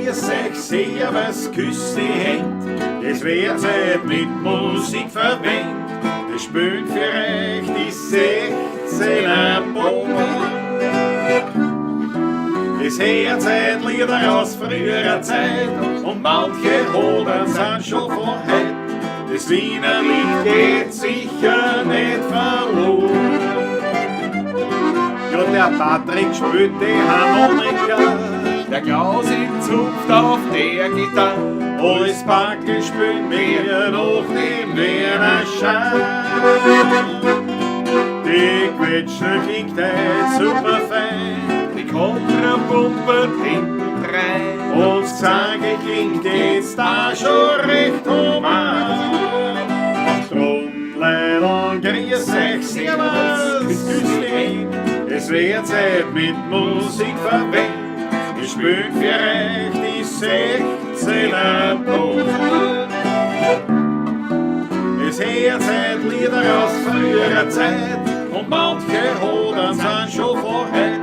Grüß euch, servus, küss die Händ. Es wird Zeit mit Musik verwendet. Es spielt für euch die 16er Bomben. Es hört Zeit Lieder aus früherer Zeit und manche Hoden sind schon von heut. Das Wiener Lied geht sicher nicht verloren. Ja, der Patrick spielt die Harmonika, Der Klaus in zupft auf der Gitarre. und das Packel spielt mir noch den Wiener Schein. Die Quetschner klingt heut super fein. Die Kontrapumpert hintendrein. Und das Gesang klingt jetzt da schon recht human. Drum, Leid und grüß euch, servus, küss die Händ. Es wird Zeit mit Musik verwendet. Wir spielen für euch die 16er Ton. Es hört Zeit Lieder aus früherer Zeit und manche Hoden sind schon von heut.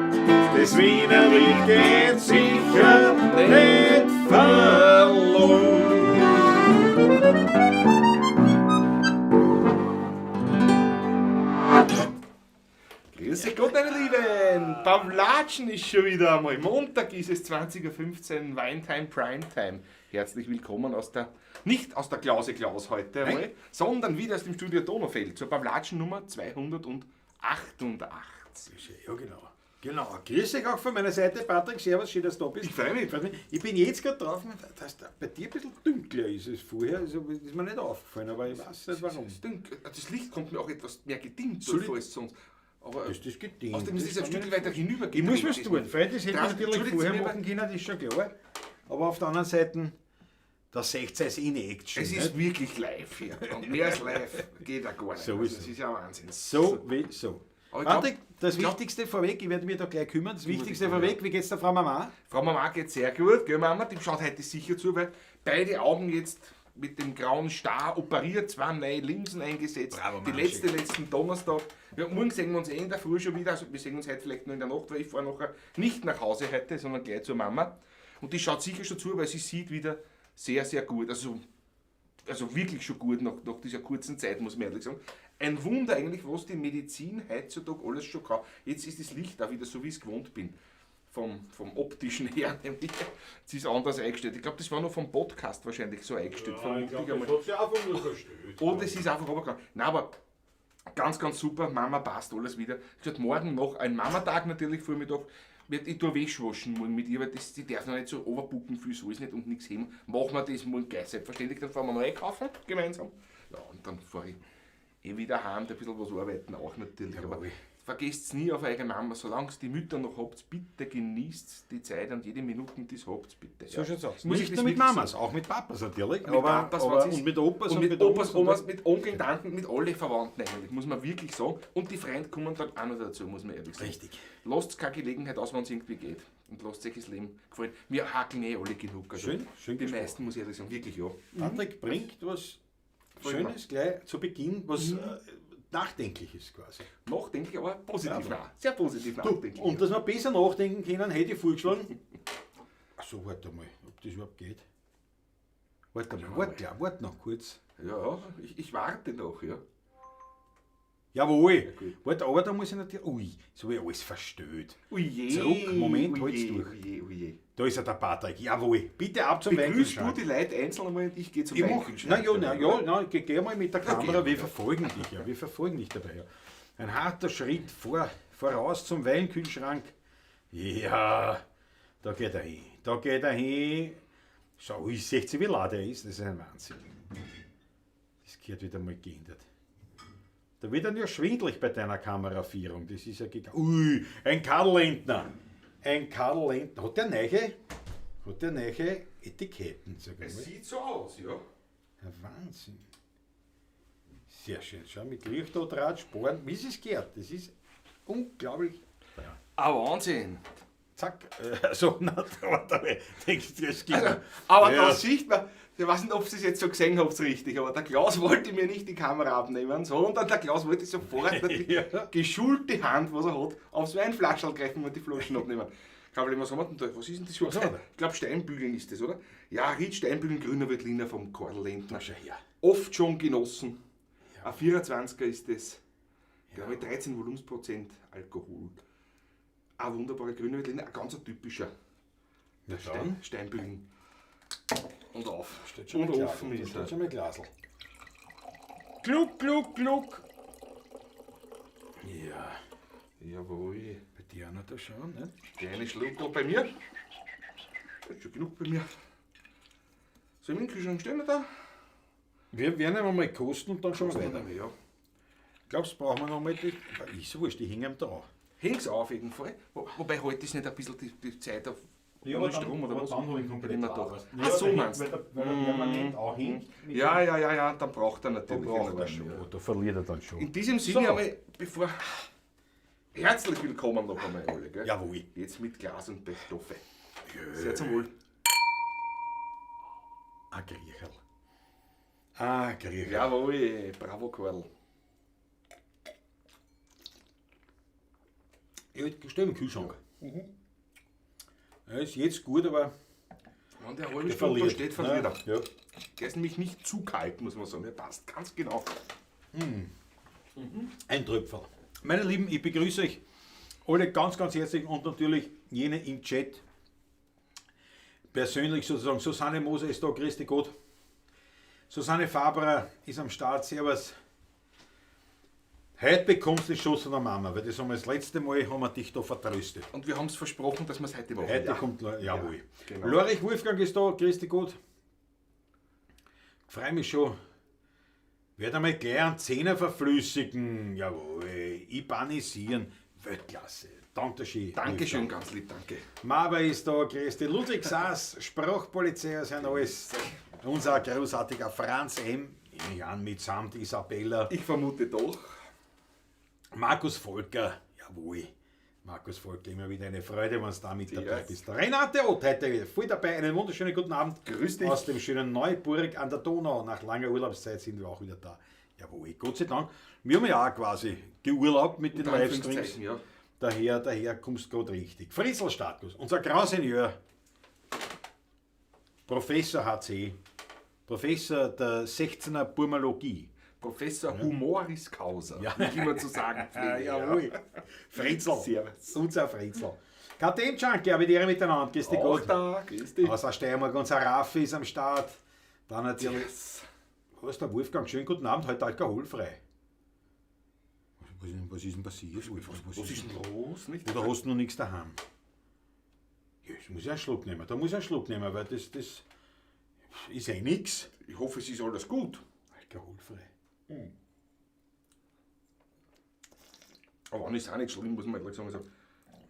Das Wiener Lied geht sicher nicht verloren. Grüße Gott, meine Lieben! Pavlatschen ist schon wieder einmal. Montag ist es 20.15 Uhr, Weintime, Primetime. Herzlich willkommen aus der, nicht aus der Klause Klaus heute einmal, sondern wieder aus dem Studio Donaufeld zur Pavlatschen Nummer 288. Ja, genau. Genau. Grüß dich auch von meiner Seite, Patrick. Servus, schön, dass du da bist. Ich freu mich. Ich bin jetzt gerade drauf, dass da bei dir ein bisschen dunkler ist als vorher. Also, ist mir nicht aufgefallen, aber ich weiß nicht warum. Das, Dünkel- das Licht kommt mir auch etwas mehr gedimmt Soll ich- vor als sonst. Aber Das ist gedimmt. außerdem ist es ein Das Stück kann weiter hinüber. Ich muss was tun. Freund, das hätte ich Das- natürlich Entschuldigen vorher Sie mir, machen können, das ist schon klar. Aber auf der anderen Seite, da seht ihr es in Action. Es nicht? ist wirklich live hier. Und mehr als live geht ja gar nicht. So Also, ist das es. ist ja Wahnsinn. So wie so. Aber ich glaub- Patrick, das ich glaub- Wichtigste vorweg, ich werde mich da gleich kümmern. Das Wichtigste dich kümmern, vorweg, wie geht's der Frau Mama? Frau Mama geht sehr gut, gell Mama? Die schaut heute sicher zu, weil beide Augen jetzt mit dem grauen Star operiert, zwei neue Linsen eingesetzt. Bravo, die Mama, letzte, letzten Donnerstag. Ja, morgen sehen wir uns eh in der Früh schon wieder. Also wir sehen uns heute vielleicht nur in der Nacht, weil ich fahre nachher nicht nach Hause heute, sondern gleich zur Mama. Und die schaut sicher schon zu, weil sie sieht wieder sehr, sehr gut. Also wirklich schon gut nach dieser kurzen Zeit, muss man ehrlich sagen. Ein Wunder eigentlich, was die Medizin heutzutage alles schon kann. Jetzt ist das Licht auch wieder so, wie ich es gewohnt bin. Vom optischen her, nämlich. Es ist anders eingestellt. Ich glaube, das war noch vom Podcast wahrscheinlich so eingestellt. vermute ich einmal. hat sich auch von mir verstellt. Oder es ist einfach runtergegangen. Nein, aber ganz, ganz super. Mama passt alles wieder. Ich gesagt, morgen noch ein Mamatag natürlich Vormittag. Ich tue Wäsche waschen morgen mit ihr, weil das, die darf noch nicht so overbucken, viel soll es nicht und nichts heben. Machen wir das morgen gleich selbstverständlich. Dann fahren wir noch einkaufen gemeinsam. Ja, und dann fahre ich eh wieder heim, da ein bisschen was arbeiten auch natürlich. Aber Jawohl. vergesst nie auf eure Mama, solange ihr die Mütter noch habt, bitte genießt die Zeit und jede Minute, die ihr habt, bitte. So schaut's aus. Muss ich Nicht das nur mit wirklich Mamas, auch mit Papas natürlich. mit aber, Papas, aber, wenn's ist. und mit Opas und mit Omas Opas, Omas, mit Onkeln, Tanten, mit alle Verwandten eigentlich, muss man wirklich sagen. Und die Freunde kommen dann auch noch dazu, muss man ehrlich sagen. Richtig. Lasst keine Gelegenheit aus, wenn es irgendwie geht. Und lasst euch das Leben gefallen. Wir hackeln eh alle genug. Also Schön, schön Die gesprochen. meisten, muss ich ehrlich sagen, wirklich ja. Patrick bringt was Voll Schönes gleich zu Beginn, was Nachdenkliches quasi. Nachdenklich, aber positiv Ja. nach. Sehr positiv Du, nachdenklich. und dass wir besser nachdenken können, hätte ich vorgeschlagen. Achso, warte mal, ob das überhaupt geht. Warte mal, warte, ja, warte noch kurz. Ja, ich warte noch, ja. Jawohl. gut. Warte, aber da muss ich natürlich. Ui, so wie alles verstellt. Uje. Zurück, Moment, uje, halt's durch. Uje, uje. Da ist ja der Patrick. Jawohl. Bitte ab zum Begrüßt du Weinkühlschrank. die Leute einzeln einmal und ich gehe zum Ich mach, na Weinkühlschrank. ja, na ja, na, geh, geh mal mit der Kamera, Okay. wir verfolgen dich ja, wir verfolgen dich dabei. Ja. Ein harter Schritt voraus zum Weinkühlschrank. Ja, da geht er hin, da geht er hin. Schau, ich sehe, wie laut er ist, das ist ein Wahnsinn. Das gehört wieder mal geändert. Da wird dann ja schwindelig bei deiner Kameraführung, das ist ja gigantisch. Ui, ein Karl Lentner. Ein Karl Lentner. Hat der neue Etiketten, sag ich Es mal. sieht so aus, ja. Ja, Wahnsinn. Sehr schön. Schau, mit Lichtodraht, Sporen, wie es gehört. Das ist unglaublich. Ah, Wahnsinn. Zack. So, na, warte mal. Denkst du, das geht. Also, aber Ja. da sieht man, ich weiß nicht, ob Sie es jetzt so gesehen habt, richtig, aber der Klaus wollte mir nicht die Kamera abnehmen, sondern der Klaus wollte sofort natürlich Ja. geschulte Hand, was er hat, aufs Weinflaschel greifen und die Flaschen abnehmen. Kein was haben wir denn da? Was ist denn das überhaupt? haben wir da? Ich glaube, Steinbügeln ist das, oder? Ja, Ried Steinbügeln, Grüner Veltliner vom Karl Lentner. Schau her. Oft schon genossen. Ein 24er ist das. Ja. Mit 13 Volumensprozent Alkohol. Ein wunderbarer Grüner Veltliner, ein ganz typischer Na dann. Steinbügeln. Und auf. Steht schon Und mein offen Glasl. ist Steht er. schon mein Glasl. Gluck, gluck, gluck. Ja, Jawohl. bei dir auch noch da schauen, ne? Kleine Schluckerl bei mir. Ist schon genug bei mir. Soll ich den Kühlschrank stellen oder? Wir werden einmal kosten und dann schauen wir weiter. Ja. Glaubst du, brauchen wir noch mal die. Ist so wurscht, die hängen da. Häng's auf jeden Fall. Wobei heute ist nicht ein bisschen die Zeit auf ohne Strom oder was? Dann habe ich komplett Hätte ich mir leer, gedacht. weißt du. Ach so, der meinst hängt, du? weil der permanent auch hängt. mit Ja, ja, ja, ja, dann braucht er dem- Da natürlich. braucht einen er Alarm, schon. ja. Da verliert er dann schon. In diesem Sinne So. einmal, bevor. Herzlich willkommen noch einmal alle, gell? Jawohl. Jetzt mit Glas und bei Stoffe. Sehr zum Wohl. Ah, Griecherl. Ah, Griecherl. Jawohl, bravo Karl. Ja, ich steh im Kühlschrank. Ja, ist jetzt gut, aber Wenn der halbe der Stunde da verliert. steht, verliert er. Ja. Der ist nämlich nicht zu kalt, muss man sagen. Der passt ganz genau. Ein Tröpferl. Meine Lieben, ich begrüße euch alle ganz, ganz herzlich und natürlich jene im Chat. Persönlich sozusagen. Susanne Moser ist da, grüß dich Gott. Susanne Faberer ist am Start, servus. Heute bekommst du den Schuss von der Mama, weil das haben wir das letzte Mal haben wir dich da vertröstet. Und wir haben es versprochen, dass wir es heute machen. Heute Ja. kommt, jawohl. Ja, genau. Lorich Wolfgang ist da, grüß dich Gott. Freue mich schon. Werde einmal gleich einen Zehner verflüssigen, jawohl. Ibanisieren, Weltklasse. Dankeschön. Dankeschön, Wolfgang. ganz lieb, danke. Maber ist da, grüß dich. Ludwig Saas, Sprachpolizei aus Herrn Unser großartiger Franz M. Nehme ich an, mitsamt Isabella. Ich vermute doch. Markus Volker, jawohl. Markus Volker, immer wieder eine Freude, wenn du da mit dabei Yes. bist. Renate Ott heute wieder voll dabei. Einen wunderschönen guten Abend. Grüß dich. Aus dem schönen Neuburg an der Donau. Nach langer Urlaubszeit sind wir auch wieder da. Jawohl, Gott sei Dank. Wir haben ja auch quasi geurlaubt mit den Unter Livestreams. Anführungszeichen, ja. Daher kommst du gerade richtig. Fritzl Status, unser Grausenieur, Professor HC, Professor der 16er Burmalogie. Professor Humoris Causa, Ja. wie ich immer zu sagen pflege. Jawohl. Fritzl. Servus. Unser Fritzl. KTM Junkie, habe die Ehre miteinander. Grüß dich Auch Gott. da, grüß dich. Aus der Steiermark, unser Raffi ist am Start. Dann natürlich. Yes. Was ist der Wolfgang? Schönen guten Abend, heute alkoholfrei. Was ist denn passiert, Wolfgang? Was ist denn los? Nicht? Oder hast du noch nichts daheim? Ja, ich muss ja einen Schluck nehmen. Da muss ich einen Schluck nehmen, weil das ist eh nix. Ich hoffe, es ist alles gut. Alkoholfrei. Aber ist auch nicht schlimm, muss man ehrlich sagen. Also,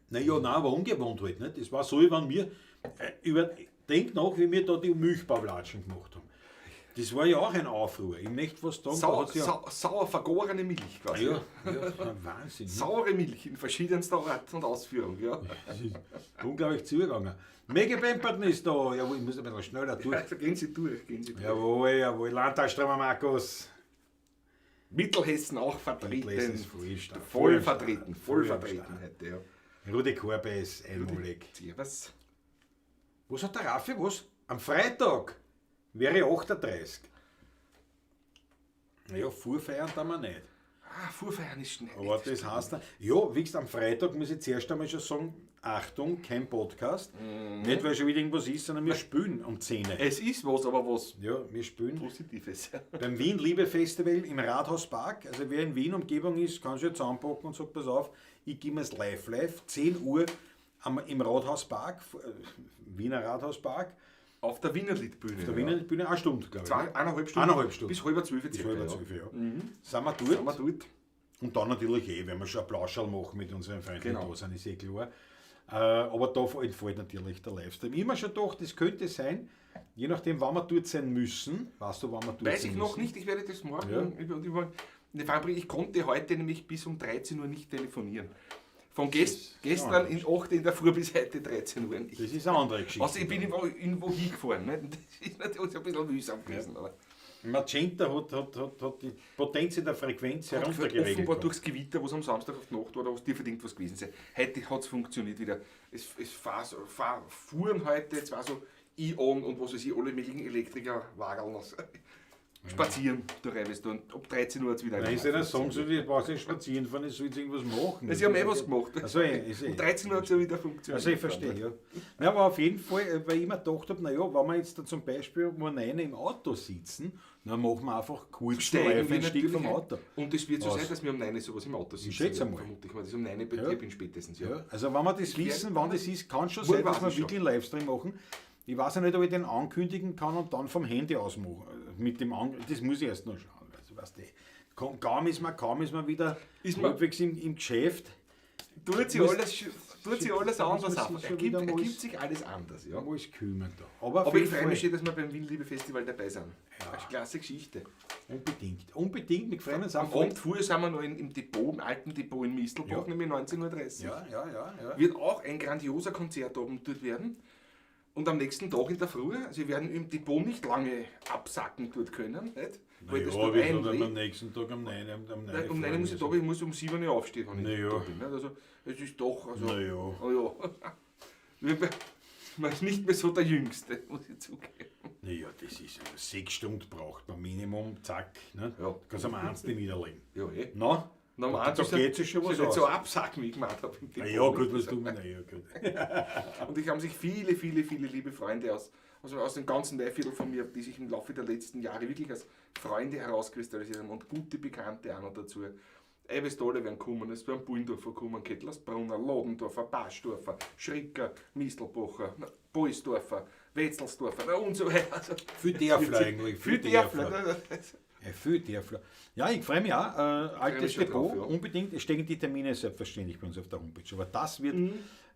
Naja, nein, aber ungewohnt halt. Nicht? Das war so, wie wenn wir denk nach, wie wir da die Milchbaumlatschen gemacht haben. Das war ja auch ein Aufruhr. Ich möchte was sagen, da hat's ja, sauer vergorene Milch quasi. ja, ja, Wahnsinn. Ne? Saure Milch in verschiedenster Art und Ausführung. Ja. Das ist unglaublich zugegangen. Mega Pemperton ist da. Jawohl, ich muss ein bisschen schneller durch. Also gehen Sie durch, gehen Sie durch. Jawohl, jawohl. Landtagsströmer Markus. Mittelhessen auch vertreten. Mittelhessen ist voll stark. Voll vertreten, voll Voll am vertreten Start. heute, ja. Rudi Korbe ist einmalig. Servus. Was hat der Raffi? Was? Am Freitag wäre 38. Naja, vorfeiern tun wir nicht. Ah, Vorfeiern ist schnell. Aber das heißt, dann, ja, wie gesagt, am Freitag muss ich zuerst einmal schon sagen, Achtung, kein Podcast. Nicht, weil schon wieder irgendwas ist, sondern wir spielen um 10 Uhr. Es ist was, aber was Ja, wir spielen Positives. beim Wien Liebe Festival im Rathauspark. Also wer in Wien Umgebung ist, kann sich jetzt anpacken und sagt, pass auf, ich gebe mir's live live, 10 Uhr im Rathauspark, Wiener Rathauspark, Auf der Wiener Liedbühne. auf der Wiener Bühne, eine Stunde, glaube ich. ne? Eineinhalb Stunden. Eineinhalb Stunden. Bis 11:30 Bis circa, 11:30, ja. Sind wir dort? Sind wir dort? Und dann natürlich wenn wir schon ein Plauscherl machen mit unseren Freunden, Genau. die da sind, ist eh klar. Aber da entfällt natürlich der Livestream. Ich hab mir schon gedacht, das könnte sein, je nachdem, wann wir dort sein müssen. Weißt du, wann wir dort Weiß sein ich noch müssen? nicht, ich werde das morgen Ja. über eine Frage bringen. Ich konnte heute nämlich bis um 13 Uhr nicht telefonieren. Von gestern in 8 in der Früh bis heute 13 Uhr nicht. Das ist eine andere Geschichte. Also ich bin irgendwo hingefahren. Ne? Das ist natürlich ein bisschen mühsam gewesen. Aber Magenta hat die Potenz in der Frequenz heruntergeregelt. Offenbar durchs Gewitter, was am Samstag auf die Nacht war, da was dir verdient was gewesen sein. Heute hat es funktioniert wieder. Es fuhren heute zwar so E-On und was weiß ich, alle möglichen Elektriker-Wageln spazieren durch Reivestor und ab 13 Uhr hat es wieder. Nein, ist ja nicht sagen, so, ich brauche nicht spazieren fahren, ich soll jetzt irgendwas machen. Ja, sie haben eh was gemacht. Also, um 13 Uhr hat es ja wieder funktioniert. Also ich verstehe, ja. Na, aber auf jeden Fall, weil ich mir gedacht habe, naja, wenn wir jetzt dann zum Beispiel um 9 im Auto sitzen, dann machen wir einfach kurz den Live-Einstieg vom Auto. Und es wird so sein, dass wir um 9 sowas im Auto sitzen. Ich schätze mal. Vermutlich, weil das um 9 bei dir bin spätestens. Ja. Ja. Also wenn wir das wissen, wann das ist, kann schon sein, dass wir wirklich einen Livestream machen. Ich weiß ja nicht, ob ich den ankündigen kann und dann vom Handy aus machen. Mit dem das muss ich erst noch schauen. Also, weißt du, kaum ist man wieder halbwegs im Geschäft. Tut sich alles anders auf. Ergibt sich alles anders. Ja. Alles kümmern da. Aber ich freue mich schon, dass wir beim Wien-Liebe-Festival dabei sind. Ja. Das ist eine klasse Geschichte. Unbedingt. Unbedingt. Wir freuen uns auch. Am Abend früher sind wir noch im Depot, im alten Depot in Mistelbach, nämlich 19:30 Uhr. Ja. Wird auch ein grandioser Konzertabend dort werden. Und am nächsten Tag in der Früh, also wir werden im Depot nicht lange absacken dort können, nicht? Weil das ja, dort wir sind am nächsten Tag um 9 Uhr. Nein, um 9 muss ich da, ich muss um 7 Uhr aufstehen, wenn ich da bin. Nicht? Also es ist doch, also... Na ja. Oh ja. Man ist nicht mehr so der Jüngste, muss ich zugeben. Naja, das ist 6 Stunden braucht man Minimum, zack. Ne? Ja. Du kannst am 1 niederlegen. Ja, eh. Na? Na, da geht es schon was nicht aus. so absacken, wie ich gemacht habe. Ja, gut, was du mir. Ja, gut. Und ich haben sich viele, viele, viele liebe Freunde aus dem ganzen Weinviertel von mir, die sich im Laufe der letzten Jahre wirklich als Freunde herauskristallisiert haben und gute Bekannte auch noch dazu. Eiweißtaler werden kommen, es werden Bullendorfer kommen, Kettlersbrunner, Lodendorfer, Baschdorfer, Schricker, Mistelbacher, Boisdorfer, Wetzelsdorfer und so weiter. Also, für Dörfler eigentlich. Für Dörfler. Ja, für Dörfler. Ja, ich freue mich auch. Altes Depot, drauf, ja. Unbedingt. Es stehen die Termine selbstverständlich bei uns auf der Homepage. Aber das wird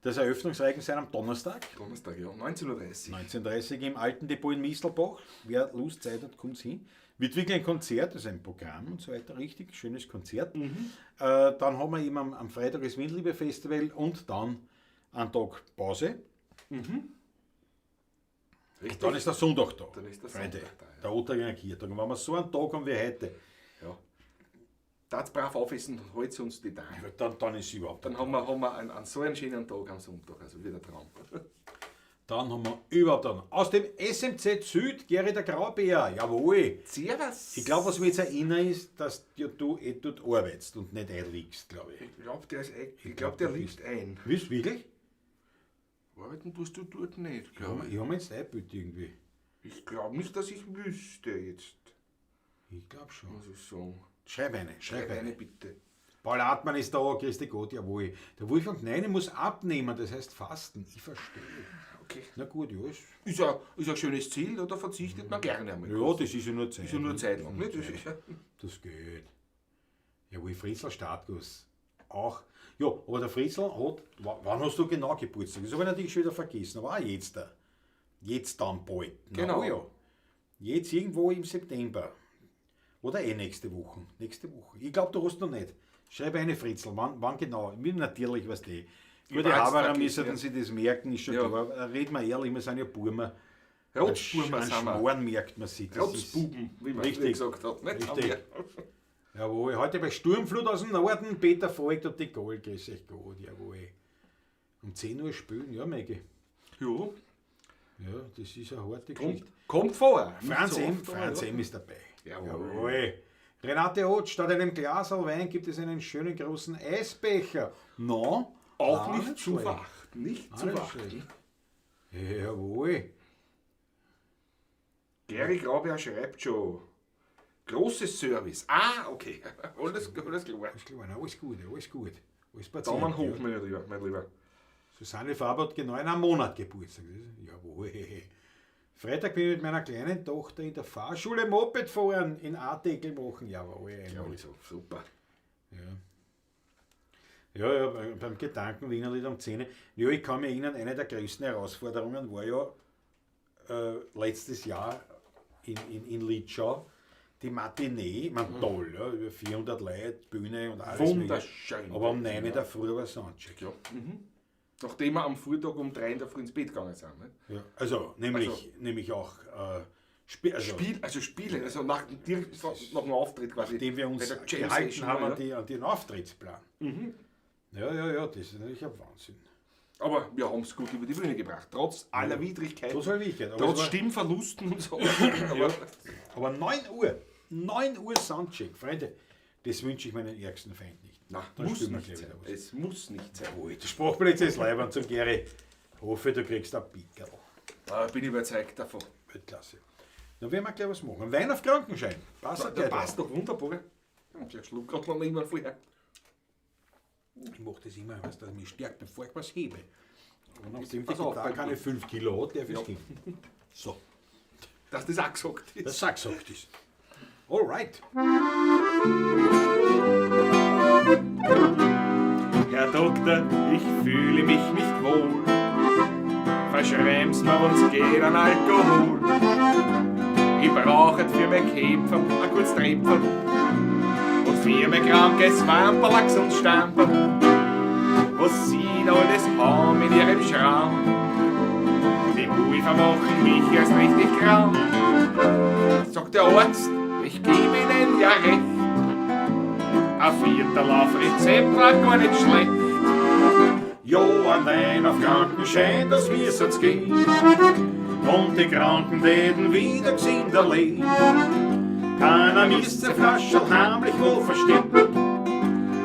das Eröffnungsreigen sein am Donnerstag. Donnerstag, ja, 19:30 Uhr. 19:30 Uhr im alten Depot in Mistelbach. Wer Lust, Zeit hat, kommt hin. Wird wirklich ein Konzert, also ein Programm und so weiter, richtig schönes Konzert. Dann haben wir eben am Freitag das Windliebe-Festival und dann einen Tag Pause. Richtig. Dann ist der Sonntag da. Dann ist der Freunde, Sonntag da, ja. Der Otteringer Kirtag. Und wenn wir so einen Tag haben wie heute, ja. Darf's brav aufessen und holt uns die Tage. Ja, dann ist überhaupt. Dann haben wir einen so einen schönen Tag am Sonntag, also wieder Traum. Dann haben wir überhaupt einen. Aus dem SMZ Süd, Geri der Graubär, jawohl. Servus. Ich glaube, was mich jetzt erinnert, ist, dass du dort arbeitest und nicht einliegst, glaube ich. Ich glaube, der, der liegt ein. Bist du wirklich? Arbeiten tust du dort nicht, glaube ich. Ich habe mir jetzt eingebildet irgendwie. Ich glaube nicht, dass ich wüsste jetzt. Ich glaube schon. Muss ich sagen. Schreib eine, bitte. Paul Hartmann ist da, Christi Gott, jawohl. Der Wolfgang Neine muss abnehmen, das heißt fasten. Ich verstehe. Okay. Na gut, ja. Ist ein schönes Ziel, da verzichtet man gerne einmal. Ja, das ist ja nur Zeit. Ist ja nur Zeit lang, nicht? Das geht. Jawohl, Fritzl Startguss. Auch. Ja, aber der Fritzl hat, wann hast du genau Geburtstag? Das habe ich natürlich schon wieder vergessen, aber auch jetzt da. Jetzt dann bald. Na, genau. Oh ja. Jetzt irgendwo im September. Oder eh nächste Woche. Nächste Woche. Ich glaube, du hast noch nicht. Schreib eine, Fritzl, wann genau? Mir natürlich, weißt du. Gute Haberer müssen sich das merken, ist schon klar. Reden wir ehrlich, wir sind ja Burmer. Rotzburmer sind wir. Schmoren merkt man sich. Rotzbuben, wie man richtig gesagt hat. Nicht? Richtig. Jawohl, heute bei Sturmflut aus dem Norden, Peter Voigt und die Gold, grüß euch Gott, jawohl. Um 10 Uhr spielen, ja, Maggie. Ja. Ja, das ist eine harte Geschichte. Kommt vor. Franz M. ist dabei. Jawohl. Jawohl. Renate Ott, statt einem Glas Wein gibt es einen schönen großen Eisbecher. No, auch nicht zu verachten. Nicht zu verachten. Jawohl. Gary Grauber schreibt schon. Großes Service. Ah, okay. Alles klar. Alles klar. Alles gut, alles gut. Alles Daumen hoch, mein Lieber. Mein Lieber. Susanne Faber hat genau in einem Monat Geburtstag. Jawohl. Freitag bin ich mit meiner kleinen Tochter in der Fahrschule Moped fahren, in Artikel machen. Jawohl. Ja, also, super. Ja. Ja, ja, beim Gedanken Wienerlied um 10. Ja, ich kann mich erinnern, eine der größten Herausforderungen war ja letztes Jahr in Litschau, die Matinee, ich meine, toll, ja, über 400 Leute, Bühne und alles. Wunderschön. Mögliche. Aber um 9 in der Früh war Soundcheck. Ja. Mhm. Nachdem wir am Frühtag um 3 in der Früh ins Bett gegangen sind. Ne? Ja, also nämlich auch Also, Spielen, also direkt nach dem Auftritt quasi. Nachdem wir uns Bei der Jam gehalten Session, haben ja. an den Auftrittsplan. Ja, ja, ja, das ist natürlich ein Wahnsinn. Aber wir haben es gut über die Bühne gebracht, trotz aller Widrigkeiten. Trotz aller Widrigkeiten. Aber Trotz es war- Stimmverlusten und so. Ja. Aber 9 Uhr, 9 Uhr Soundcheck, Freunde, das wünsche ich meinen ärgsten Feind nicht. Na, Dann muss spielen wir nicht gleich sein. wieder was. Es muss nicht sein. Oh, der Sprachblitz ist leibend zum Gary. Hoffe, du kriegst ein Pickerl. Da bin ich überzeugt davon. Weltklasse. Dann werden wir gleich was machen. Wein auf Krankenschein. Passt Da, gleich passt doch wunderbar. Ja, der Schluck gerade noch immer vorher. Ich mache das immer, weißt, dass ich mich stärkt, bevor ich was hebe. Aber nachdem die Pass auf, Gitarre beim keine 5 Kilo hat, darf ich es heben. So, Dass das auch gesagt ist. das Sack sagt es. Alright. Herr Doktor, ich fühle mich nicht wohl. Verschreib's mir, wenn's geht an Alkohol. Ich brauche für mein Kämpfer ein gutes Tröpferl und für mein krankes Wamperl ein gesundes Stamperl. Was sie da alles haben in ihrem Schrank. Die Pulver machen mich erst richtig krank. Sagt der Arzt, ich gebe Ihnen ja recht. Ein Viertel auf Rezept war gar nicht schlecht. Jo, ein Wein auf Krankenschein, das wir's gehen. Und die Kranken werden wieder gesünder leben. Keiner misst seine Flasche heimlich wohl verstecken.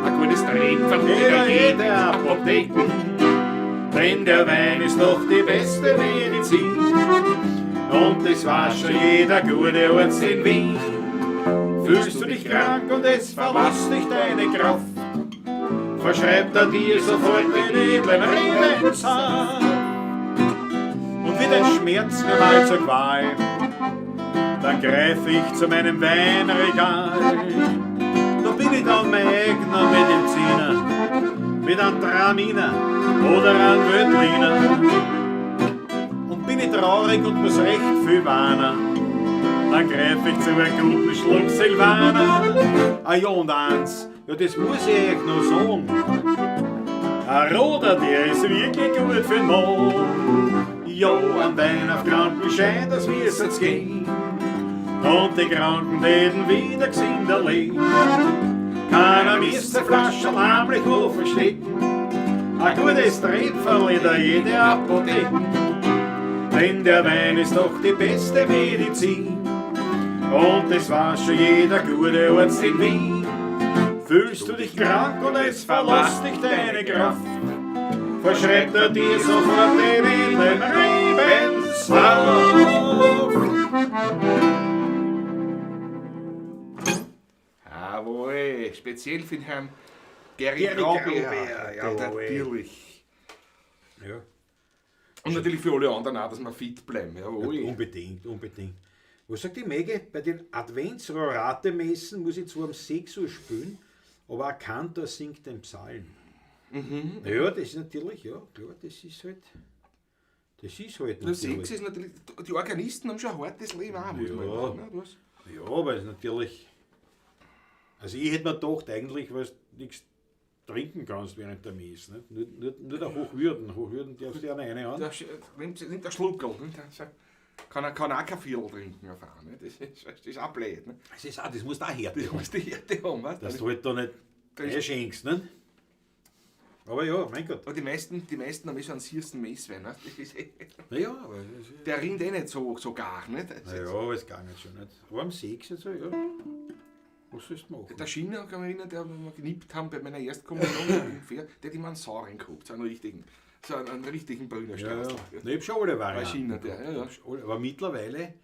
Ein gutes Tröpferl in Jeder, jeder jede Apotheke. Denn der Wein ist doch die beste Medizin. Und das weiß schon jeder gute Arzt in Wien. Fühlst du dich krank und es verlässt dich deine Kraft, verschreibt er dir sofort den edlen Rebensaft. Und wird ein Schmerz mir mal zur Qual, dann greif ich zu meinem Weinregal. Da bin ich dann mein eigener Mediziner, mit einem Traminer oder einem Veltliner. Und bin ich traurig und muss recht viel weinen, dann greif ich zu einem guten Schluck Silvaner. Ah ja, und eins, ja, das muss ich euch noch sagen. Ein Roter, der ist wirklich gut für den Mann. Ja, ein Wein auf Krankenschein, das müssen's gehen. Und die Kranken werden wieder gesünder leben. Keiner misst seine Flasche heimlich wo verstecken. Ein gutes Tröpferl in der jede Apotheke. Denn der Wein ist doch die beste Medizin. Und das weiß schon jeder gute Arzt in Wien. Fühlst du dich krank und es verlässt dich deine Kraft, verschreibt er dir sofort den edlen Rebensaft. Jawohl, speziell für den Herrn Gary, Gary Graubeer. Graubeer, Ja, jawohl. natürlich. Ja. Und natürlich für alle anderen auch, dass wir fit bleiben. Jawohl. Unbedingt, unbedingt. Was sagt die Mege? Bei den Adventsrorate-Messen muss ich zwar um 6 Uhr spielen, aber ein Kantor singt den Psalm. Mhm. Ja, das ist natürlich, ja, klar, das ist halt. Das ist halt Na, natürlich. sechs ist natürlich, die Organisten haben schon ein hartes Leben auch, muss man Ja. sagen. Ne? Du hast- Ja, aber es ist natürlich. Also ich hätte mir gedacht, eigentlich, weil du nichts trinken kannst während der Messe. Nicht? Nur der Hochwürden. Hochwürden darfst du ja nicht reinhauen. Der nimmt der Schluckerl. Ne? Der kann auch kein Viertel trinken auf einmal. Ne? Das ist auch blöd. Ne? Das ist auch, das musst du auch Härte Das haben. muss die Härte haben. Weißt? Dass du halt da nicht Da ist- einschenkst, ne? Aber ja, mein Gott. Aber die meisten haben eh so einen süßen Messwein. Weißt? Das ist eh, Naja, aber es ist, der rinnt eh nicht so gar. Ne? Das naja, aber es ging jetzt schon nicht. Aber um 6 jetzt so, ja. Was sollst du machen? Der Schiner, kann ich mich erinnern, der wir genippt haben bei meiner Erstkommunion ungefähr, der hat immer einen sauren gehabt, so einen richtigen, so einen richtigen Brüner Ja, ja. Straßl. Na, ich hab schon alle Varianten. Schiner, der, ja, ja. Schon alle. Aber mittlerweile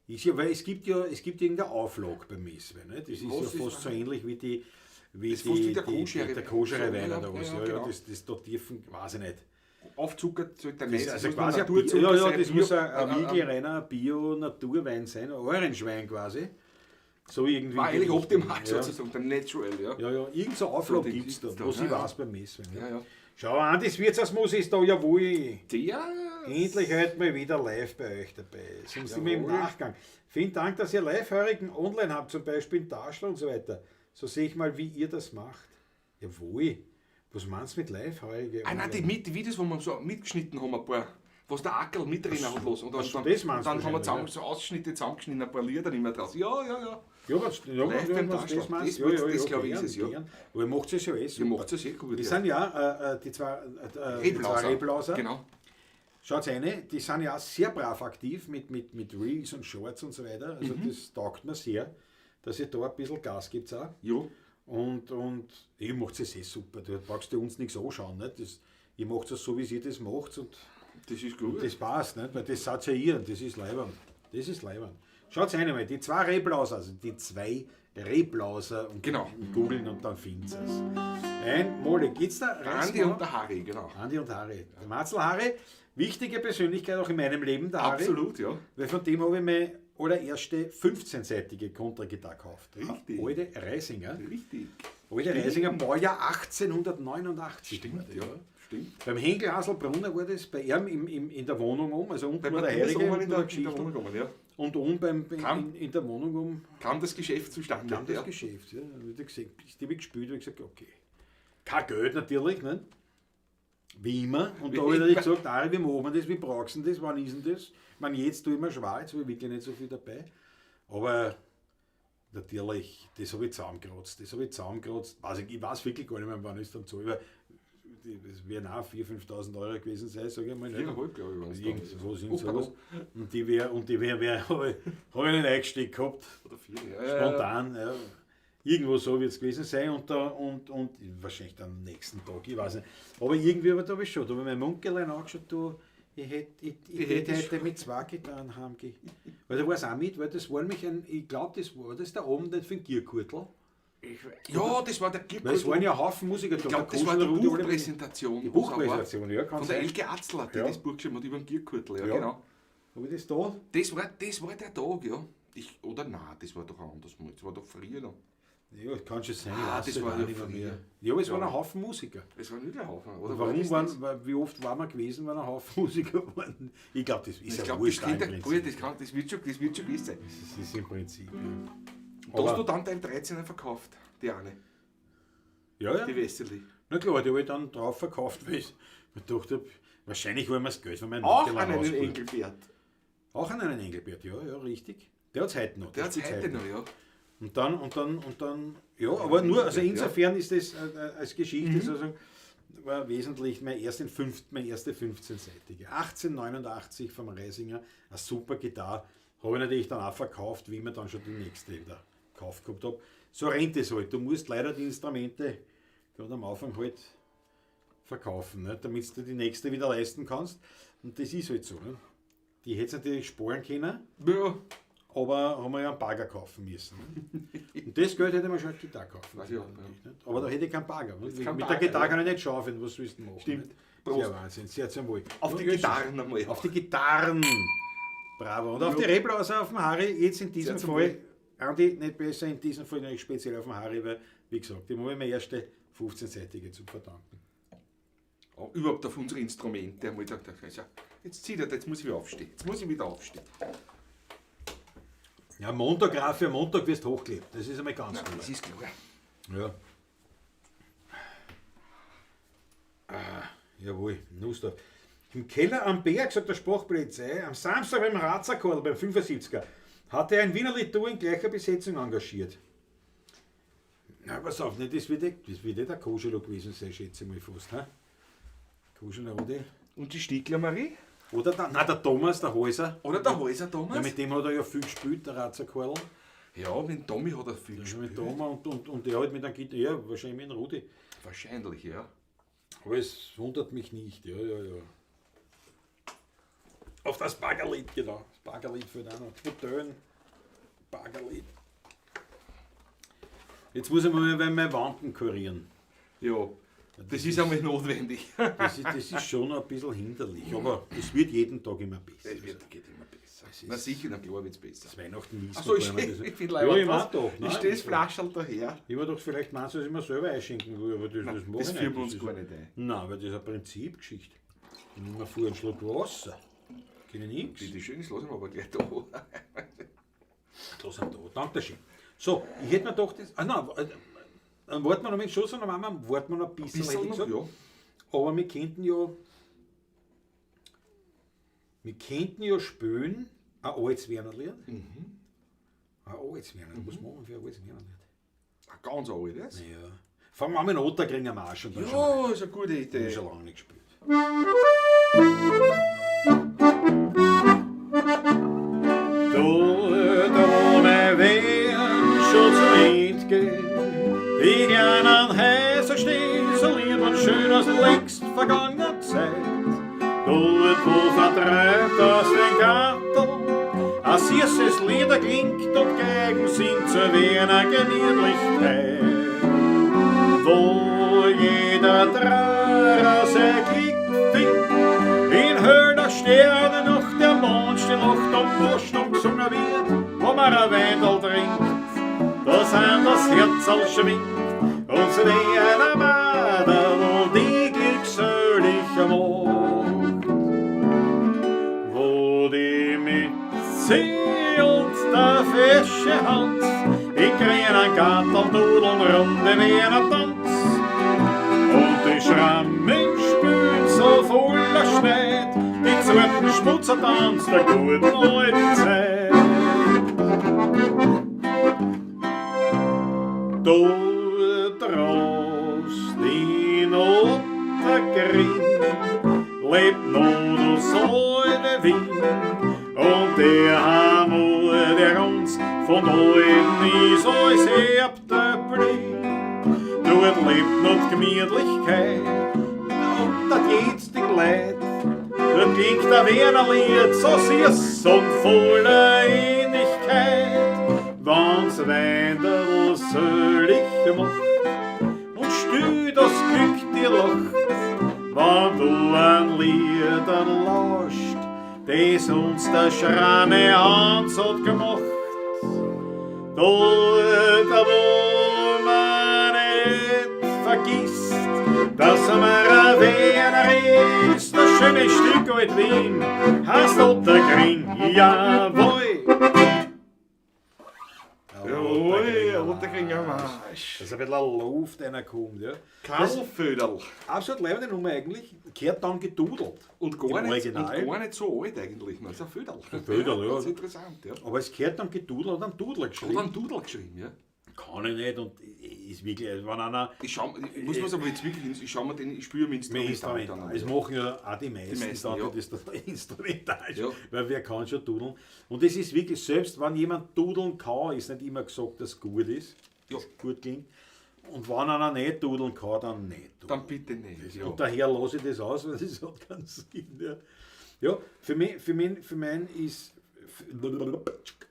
ist ja, weil es gibt irgendeine Auflage beim Messwein. Ne? Das ist Was ja ist fast so ähnlich wie die, wie Das ist fast wie der koschere der Wein. koschere So, Wein ja, oder was. ja, Ja, ja, genau. das da dürfen, weiß ich nicht. Aufzuckert sollte der Das nicht. ist also muss quasi ein Naturzucker Bio, ja, ja, sein, das Bio- muss ein wirklich reiner Bio-Naturwein sein, ein Orangewein quasi. So irgendwie. War in die eigentlich Richtung. optimal Ja. sozusagen, der Natural, ja. Ja, ja, irgend so Auflage So, gibt es da, gibt's da, was ja, ich ja. weiß beim Messwein. Ja, ja. Schau an, das Wirtshausmus ist da, jawohl. Der, Endlich heute mal wieder live bei euch dabei. Sonst immer im Jawohl. Nachgang. Vielen Dank, dass ihr Live-Heurigen online habt, zum Beispiel in Darschl und so weiter. So sehe ich mal, wie ihr das macht. Jawohl. Was meinst du mit Live-Heurige? Ah nein, die Videos, wo wir so mitgeschnitten haben, ein paar. Was der Ackerl mitreden hat los. Und dann, so, dann, das meinst und dann du haben wir zusammen, wahrscheinlich, so Ausschnitte zusammengeschnitten, ein paar Lieder immer draus. Ja, ja, ja. Ja, was, ja, Live ja, beim was das Daschler. meinst Das ja, wird- ja, das ja, glaub ich, gern, ist es, ja. gern. Aber ihr macht es ja eh super. Ihr macht es eh gut, Die ja. sind ja die zwei, die zwei Reblauser. Genau. Schaut rein, die sind ja auch sehr brav aktiv mit Reels und Shorts und so weiter. Also das taugt mir sehr, dass ihr da ein bisschen Gas gibt auch. Ja. Und ihr macht es eh super. Du brauchst dir uns nichts anschauen. Nicht? Das, ihr macht es so, wie ihr das macht und Das ist gut. das passt, nicht? Weil das seid ja ihr und das ist leiwand. Das ist leiwand. Schaut rein mal, die zwei Reblauser, also die zwei Reblauser und Genau. googeln und dann findet es. Ein Mole, geht's da? Reiß Andi mal. und der Harry, genau. Andi und Harry. Der Marcel Harry, wichtige Persönlichkeit auch in meinem Leben, der Harry. Absolut, ja. Weil von dem habe ich meine allererste 15-seitige Kontragitarre gekauft. Richtig. Alte Reisinger. Richtig. Alte Reisinger, Baujahr 1889. Stimmt, ja. Stimmt. Beim Henkel Haselbrunner war das bei ihm in der Wohnung um, also unten Bei war der Matthias Heilige oben und in der der, in der Geschichte. Wohnung gekommen, ja. Und oben Kam- in der Wohnung um Kam das Geschäft zustande. kam das ja. Geschäft. Ja. Dann hab ich gesehen, die hab ich gespielt und gesagt, okay. Kein Geld natürlich, ne? Wie immer. Und Wie da habe ich natürlich immer. gesagt, Ari, wie machen wir das, wie brauchst du denn das, wann ist denn das? Ich meine, jetzt tue ich mir schwer, jetzt habe ich wirklich nicht so viel dabei. Aber natürlich, das habe ich zusammengekratzt, das habe ich zusammengekratzt. Weiß ich, ich weiß wirklich gar nicht mehr, wann ich es dann zahle. Weil das werden auch 4.000, 5.000 Euro gewesen sein, sage ich mal. ne? 4,5, glaube ich, waren es Irgend dann. sowas, irgend Oh, sowas. Und die wäre, und die wär, wär, habe ich, hab ich nicht eingesteckt gehabt. Oder 4, ja. ja, ja. Spontan, ja. Irgendwo so wird es gewesen sein und, da, und wahrscheinlich dann am nächsten Tag, ich weiß nicht. Aber irgendwie, aber da habe ich schon, da habe ich meinem Onkel angeschaut, du, ich hätte ich, ich Ich hätte hätte heute mit zwei Gitarren heimgehen. Weil da war es auch mit, weil das war nämlich ein, ich glaube, das war das der Abend nicht für den Gierkurtel. Ja, das war der Gierkurtel. Weil es waren ja ein Haufen Musiker da. Ich glaube, der das war die Koschner, Rudi, alle- Buchpräsentation. Die was auch war. Buchpräsentation, ja, kann Von der sein. Elke Atzler, die Ja. das Buch geschrieben hat über den Gierkurtel. Ja, Ja. genau. Habe ich das da? Das war der Tag, ja. Ich, oder nein, das war doch ein anderes Mal. Das war doch früher noch. Ja, kann schon sein. ich Ah, weiß das es war auch ja nicht mehr. früher. Ja, aber es waren Ja. ein Haufen Musiker. Es war nicht ein Haufen. Oder Und war warum das waren, das? wie oft waren wir gewesen, wenn ein Haufen Musiker waren? Ich glaube, das ist Ich ja glaube, das, wurscht könnte- im gut, Prinzip. das wird schon gewesen sein. Das ist im Prinzip, ja. Da hast Aber- du dann dein 13er verkauft, die eine, Ja, ja. die Wesseli. Na klar, die habe ich dann drauf verkauft, weil ich mir gedacht habe, wahrscheinlich wollen wir das Geld von meinem Auch Onkel an einen rausgeholt. Engelbert. Auch an einen Engelbert, ja, ja, richtig. Der hat es heute noch. Der hat es spielt's heute noch, ja. Und dann, ja, aber nur, also Engelbert, insofern ist das als Geschichte sozusagen, war wesentlich meine erste, meine erste 15-seitige. 1889 vom Reisinger, eine super Gitarre, habe ich natürlich dann auch verkauft, wie mir dann schon die nächste wieder gekauft gehabt habe. So rennt es halt. Du musst leider die Instrumente gerade am Anfang halt verkaufen, ne? Damit du die nächste wieder leisten kannst. Und das ist halt so. Ne? Die hätte natürlich sparen können. Ja, Aber haben wir ja einen Bagger kaufen müssen. Ne? Und das Geld hätte man schon eine Gitarre kaufen Weiß ich auch, können. ja. natürlich, nicht? Aber da hätte ich keinen Bagger. Ne? kein Mit Bagger, der Gitarre ja. kann ich nicht schaufeln, was willst du denn machen? Stimmt. Nicht? Prost. Sehr Wahnsinn, sehr zum Wohl. Auf die Ja, Jesus. Gitarren einmal. Auf die Gitarren. Bravo. Und auf Ja. die Reblauser auf dem Harry, jetzt in diesem Sehr zum Fall, Andi, nicht besser, in diesem Fall natürlich speziell auf dem Harry, weil, wie gesagt, dem habe ich meine erste 15-seitige zu verdanken. Auch überhaupt auf unsere Instrumente. Haben wir gedacht, also, jetzt zieht er, jetzt muss ich wieder aufstehen. Jetzt muss ich wieder aufstehen. Ja, Montag, Rafi, am Montag wirst du hochgelebt. Das ist einmal ganz klar. Das ist klar. Ja. Ah, jawohl, Nussdorf. Im Keller am Berg, sagt der Sprachpolizei, am Samstag beim Razerkorl, beim 75er, hat er ein Wiener Litur in gleicher Besetzung engagiert. Na, pass auf, ne, das wird eh der Koschelo gewesen sein, schätze ich mal fast. He? Koschelo, oder? Und die Stiegler Marie? Oder der, nein, der Thomas, der Häuser. Oder der Häuser Thomas? Ja, mit dem hat er ja viel gespielt, der Razerkorl. Ja, mit dem Tommy hat er viel Mit gespielt. Thomas und er halt mit einem Gitarre, ja, wahrscheinlich mit dem Rudi. Wahrscheinlich, ja. Aber es wundert mich nicht, ja, ja, ja. Auf das Baggerlied, genau. Das Baggerlied fehlt auch noch. Butön, Baggerlied. Jetzt muss ich mal meine Wanden kurieren. Ja, das ist einmal notwendig. Das ist schon ein bisschen hinderlich, aber es wird jeden Tag immer besser. Das geht immer besser. Na sicher, na klar wird es besser. Das Weihnachten liest Achso, man ich, gar nicht mehr. ich bin Ja, leider ich mein doch. Ich Nein, stehe das Flascherl daher. Ich war doch vielleicht meinst du, dass ich mir selber einschenken will, aber das mache Das ich führen nicht. wir uns Das gar ist- nicht ein. Nein, weil das ist eine Prinzipgeschichte. Ich nehme mir vor einen Schluck Wasser. Kenne ich nichts. Bitte schön, das lassen wir aber gleich da. Da sind da. Dankeschön. So, ich hätte mir gedacht, das, ah, nein, dann warten wir noch mit dem Schuss und dann warten wir noch ein bisschen, Bisschen hätte ich noch, gesagt. ja. Aber wir könnten ja. Wir könnten ja spielen ein altes Wernerlied. Ein altes Wernerlied. Was machen wir für ein altes Wernerlied? Ein ganz altes. Ja. Fangen wir an mit dem Otterkringer Marsch und dann schon. Ja, ist eine gute Hab ich Idee. schon lange nicht gespielt. Dort, wo mein Weg schon zu Ende geht, die kleinen Häuser stehen so lieb und schön aus längst vergangener Zeit. Dort, wo vertreibt aus den Garten ein süßes Lieder klingt und Geigen singt zur Wiener Gemütlichkeit. Wo jeder Dreier sein Glück findet, in Höhner Sterne noch der Mond still lacht und Post und gesungen wird, wo man ein Weindl trinkt, da sind das Herzl schwingt und so wie einer Madel die glückselig macht. Wo die Mütze und der fesche Hans in grünen Garteln dudeln rund im Wiener Tanz. Und die Schrammen spülen so voller Schneid, die zarten Schmutzertanz der guten alten Zeit. Du draußt in Ottergring, lebt noch das alte Wien, und der Hammer, der uns von alten ist als erbte blieb. Dort lebt noch die Gemütlichkeit und das jetzige Leid. Dort klingt der Wienerlied so süß und voller Innigkeit. Wenn's Weindl selig macht und still das Glück dir lacht, wenn du ein Liedern lauscht, das uns der Schramme Hans hat gemacht. Dort, wo man nicht vergisst, dass man ein Wiener ist, das schöne Stück alt Wien, heißt Otterkring, jawohl. Jawohl, Otterkringer Marsch. Dass ein bisschen Luft reinkommt, ja. Karl Föderl. Absolut leibende Nummer eigentlich, gehört dann gedudelt. Und gar, Im nicht, und Original. gar nicht so alt eigentlich. Das ist ein Föderl. Föderl, ja. Ganz interessant, ja. Aber es gehört dann gedudelt und am Dudler geschrieben. Oder ein Dudel geschrieben, ja. Kann ich nicht und ist wirklich, wenn einer Ich, schau, ich muss mir's aber jetzt wirklich, ich schau mir den, ich spüre mir mehr Instrumental Instrumental. dann an. Es machen ja auch die meisten, Die meisten, dann, ja. die das dann instrumental Ja. weil wer kann schon dudeln. Und es ist wirklich, selbst wenn jemand dudeln kann, ist nicht immer gesagt, dass es gut ist, Ja. dass es gut klingt. Und wenn einer nicht dudeln kann, dann nicht dudeln. Dann bitte nicht. Ja. Und daher lasse ich das aus, weil das hat keinen Sinn. Ja, ja für mich, für mich, für mein ist.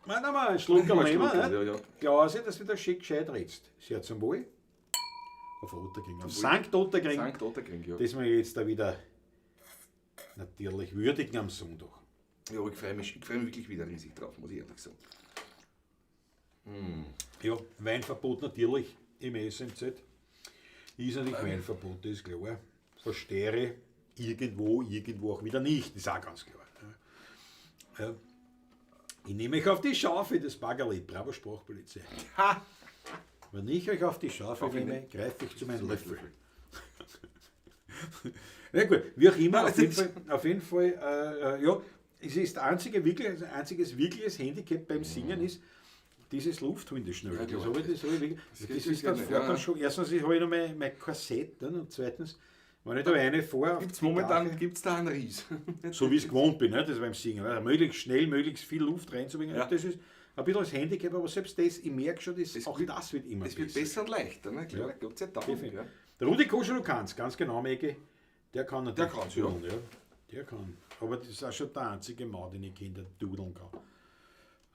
Nein, nein, einen Schluck Mal nehmen. Schluck, ne? ja, ja. Klar ist, dass du wieder schick gescheit redst. Sehr zum Wohl. Auf Otterkring. Auf Sankt Otterkring. Sankt Otterkring, ja. Das wir jetzt da wieder natürlich würdigen am Sonntag. Ja, ich freue mich, wirklich wieder riesig drauf, muss ich ehrlich sagen. Ja, Weinverbot natürlich im SMZ. Ist natürlich Weinverbot, das ist klar. Verstehe ich irgendwo auch wieder nicht, ist auch ganz klar. Ja. Ich nehme euch auf die Schafe, das Baggerlied, Bravo Sprachpolizei. Ha! Wenn ich euch auf die Schafe Auf nehme, greife ich zu meinem Löffel. Na gut, wie auch immer, auf jeden Fall, ja, es ist das einzige wirklich, das einziges wirkliches Handicap beim Singen ist, dieses Luftholen, das schnell. Ja, Das klar. habe ich, das habe ich wirklich, das, geht ist wirklich dann nicht, vor, ja. dann schon, erstens habe ich noch mein Korsett, ne, und zweitens, wenn ich da reinfahre, Gibt's momentan gibt's da einen Ries. so wie ich es gewohnt bin, ne, das beim Singen, weil möglichst schnell, möglichst viel Luft reinzubringen, Ja. das ist ein bisschen das Handicap, aber selbst das, ich merke schon, das, Es auch wird- das wird immer Es wird besser und leichter, ne? Klar, Ja. Gott sei Dank. Definitiv. Ja. Der Rudi Koschel, du kannst, ganz genau, Mege. Der kann natürlich. Der kann's, ja. dudeln, ja. Der kann. Aber das ist auch schon der einzige Mann, den ich kenne, der dudeln kann.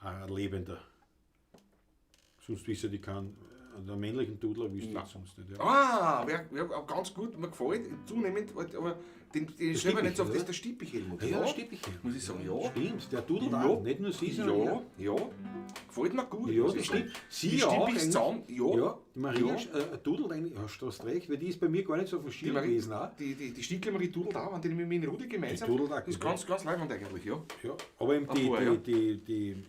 Ein lebender. Sonst wüsste ich keinen. Der männlichen Dudler wüsste ich sonst nicht. Ja. Ah, wer ganz gut, mir gefällt zunehmend, aber den stellen wir nicht so auf, Stippich, das ist der Stippich Helmut. Ja, der Stippich Helmut. Muss ich sagen, ja. Stimmt, der dudelt Ja. auch. Nicht nur sie, sondern Ja, ja. Gefällt mir gut. Ja, muss das ich sagen. stimmt. Sie Die ja auch Stippich eigentlich. zusammen, ja. Ja, die Maria Ja. dudelt eigentlich, hast du hast recht, weil die ist bei mir gar nicht so auf dem Die, Schirm Marie, gewesen. Auch. die Stickle Marie dudelt auch, wenn die mit dem Rudi gemeinsam. Die dudelt auch Das ist gut, ganz, ganz leibend eigentlich, ja. Ja, aber eben die, Ein paar, ja. die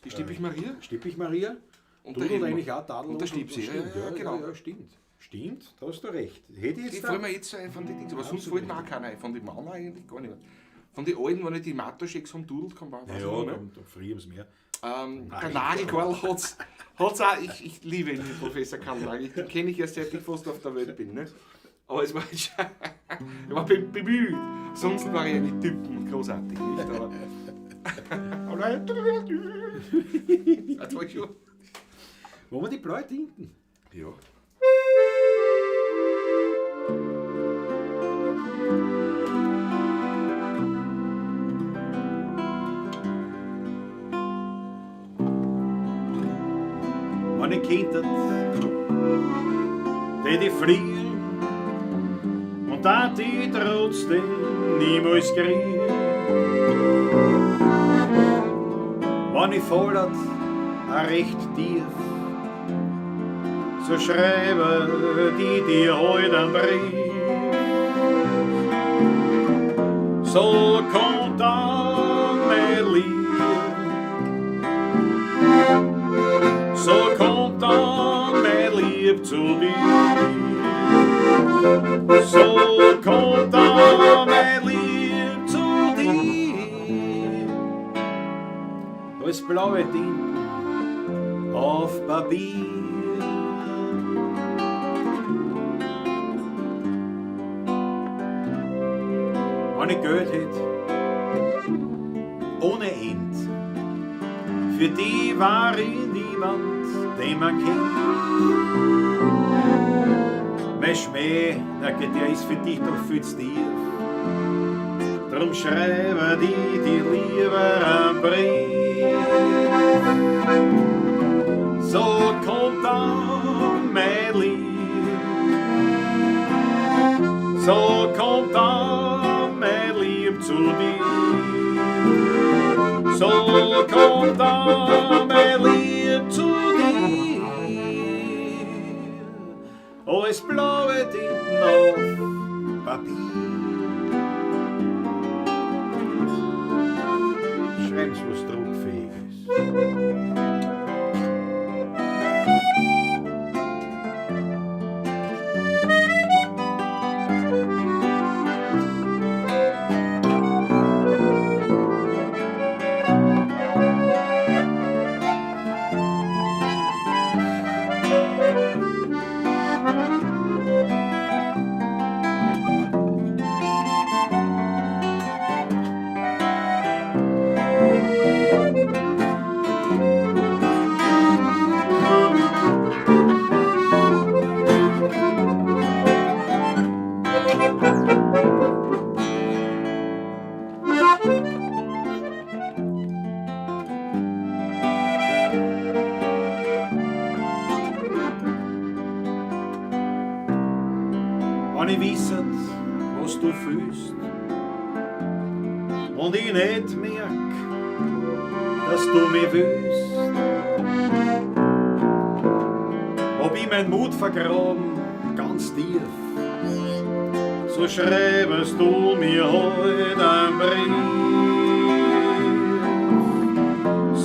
Die Stippich Maria Stippich Maria und der dudelt Helmut. eigentlich auch tadellos. Und der Stipsi, ja, stimmt, ja, genau. Ja, stimmt. Stimmt, da hast du recht. Hätte ich Die jetzt fallen da, mir jetzt so ein von den Dings, aber sonst Absolut fällt mir auch keiner ein, von den Männern eigentlich gar nicht mehr. Von den Alten, wenn ich die Matuscheks vom Dudel kam, weiß ich Ja, noch da, nicht. da frieren sie mehr. Der Nagelkarl hat's auch, ich liebe ihn, den Professor Karl Nagel. Den kenne ich erst seit ich fast auf der Welt bin. Ne? Aber es war schon, ich war bemüht. Sonst war ich eine Typen, großartig, nicht? Aber, das war schon. Wollen wir die blaue Tinten? Ja. Wenn ich könnte, die fliegen und da die trotzdem niemals kriegen. Wenn ich fallert, a recht tief, so schreibe die dir heut einen Brief. So kommt dann mein Lieb, so kommt dann mein Lieb zu dir. So kommt dann mein Lieb zu dir. Als blaue Tinten auf Papier. Wenn ich Geld hätt, ohne End, für die war ich niemand, den man kennt. Mein Schmäh, na geht, der ist für dich doch viel zu tief. Drum schreibe die dir lieber einen Brief. So kommt dann mein Lieb, so kommt dann mein Lieb zu dir. So kommt dann mein Lieb zu dir. Alles blaue Tinten auf Papier. Schreib's was Druckfähiges. Wenn ich wisset, was du fühlst und ich nicht merk, dass du mich willst, ob ich mein Mut vergraben ganz tief, so schreibest du mir heut einen Brief.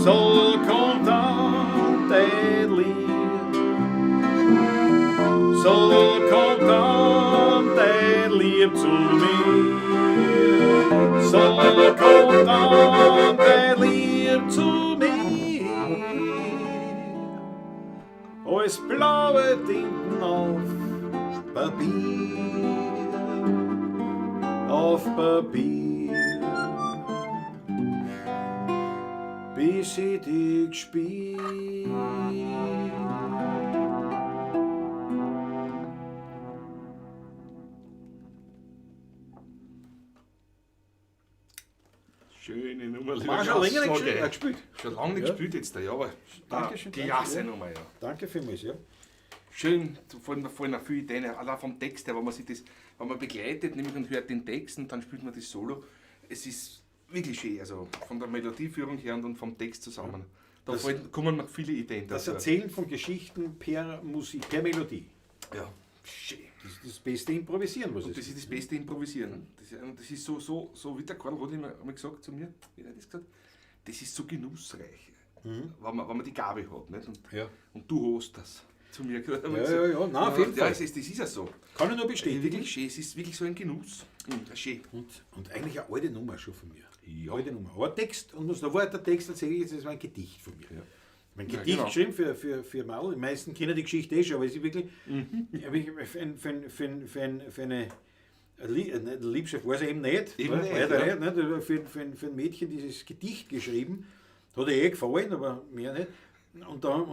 So kommt dann dein Lieb, so kommt dann dein Lieb zu mir. So kommt dann dein Lieb zu mir. Als blaue Tinten auf Papier, auf Papier, bis ich dich spür. Schöne Nummer. War schon länger nicht gespielt. Schon lange nicht Ja. gespielt jetzt, ja, aber Dankeschön, danke, klasse ja. Nummer, ja. Danke vielmals, ja. Schön, fallen auch viele Ideen, allein vom Text her, wenn man sich das, wenn man begleitet nämlich und hört den Text und dann spielt man das Solo. Es ist wirklich schön, also von der Melodieführung her und vom Text zusammen. Da kommen noch viele Ideen Das dazu. Erzählen von Geschichten per Musik, per Melodie. Ja, schön. Das ist das beste Improvisieren, was Und es das ist das beste Improvisieren. Und das ist so, wie der Karl hat immer einmal gesagt zu mir, wie hat er das gesagt? Das ist so genussreich, wenn man die Gabe hat. Nicht? Und, Ja. und du hast das. zu mir. Ja, ja, ja, nein, auf jeden Ja, Fall. das ist ja so. Kann ich nur bestätigen. Wirklich schön, es ist wirklich so ein Genuss. Schön. Und eigentlich eine alte Nummer schon von mir. Ja. Alte Nummer. Aber Text, und da war der Text tatsächlich, das war ein Gedicht von mir. Ja. Mein Ja, Gedicht genau. geschrieben für Maul. Die meisten kennen die Geschichte eh schon, aber es ist wirklich für eine Liebschaft war es eben nicht. Eben ne? nicht, Leider ja. nicht, ne? Für ein Mädchen dieses Gedicht geschrieben. Hat ihr eh gefallen, aber mehr nicht. Und dann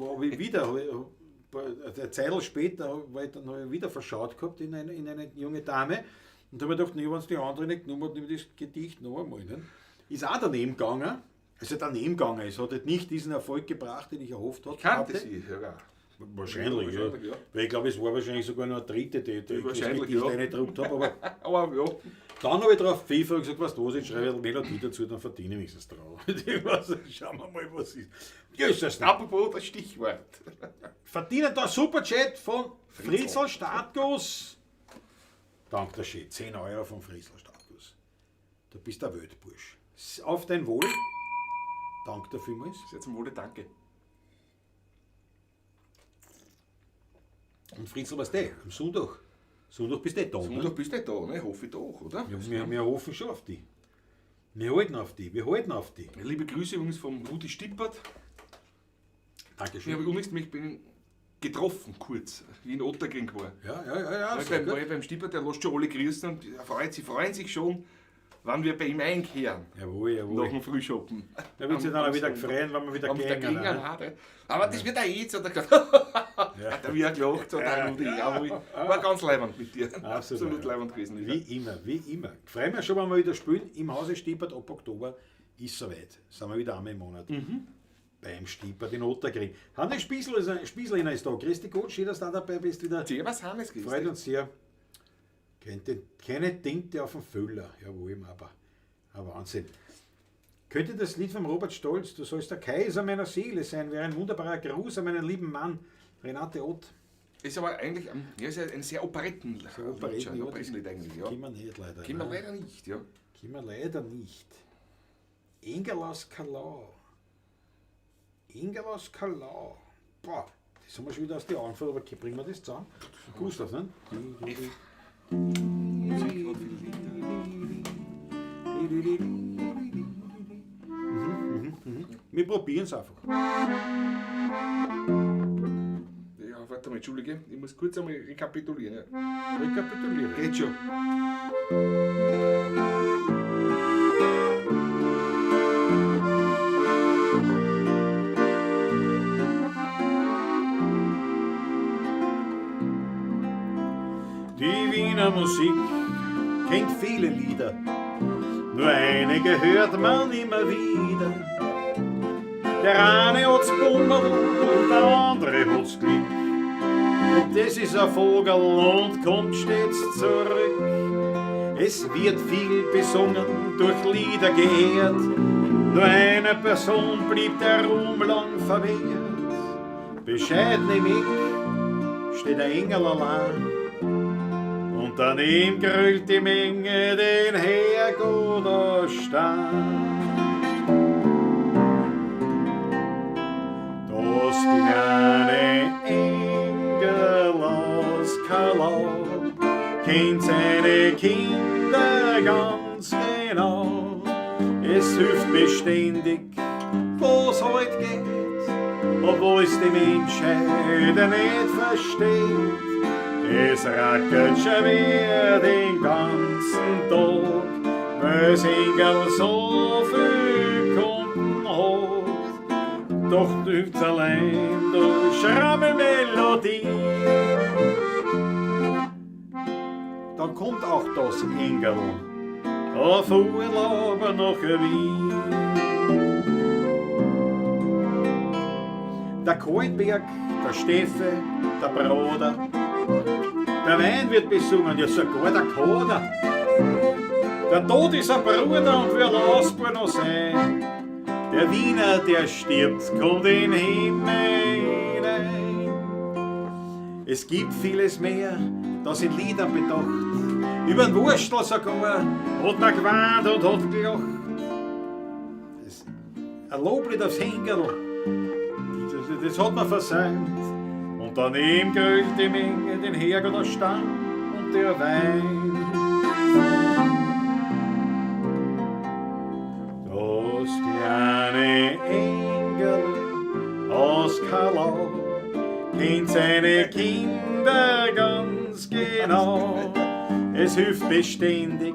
habe ich wieder, eine Zeit später, war ich dann, hab ich wieder verschaut gehabt in eine junge Dame. Und da habe ich gedacht, nee, wenn es die andere nicht genommen hat, nehme ich das Gedicht noch einmal. Ne? Ist auch daneben gegangen. Also daneben gegangen. Es hat halt nicht diesen Erfolg gebracht, den ich erhofft hatte. Ich kannte sie sogar. Wahrscheinlich, ja. Wahrscheinlich, ja. Weil ich glaube, es war wahrscheinlich sogar noch eine dritte, die ich das Wahrscheinlich, Gedicht ja. reingedruckt habe. Aber Aber ja. dann habe ich drauf gepfiffen und gesagt, weißt du was, ich schreibe eine Melodie dazu, dann verdiene ich wenigstens drauf. Ich weiß nicht, schauen wir mal, was ist. Jesus, Apropos das Stichwort. Verdienen da Superchat von Fritzl Startguss. Dank der schön, 10 Euro von Fritzl Startguss. Du bist der Weltbursch. Auf dein Wohl. Dank dir vielmals. Sehr zum Wohle, danke. Und Fritzl, was du? Am Sonntag. Sonntag bist du da, Sonntag ne? bist du da, ne? Hoffe ich doch, oder? Ja, wir hoffen schon auf die. Wir halten auf die, wir halten auf die. Liebe Grüße übrigens vom Rudi Stippert. Dankeschön. Ich habe übrigens mich bin getroffen kurz, wie in Ottakring war. Ja, ja, ja, ja. Ja, sehr gut. war ich beim Stippert, der lässt schon alle grüßen und sie freuen sich schon, wann wir bei ihm einkehren. Jawohl, jawohl. Nach dem Frühschoppen. Da wird sich dann auch wieder freuen, wenn wir wieder Am gehen. gehen, ne? ne? Aber das wird auch jetzt, hat er gesagt. Hat er wieder gelacht, hat der Rudi. Jawohl. War ganz leibend mit dir. Absolut leibend gewesen. Wie immer, wie immer. Freuen wir schon, wenn wir wieder spielen. Im Hause Stippert ab Oktober ist soweit. Sind wir wieder einmal im Monat. Beim Stippert in Ottakring. Hannes Spießlehner ist da. Grüß dich Gott, schön, dass du da dabei bist wieder. Servus Hannes, grüß Freut dich. uns sehr. Keine Tinte auf dem Füller. Jawohl, aber ein Wahnsinn. Könnte das Lied von Robert Stolz, du sollst der Kaiser meiner Seele sein, wäre ein wunderbarer Gruß an meinen lieben Mann, Renate Ott. Ist aber eigentlich ja, ist ja ein sehr Operetten. Sehr Operetten, ja, Operettenlied eigentlich, ja. Kennen wir nicht, leider. Kennen wir ne? leider nicht, ja. Kennen wir leider nicht. Engel aus Kalau. Engel aus Kalau. Boah, das haben wir schon wieder aus den Augen verloren, aber bringen wir das zusammen? Gustav, ne? Wir probieren es einfach. Ja, warte mal, entschuldige, ich muss kurz einmal rekapitulieren. Ja. Rekapitulieren. Geht schon. Die Wiener Musik kennt viele Lieder, nur einige hört man immer wieder. Der eine hat's Bummel und der andere hat's Glück. Und das ist ein Vogel und kommt stets zurück. Es wird viel besungen, durch Lieder geehrt, nur einer Person blieb der Ruhm lang verwehrt. Bescheiden im Eck steht der Engel allein. Und daneben grölt die Menge den Herrgott aus Stein. Das kleine Engel aus Kalau kennt seine Kinder ganz genau. Es hilft beständig, wo's heut geht, obwohl es die Menschheit nicht versteht. Es rackert schwer den ganzen Tag, weil's Engel so viel Kunden hat. Doch hilft's allein durch Schrammelmelodie. Dann kommt auch das Engel auf Urlaub nach Wien. Der Kohlenberg, der Steffe, der Broder, der Wein wird besungen, ja sogar der Kader. Der Tod ist ein Bruder und will Ausbau noch sein. Der Wiener, der stirbt, kommt in den Himmel hinein. Es gibt vieles mehr, das in Liedern bedacht. Über den Wurstel sogar hat man geweint und hat gelacht. Ein Loblied aufs Henkerl, das hat man versäumt. daneben grölt die Menge den Herrgott aus Stamm und der Wein. Das kleine Engel aus Karlau kennt seine Kinder ganz genau. Es hilft beständig,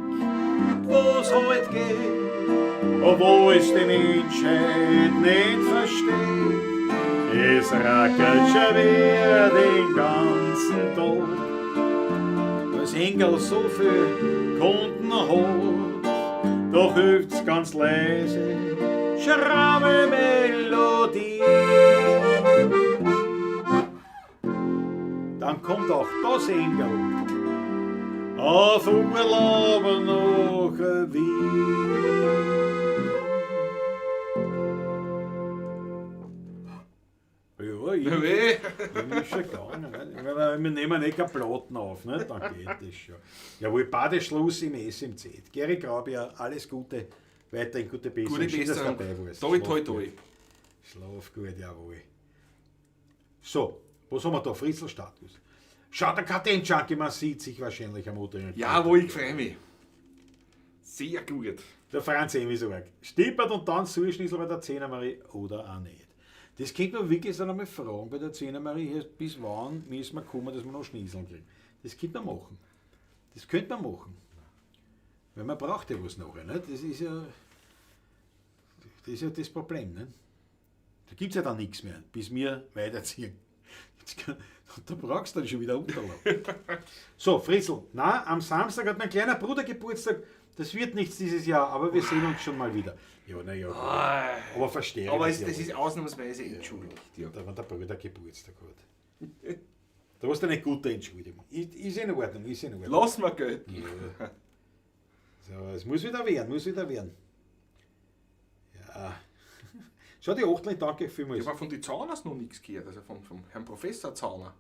wo's halt geht, obwohl es die Menschheit nicht versteht. Es rackert schon wieder den ganzen Tag, das Engel so viel Kunden hat, doch hilft's ganz leise, schramme Melodie. Dann kommt auch das Engel auf Urlaub nach Wien. Ja, ich ist schon gegangen. Nicht? Wir nehmen eh keine Platten auf, nicht? Dann geht das schon. Jawohl, Badeschluss im S im Z. Gary Graubier, alles Gute, weiterhin gute Besserung. Gute Besserung. Toi, toi, toi. Schlaf gut, jawohl. So, was haben wir da? Fritzl-Status. Schau, der Karten-Junkie, man sieht sich wahrscheinlich am Montag. Jawohl, ich freue mich. Sehr gut. Der Franz Emisorg. Stippert und dann Zuschnitzel bei der Zehnermarie oder auch nicht. Das könnte man wirklich dann einmal fragen bei der Zehnermarie, bis wann müssen wir kommen, dass wir noch Schnitzeln kriegen. Das könnte man machen. Das könnte man machen. Weil man braucht ja was nachher. Nicht? Das ist ja das Problem. Nicht? Da gibt es ja dann nichts mehr, bis wir weiterziehen. Da brauchst du dann schon wieder Unterlagen. So, Fritzl, na, am Samstag hat mein kleiner Bruder Geburtstag. Das wird nichts dieses Jahr, aber wir sehen uns schon mal wieder. Ja, na ja. Aber verstehe. Aber es, das ist ausnahmsweise entschuldigt. Ja, da, wenn der Bruder Geburtstag hat. Da hast du eine gute Entschuldigung. Ist in Ordnung, ist in Ordnung. Lass mal gelten. Ja. So, es muss wieder werden, muss wieder werden. Ja. Schau, die Achteln, danke vielmals. Ich habe von den Zauners noch nichts gehört, also vom Herrn Professor Zauner.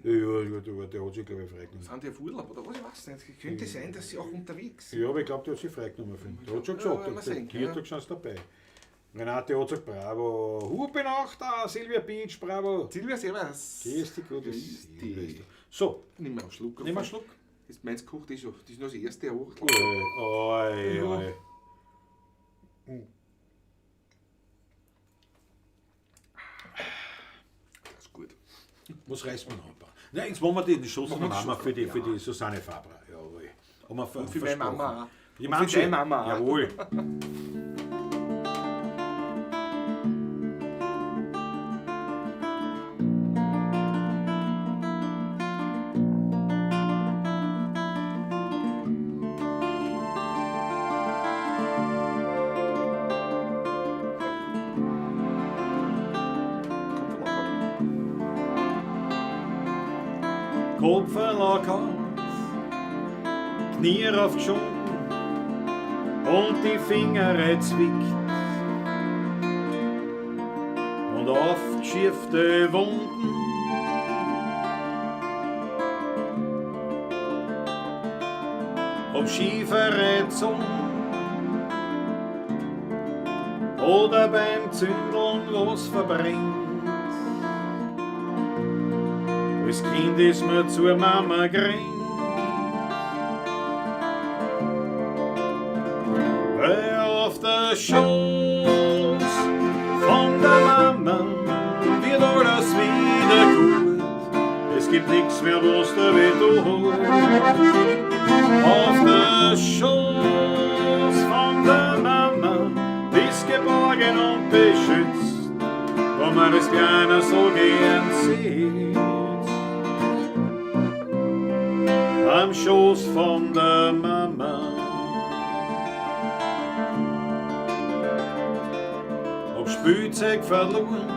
Ja, ja, der hat sich, glaube ich, freigenommen. Sind die auf Urlaub oder was? Ich weiß nicht. Könnte sein, dass sie auch unterwegs sind. Ja, aber ich glaube, der hat sich freigenommen. Der hat schon gesagt, der Kirtag sind sie dabei. Renate hat gesagt, bravo. Hupen auch da, Silvia Beach, bravo. Silvia, servus. Grüß dich, gut. Grüß dich. So. Nimm mal einen Schluck. Nimm mal einen Schluck. Das meins kocht ist schon. Das ist nur das erste Achtel. Oi, oi. Das ist gut. Was reißt man noch ein paar? Nein, jetzt machen wir den Schuss von Mama für die Susanne Fabra. Jawohl. Und für meine Mama auch. Die und für deine Mama auch. Jawohl. Kopf verlockert, Knie raufgeschoben und die Finger zwickt und aufgeschürfte Wunden. Ob schiefere Zunge oder beim Zündeln was verbrennt. Das Kind ist mir zur Mama gerannt, weil auf der Schoß von der Mama wird alles wieder gut. Es gibt nichts mehr, was der weh tut. Auf der Schoß von der Mama bist geborgen und beschützt, wo man es Kleiner so gern sieht. Am Schoß von der Mama. Ob Spielzeug verloren,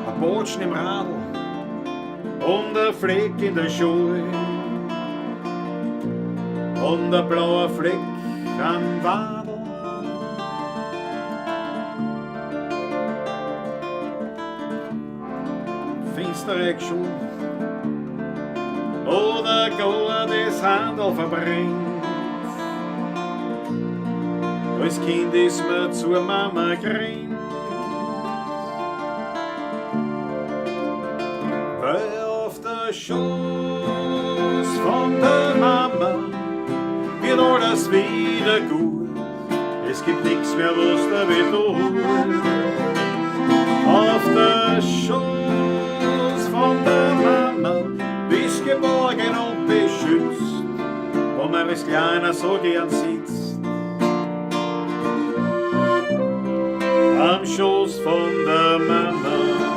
ein Botschen im Radl und ein Fleck in der Schuhe und ein blauer Fleck am Wadl. Finstere Schuhe oder gar das Handel verbrennt. Als Kind ist mir zur Mama gerannt. der Schoß von der Mama wird alles wieder gut. Es gibt nichts mehr, was da weh tut. Auf der Schoß von der Mama bist geborgen und beschützt, wo man als Kleiner so gern sitzt. Am Schoß von der Mama.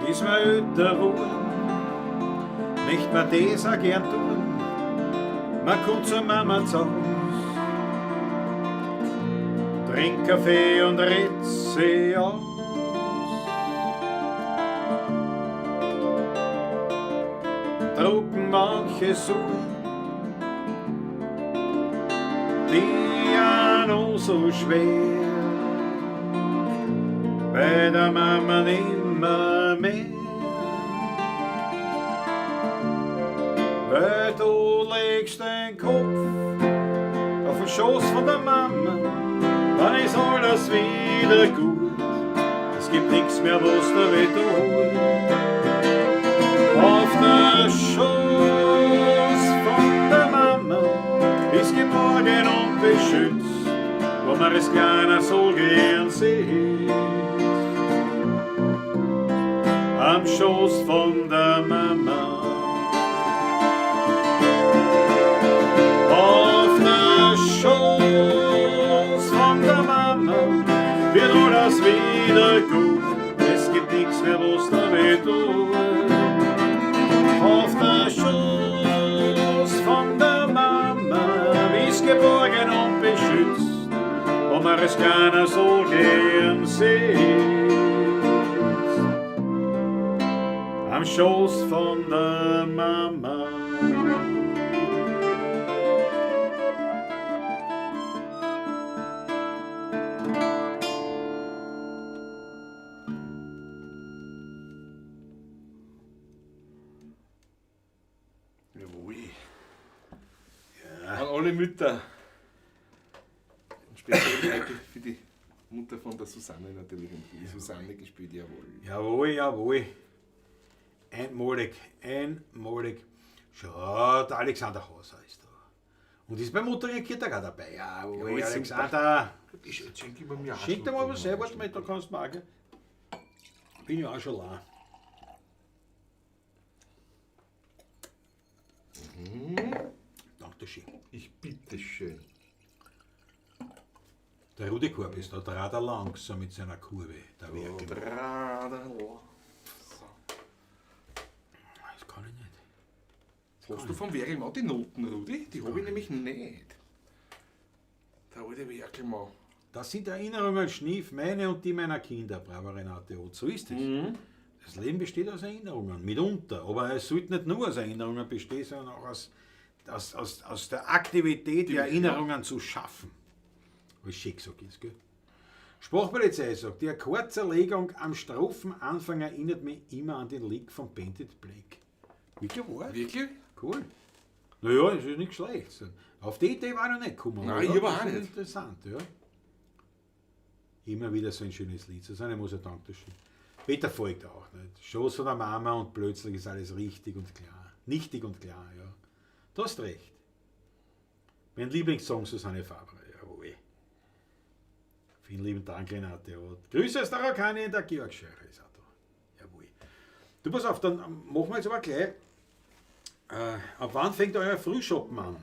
Ist mir älter geworden, möcht man das auch gern tun. Man kommt zur Mama zu Haus, trinkt Kaffee und redet sie aus. Drucken manche Suchen, die auch noch so schwer, bei der Mama nimmer mehr. Weil du legst den Kopf auf den Schoß von der Mama, dann ist alles wieder gut. Es gibt nichts mehr, was da weh tut. Auf der Schoß von der Mama ist geborgen und beschützt, wo man es kleiner so gern sieht. Am Schoß von der Mama. Auf der Schoß von der Mama wird alles wieder gut. Es gibt nichts mehr, was da weh tut. Auf der Schoß von der Mama ist geborgen und beschützt, wo man es keiner so gern sieht. Am Schoß von der Mama. Jawohl. Ja. An alle Mütter. Und speziell heute für die Mutter von der Susanne natürlich. Und die Susanne gespielt, jawohl. Jawohl, jawohl. Einmalig, einmalig. Schau, der Alexander Hauser ist da. Und ist beim Ottakringer Kirtag auch dabei. Jawohl, Jawohl, Alexander. Ich schenke mir auch Schenk dir mal was schon. ein, warte mal, da kannst du mal auch, gell? Bin ich auch schon lang. Dankeschön. Ich bitte schön. Der Rudi Korb ist da, der Radar langsam mit seiner Kurve. Der Werkel. Das kann ich nicht. Hast du vom Werkelmann die Noten, Rudi? Die habe ich nämlich nicht. Der alte Werkelmann. Das sind Erinnerungen, Schnief, meine und die meiner Kinder, bravo Renate Ott. So ist es. Das Leben besteht aus Erinnerungen, mitunter. Aber es sollte nicht nur aus Erinnerungen bestehen, sondern auch aus der Aktivität, die Erinnerungen zu schaffen. Was schön gesagt ist, gell? Sprachpolizei sagt, die Akkordzerlegung am Strophenanfang erinnert mich immer an den Lick von Paint It Black. Wirklich wahr? Wirklich? Cool. Naja, das ist nicht schlecht. Auf die Idee war ich noch nicht gekommen. Nein, aber ich ja, aber das auch ist nicht. Interessant, ja. Immer wieder so ein schönes Lied. Susanne Moser, danke schön. Peter folgt auch. Nicht? Schoß von der Mama und plötzlich ist alles richtig und klar. Nichtig und klar, ja. Du hast recht. Mein Lieblingssong Susanne Faber, jawohl. Vielen lieben Dank, Renate. Ja. Grüße aus der Araukanien, der Georg Scheurer ist auch da. Jawohl. Du, pass auf, dann machen wir jetzt aber gleich. Ab wann fängt euer Frühschoppen an?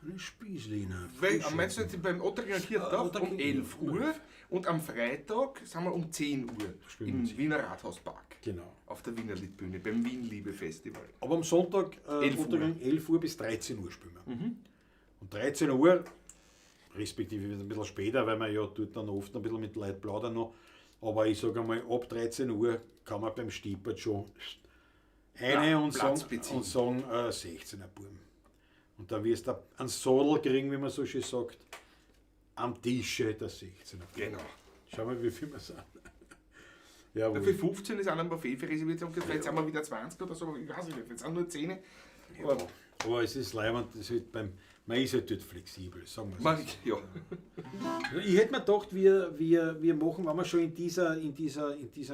Eine Spießlina. Weil, meinst du jetzt beim Ottakringer Kirtag um Ottakringer, 11 Uhr und am Freitag sind wir um 10 Uhr Spielen wir im um 10. Wiener Rathauspark. Genau. Auf der Wiener Liedbühne, beim Wien-Liebe-Festival. Aber am Sonntag, 11 Uhr. Ottakring, 11 Uhr bis 13 Uhr spielen wir. Und 13 Uhr, respektive ein bisschen später, weil wir ja dort dann oft ein bisschen mit Leuten plaudern noch, Aber ich sage einmal, ab 13 Uhr kann man beim Stiepert schon eine Ja, und Platz sagen, beziehen. und sagen 16er Buben. Und dann wirst du einen Sodel kriegen, wie man so schön sagt, am Tische der 16er. Genau. Schau mal, wie viel wir sind. Jawohl. Für 15 ist einer auf jeden Fall, ich würde sagen, vielleicht sind wir wieder 20 oder so, aber ich weiß nicht, vielleicht sind nur 10. Aber Aber es ist leibend, das wird beim, man ist halt dort flexibel, sagen wir man, so. ja. Ich hätte mir gedacht, wir machen, wenn wir schon in dieser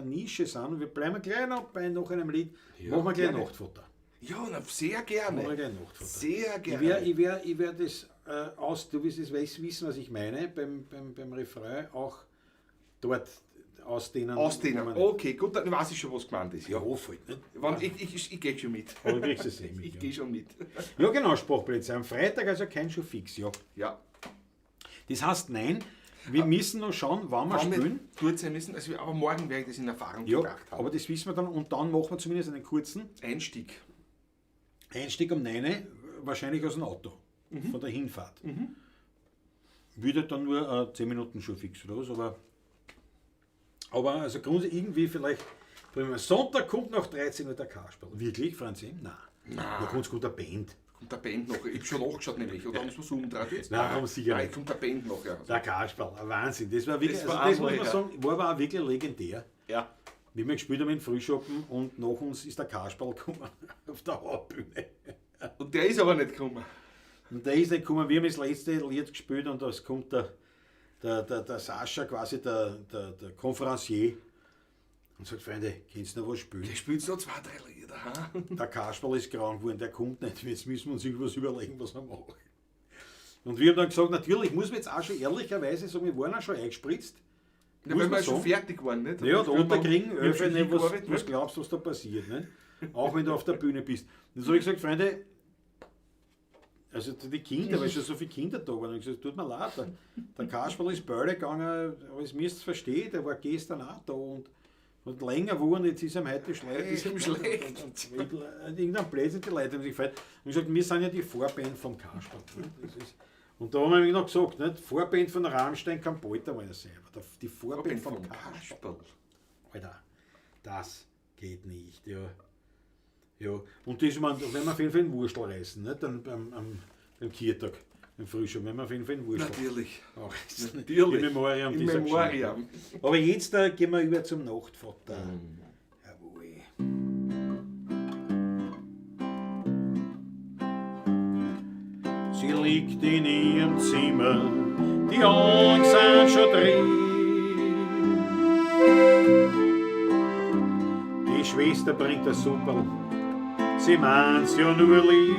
Nische sind, wir bleiben gleich noch bei noch einem Lied, Ja, machen wir gleich gerne. Nachtfutter. Ja, na, sehr Machen wir gerne. gleich Nachtfutter. Sehr Ich gerne. werde ich werd, ich werd das aus, du wirst es wissen, was ich meine, beim Refrain auch dort ausdehnen. Ausdehnen. Wo man- Okay, gut, dann weiß ich schon, was gemeint ist. Ja, Ja. hoffe ich. Nicht? Wenn, ich gehe schon mit. Aber du kriegst es eh mit. Ich ja. gehe schon mit. Ja, genau, Sprachplätze. Am Freitag also kein Schuh fix, ja. Ja. Das heißt, nein, wir müssen noch schauen, wann wir Wann wir spielen. dort sein müssen, also, aber morgen werde ich das in Erfahrung Ja, gebracht haben. aber das wissen wir dann und dann machen wir zumindest einen kurzen Einstieg. Einstieg um 9, wahrscheinlich aus dem Auto, von der Hinfahrt. Würde dann nur 10 Minuten schon fix oder was, aber also grundsätzlich irgendwie vielleicht, bringen wir- Sonntag kommt noch 13 Uhr der Kasperl. Wirklich, Franzi? Nein. Nein. Da kommt gut eine Band. Kommt der Band noch? Ich habe schon nachgeschaut nämlich. Oder haben sie was umgedreht jetzt? Nein, haben sie sicher Nein, nicht. kommt der Band noch, ja. Der Kasperl, ein Wahnsinn. Das war wirklich, Das war also das einmal, muss man ja. sagen, war aber auch wirklich legendär. Ja. Wie wir gespielt haben in Frühschoppen und nach uns ist der Kasperl gekommen auf der Hauptbühne. Und der ist aber nicht gekommen. Und der ist nicht gekommen, wir haben das letzte Lied gespielt und da kommt der Sascha, quasi der Konferencier, und sagt: Freunde, könnt ihr noch was spielen? Der spielt noch zwei, drei Lieder. Ha? Der Kasperl ist krank geworden, der kommt nicht, jetzt müssen wir uns irgendwas überlegen, was wir machen. Und wir haben dann gesagt, natürlich, muss man jetzt auch schon ehrlicherweise sagen, wir waren auch schon eingespritzt. Ja, Muss weil man wir schon sagen. fertig waren, nicht? Ja, da unterkriegen, Wir haben Öfe, schon nicht, was, hingearbeitet, was ne? glaubst du, was da passiert, nicht? Auch wenn du auf der Bühne bist. Und so habe ich gesagt, Freunde, also die Kinder, weil schon so viele Kinder da waren, ich gesagt, tut mir leid, der Kasperl ist Bälle gegangen, aber es müsst ihr verstehen, der war gestern auch da und länger geworden, jetzt ist ihm heute schlecht. Ist ihm schlecht. Und irgendein Blödsinn, die Leute haben sich gefreut. Und gesagt, wir sind ja die Vorband vom Kasperl. Ne? Das ist, und da haben wir noch gesagt, nicht? Vorband von Rammstein kann bald einmal sein, aber die Vorband vom Kasperl. Kasperl. Alter, das geht nicht, ja. Ja, und das, man, da werden wir auf jeden Fall einen Wurstel reißen, nicht? Dann beim Kirtag, beim Frühstück, werden wir auf jeden Fall einen Wurstel Natürlich. auch reißen. Natürlich. In Memoriam In dieser Memoriam. Geschichte. Aber jetzt gehen wir über zum Nachtvater. Jawohl. Sie liegt in ihrem Zimmer, die Augen sind schon drin. Die Schwester bringt das Supperl, sie meint's ja nur lieb.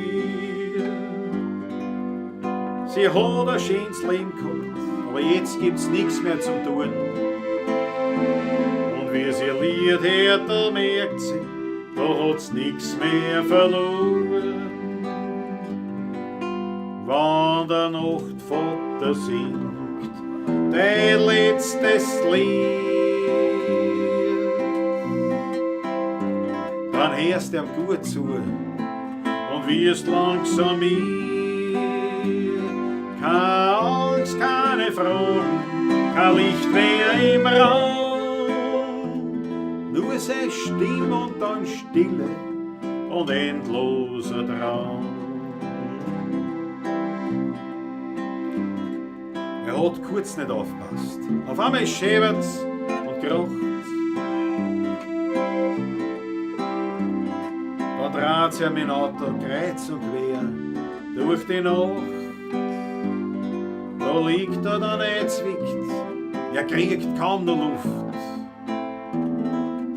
Sie hat ein schönes Leben gehabt, aber jetzt gibt's nichts mehr zum tun. Und wie sie ihr Lied hört, da merkt sie, da hat's nix mehr verloren. Wann der Nachtvater singt, dein letztes Lied, dann hörst du ihm gut zu und wirst langsam mir. Keine Angst, keine Fragen, kein Licht mehr im Raum, nur seine Stimme und dann Stille und endloser Traum. Er hat kurz nicht aufpasst. Auf einmal schäbert's und kracht's. Da dreht sich mein Auto kreuz und quer durch die Nacht. Da liegt er dann eingezwickt, er kriegt kaum noch Luft.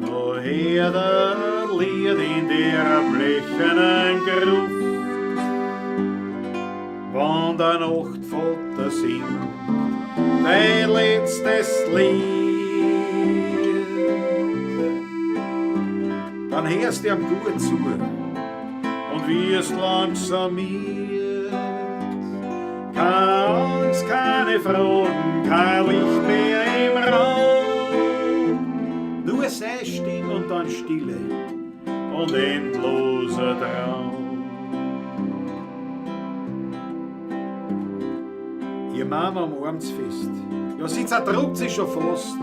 Da hört er ein Lied in der blechernen Gruft. Wann der Nachtvater singt, dein letztes Lied, dann hörst du ihm gut zu und wirst langsam miert. Keine Angst, keine Fragen, kein Licht mehr im Raum, nur seine Stimme und dann Stille und endloser Traum. Ihr Mama umarmt's fest. Ja, sie zerdruckt sich schon fast.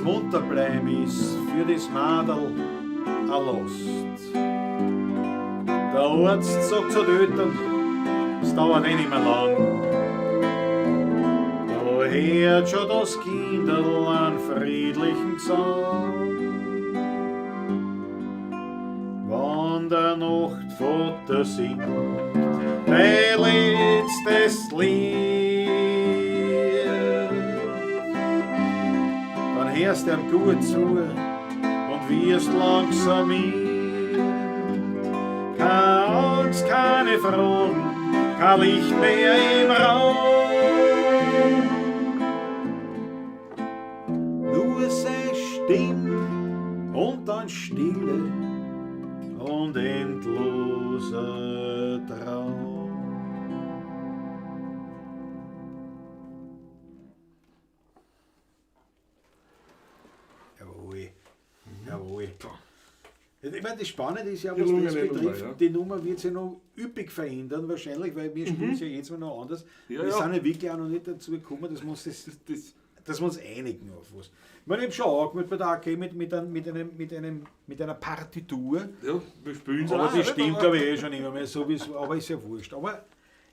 Das Munterbleiben ist für das Madel a Last. Der Arzt sagt zu den Eltern, es dauert eh nicht mehr lang. Da hört schon das Kinderl einen friedlichen Gesang. Wann der Nachtvater singt dein letztes Lied, dann hörst du ihm gut zu und wirst langsam miert. Keine Angst, keine Fragen, kein Licht mehr im Raum. Nur seine Stimme und dann Stille und endloser Traum. Jawohl, jawohl. Ich meine, das Spannende ist ja, was das betrifft, Nummer, ja. Die Nummer wird sich noch üppig verändern wahrscheinlich, weil wir spielen es ja jetzt mal noch anders. Ja, wir ja. sind ja wirklich auch noch nicht dazu gekommen, dass wir uns, dass wir uns einigen auf was. Ich meine, ich habe schon angemeldet bei der AK mit einer Partitur. Ja, wir spielen es Aber auch, die oder? stimmt, glaube ich, eh schon immer mehr. Sowieso, aber ist ja wurscht. Aber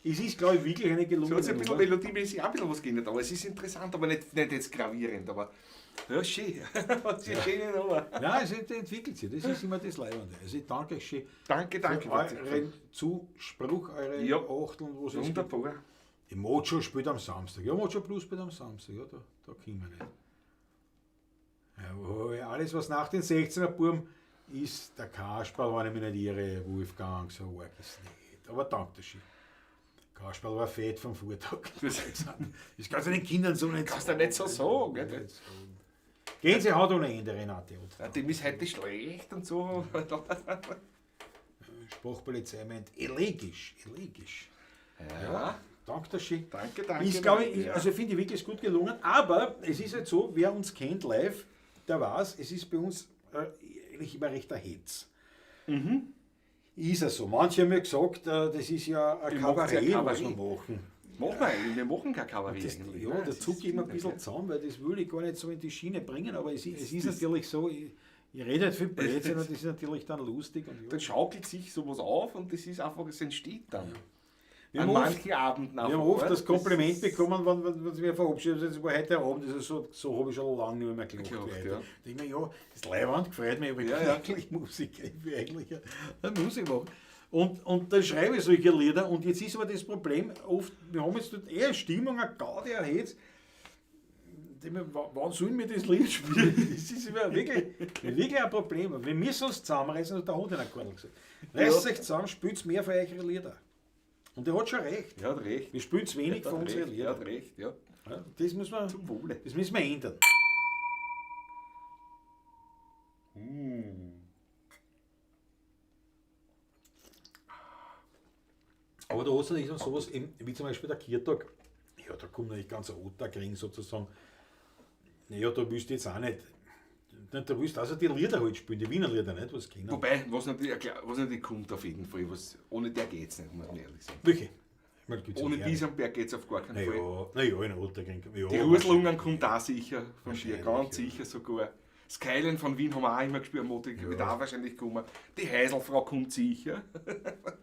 es ist, glaube ich, wirklich eine Es gelungene hat sich ein bisschen Nummer. melodiemäßig auch ein bisschen was geändert, aber es ist interessant, aber nicht jetzt gravierend, aber ja, schön. Das ist eine schöne Nummer. Nein, es entwickelt sich. Das ist immer das Leibende. Also ich danke euch schön Danke, danke. für euren Zuspruch, eure Ja. Achteln, was es gibt. Wunderbar. Die Mojo spielt am Samstag. Ja, Mojo Plus spielt am Samstag. Ja, da kommen wir nicht. Jawohl, alles, was nach den 16er Burm ist, der Kasperl, wenn ich mich nicht irre, Wolfgang, so arg ist nicht. Aber danke schön. Kasperl war fett vom Vortag. Das kannst du den Kindern so nicht Kannst du nicht so sagen, gell? Nicht sagen. Gehen Sie hat ohne Ende, Renate. Ja, dem ist heute schlecht und so. Sprachpolizei meint elegisch, elegisch. Ja, Danke schön. danke, danke. Ist, glaube ich, danke. also finde ich wirklich gut gelungen. Aber es ist halt so, wer uns kennt live, der weiß, es ist bei uns eigentlich immer recht ein Hetz. Mhm. Ist ja so. Manche haben mir gesagt, das ist ja ein Ihr macht's ja Kabarett, was wir Kabarett. machen. Machen wir eigentlich, wir machen kein Kabarett. Das, eigentlich. ja, Nein, da das zucke ich immer ein ist- bisschen zusammen, weil das will ich gar nicht so in die Schiene bringen, aber es ist natürlich so, ich rede halt viel Blödsinn und das ist natürlich dann lustig. Und ja. Dann schaukelt sich sowas auf und das ist einfach, es entsteht dann. Wir An haben oft, manchen Abenden wir haben einfach, oft oder? das Kompliment ist- bekommen, wenn wir verabschiedet sind, das war heute Abend, das ist so, so habe ich schon lange nicht mehr gelacht. Gelacht, wie heute. ja. Ich denke mir, ja, das Leibwand gefreut mich, aber ich Ja, bin ja. eigentlich Musiker, ich will eigentlich eine Musik machen. Und dann schreibe ich solche Lieder und jetzt ist aber das Problem, oft, wir haben jetzt dort eher Stimmung, eine Gaudi, ein Hetz. Ich denk mir, wann sollen wir das Lied spielen? Das ist immer wirklich, wirklich ein Problem. Wir müssen uns zusammenreißen, hat der Hund in der Kordel gesagt. Reißt euch zusammen, spielt mehr von euren Lieder. Und der hat schon recht. Er hat recht. Wir spielen zu wenig Er von hat unseren recht, er Liedern. hat recht, ja. Ja, das müssen wir, Zum Wohle. das müssen wir ändern. Aber da hast du natürlich noch sowas, eben, wie zum Beispiel der Kirtag. Ja, da kommt natürlich ganz ein Otterkring sozusagen. Naja, da willst du jetzt auch nicht. Da willst du also die Lieder halt spielen, die Wiener Lieder, nicht? Was kennen. Wobei, was natürlich kommt auf jeden Fall, was, ohne der geht's nicht, muss man ehrlich sagen. Welche? Ich meine, gibt's Ohne ja Bisamberg geht's auf gar keinen Fall. Naja, naja, in Otterkring. Ja, Die Ruslungen kommt auch sicher von dir, Wahrscheinlich, ganz ja. sicher sogar. Skyline von Wien haben wir auch immer gespielt, am Montag wird auch wahrscheinlich kommen. Die Heiselfrau kommt sicher.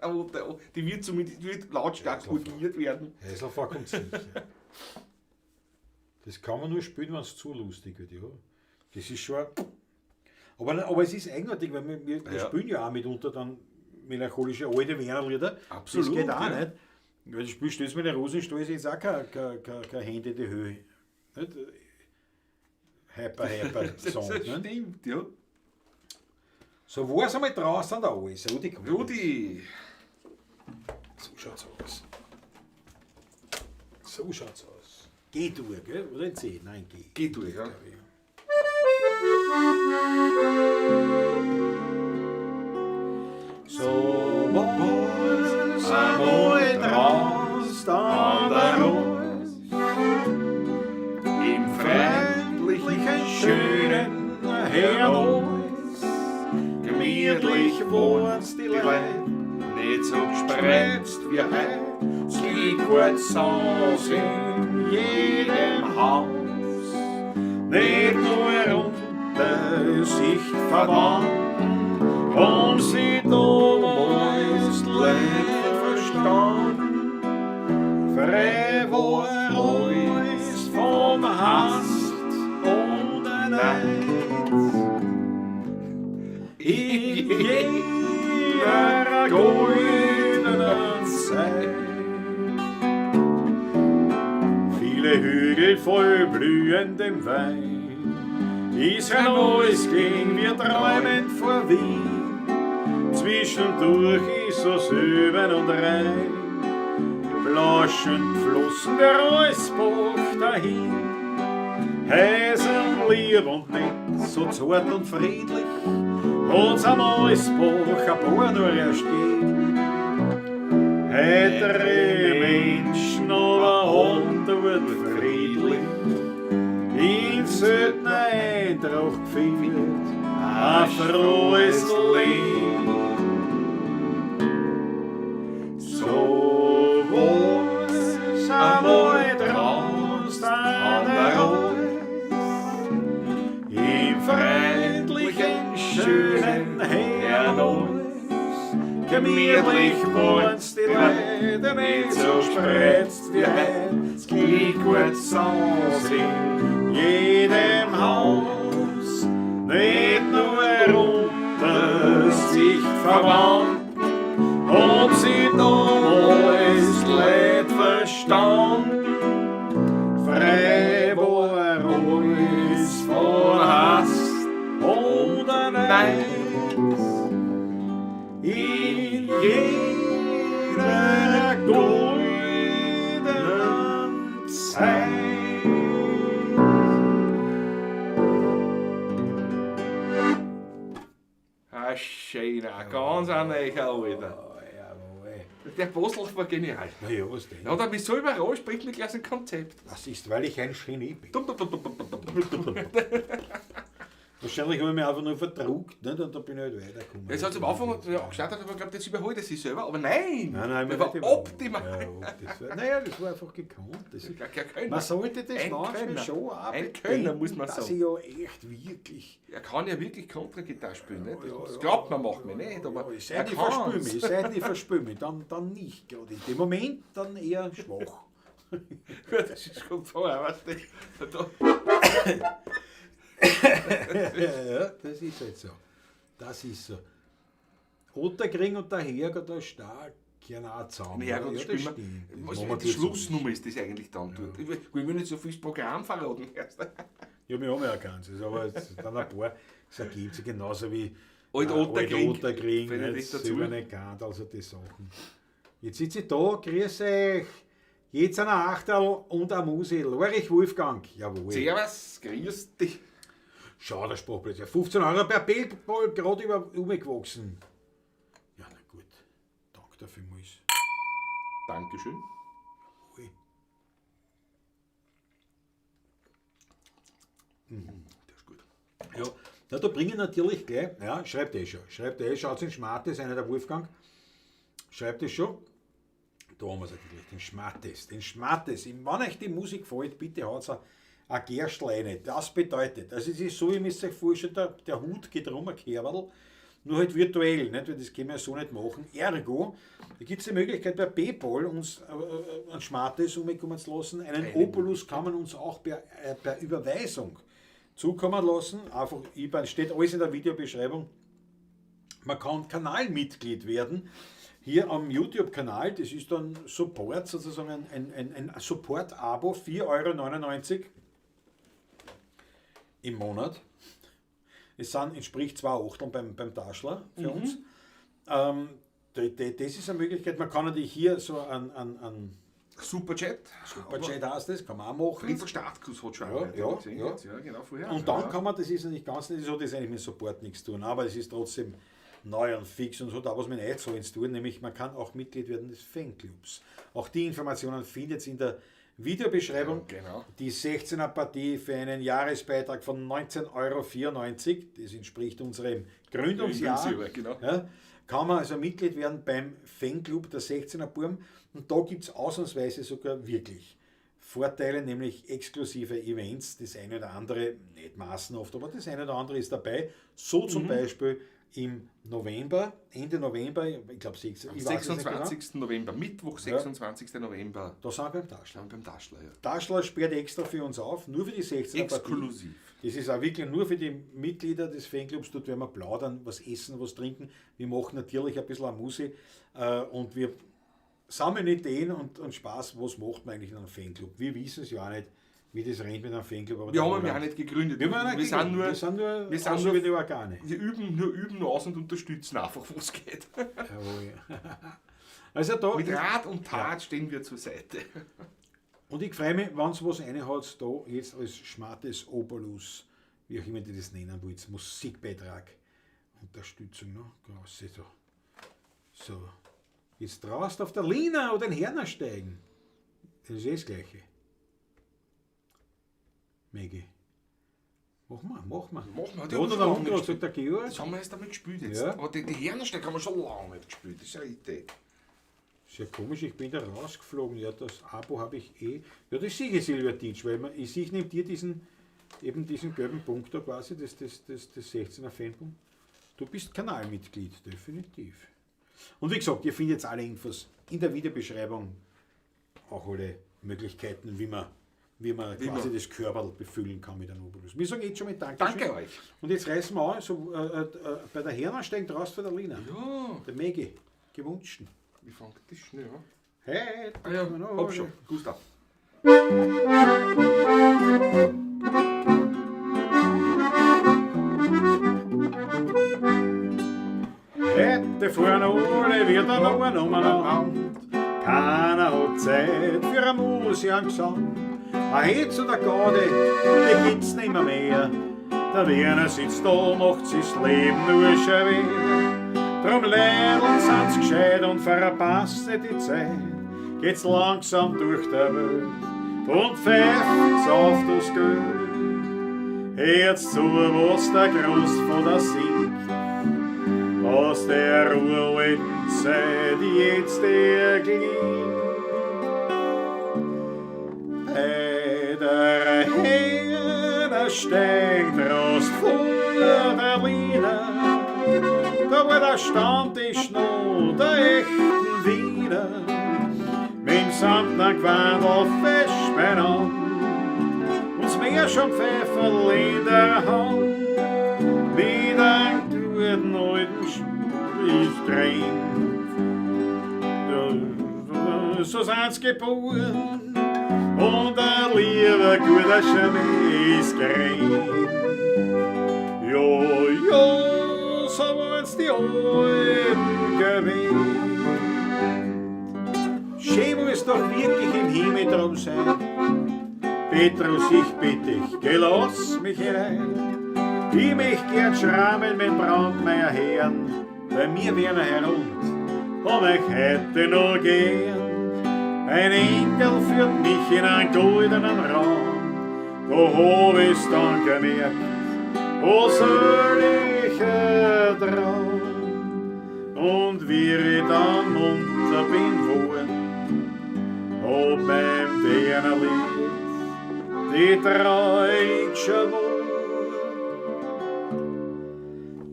Aber die wird zumindest die wird lautstark Heiselfrau. urgiert werden. Heiselfrau kommt sicher. Das kann man nur spielen, wenn es zu lustig wird, ja. Das ist schon. Aber es ist eigenartig, weil wir Ja. spielen ja auch mitunter dann melancholische alte Wiener Lieder. Absolut, Das geht auch ja. nicht. Weil du spielst das mit der Rosenstall, ist jetzt auch kein Hände in die Höhe. Nicht? Hyper, hyper Song. Das nicht? stimmt, ja. So war es einmal draußen da alles. Rudi, komm. Rudi, So schaut's aus. So schaut's aus. Geh durch, gell? Oder in C? Nein, geh. geh durch, ja. Glaub ich. So war's einmal draußen an der Rose, Im freundlichen, schönen Hernals, gemütlich wohnen's die Leute, nicht so gespreizt wie heut. Es liegt gut Saus in jedem Haus. Nicht nur unter sich Verwandten, haben sie damals Leid verstanden. Frei war alles vom Hass und Neid. In jener goldenen Zeit. Viele Hügel voll blühendem Wein, ist ein alles ging wir träumend vor Wien. Zwischendurch ist so Söben und Rhein, Blaschend flossen der Reusbach dahin. Heiß und lieb und nett, so zart und friedlich, uns am Eisbach ein paar nur erst geht. Heitere Menschen, aber und dort friedlich, in seltener Eintracht geführt, ein frohes Leben. So war's einmal draußen an der Reus, im freundlichen, schönen Herrenhaus. Gemütlich waren's die Leute, nicht so spreizt wie heut. Es geht gut saß in jedem Haus, nicht nur unter sich Verwandten, haben sie damals Leid verstanden. Frei war alles von Hass oder Neid. In jener goldenen Zeit. Ah, schön, ein ganz ein neuer Alter. Oh, jawohl. Der Bosl war genial. Na ja, was denn? Da hat er mich so überrascht, bringt mich gleich ein Konzept. Das ist, weil ich ein Genie bin. Dum, dum, dum, dum, dum, dum, dum. Wahrscheinlich habe ich mich einfach nur verdruckt, nicht? Und da bin ich halt weitergekommen. Jetzt hat es am Anfang ja, gestartet, aber ich glaube, jetzt überholt er sich selber. Aber nein! Nein, nein, der mir war nicht optimal. Ja, das war, naja, das war einfach gekonnt. Das ist, Kein Könner. man sollte das Ein manchmal Könner. schon auch Ein bedenken, Könner, muss man dass sagen. ich ja echt wirklich. Er kann ja wirklich Kontragitarre spielen. Nicht? Ja, Das ja, glaubt man manchmal nicht, aber Ja, es sei er denn, ich kann's. verspüle mich, es sei denn, ich verspüle mich, dann nicht gerade. In dem Moment dann eher schwach. Gut, das ist schon vorher, weißt du. Da, Ja, das ist halt so. Das ist so. Otterkring und der Herrgott, da stark gehören auch zusammen. Ja, gut, ja, spielen das wir. stimmt. Das Was, machen wir die gut Schlussnummer ist das eigentlich dann dort. Ich will nicht so viel das Programm verraten. Erst. Ja, wir haben ja keins, aber es dann ein paar, es ergibt sich genauso wie Alt Otterkring. Alt Otterkring, Fällt nicht, nicht dazu. selber nicht gekannt, also die Sachen. Jetzt sitze ich da, grüß euch. Jetzt ein Achterl und ein Musi. Lorich Wolfgang, jawohl. Servus, grüß dich. Schau, der Sportplatz. 15 Euro per Bildball, gerade über umgewachsen. Ja, na gut. Danke dafür, vielmals. Dankeschön. Ui. Das ist gut. Ja, na, da bringe ich natürlich gleich, ja, schreibt eh schon, schreibt eh, schaut in Schmattes, einer der Wolfgang, schreibt es schon. Da haben wir es natürlich, den Schmattes, den Schmattes. Wenn euch die Musik gefällt, bitte haut ein Gerstl rein. Das bedeutet, also es ist so, ihr müsst euch vorstellen, der Hut geht rum, ein Kerl, nur halt virtuell, nicht? Weil das können wir so nicht machen. Ergo, da gibt es die Möglichkeit bei PayPal uns einen Schmattes umkommen zu lassen. Einen Opulus kann man uns auch per Überweisung zukommen lassen. Einfach, IBAN, steht alles in der Videobeschreibung. Man kann Kanalmitglied werden. Hier am YouTube-Kanal, das ist dann Support, sozusagen ein Support-Abo, 4,99 € im Monat. Es entspricht 2 Achteln beim Taschler für uns. Das ist eine Möglichkeit. Man kann natürlich hier so ein Superchat. Superchat heißt das, kann man auch machen. Fritz Startkuss hat schon Ja, einer, ja, gesehen ja. jetzt. Ja, genau, vorher. Und dann ja. kann man, das ist natürlich ganz nicht so, das eigentlich mit Support nichts tun, aber es ist trotzdem neu und fix und hat auch was mit Einzahlen zu tun, nämlich man kann auch Mitglied werden des Fanclubs. Auch die Informationen findet ihr in der Videobeschreibung. Ja, genau. Die 16er Partie für einen Jahresbeitrag von 19,94 €, das entspricht unserem Gründungsjahr, Gründungsjahr, genau. Ja, kann man also Mitglied werden beim Fanclub der 16er Burm und da gibt es ausnahmsweise sogar wirklich Vorteile, nämlich exklusive Events, das eine oder andere, nicht massenhaft, aber das eine oder andere ist dabei. So zum Beispiel im November, Ende November, ich glaube 26. November, Mittwoch, 26. November. Da sind wir beim Taschler. Beim Taschler, ja. Taschler sperrt extra für uns auf, nur für die 16er Exklusiv. Partie. Das ist auch wirklich nur für die Mitglieder des Fanclubs, dort werden wir plaudern, was essen, was trinken. Wir machen natürlich ein bisschen Musik und wir sammeln Ideen und Spaß, was macht man eigentlich in einem Fanclub? Wir wissen es ja auch nicht, wie das rennt mit einem Fanclub. Aber wir haben ihn ja auch nicht gegründet. Wir sind nur die Organe. Wir üben nur aus und unterstützen einfach, wo es geht. Jawohl. Also da, mit Rat und Tat stehen wir zur Seite. Und ich freue mich, wenn es was reinhaut, da jetzt als Schmattes Obolus, wie auch immer die das nennen wollt, Musikbeitrag, Unterstützung, ne? Große, so. So. Jetzt traust auf der Lina oder den Herner steigen. Das ist eh das Gleiche. Maggie. Mach mal. Mach mal. Da hat der Hund gerade gesagt, der Georg. Das haben wir erst einmal gespielt jetzt. Ja. Aber die Hernersteig haben wir schon lange nicht gespielt. Das ist ja eine Idee. Sehr komisch, ich bin da rausgeflogen. Ja, das Abo habe ich eh. Ja, das sehe ich, Silvia Ditsch, weil ich sehe neben dir diesen gelben Punkt da quasi, das 16er Fanpunkt. Du bist Kanalmitglied, definitiv. Und wie gesagt, ihr findet jetzt alle Infos in der Videobeschreibung, auch alle Möglichkeiten, wie man quasi das Körperl befüllen kann mit einem Obolus. Wir sagen jetzt schon mal Dankeschön. Danke euch. Und jetzt reißen wir an, so, bei der Hernersteig draußen von der Lina. Ja. Der Maggie, gewünscht. Wie fängt das schnell an? Hey, ja, hab schon. Gustav. Heute fahren alle wieder noch umeinander. Keiner hat Zeit für eine Musik und Gesang. Ein Hetz und eine Gaude, die gibt's nimmer mehr. Der Werner sitzt da, macht sich das Leben nur schwer. Drum Leideln sind's gescheit und verpasst nicht die Zeit. Geht's langsam durch der Welt und pfeift's auf das Geld. Hört's zu, was der Großvater singt. Aus der uralten Zeit jetzt erklingt. Bei der Herner steigt Rost vor der Lina, da war der Stammtisch noch der echten Wiener, mit dem samtnen Gewandl fest beieinander und das Meerschaumpfeiferl in der Hand, mit einem guten alten Spieß drin. So sind's geboren und ein lieber guter Schmähs gerannt. Ja, ja, so waren's die Alten gewesen. Schön muss doch wirklich im Himmel drum sein. Petrus, ich bitte dich, geh, lass mich hinein. Ich möcht gern schrammen mit Brandmeier Herrn, bei mir wär er herund, hab ich heute noch gern. Ein Engel führt mich in einen goldenen Raum, da hab ich's dann gemerkt, o seliger Traum. Und wie ich dann munter bin worden, hab beim Wernerlied die Treu geschworen.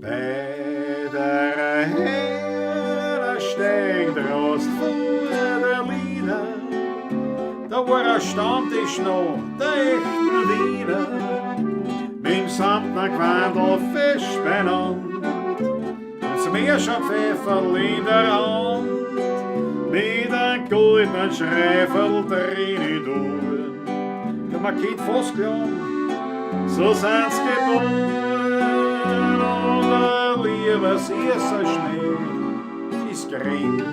Bei der Herner steigt Rost vor der Lina, da war ein Stammtisch noch der echten Wiener, mit dem samtnen Gewandl fest beieinander und das Meerschaumpfeiferl in der Hand, mit einem goldenen Schreiferl drin in Ohren. Ja, man geht fast glauben, so sind's geboren. Und ein lieber süßer Schnee ist gerannt.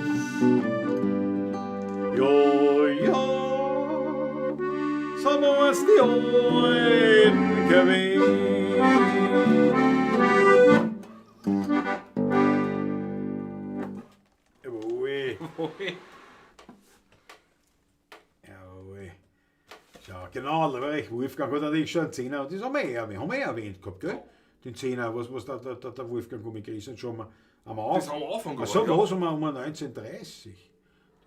Ja, ja, so waren's die Alten gewesen. Jawohl. Jawohl. Ja, genau, Wolfgang hat natürlich schon einen Zehner, das haben wir eh erwähnt gehabt, gell? Den Zehner, was der Wolfgang mitgerissen hat, schon am Anfang. Das haben wir Anfang gehabt. So, was um 1930.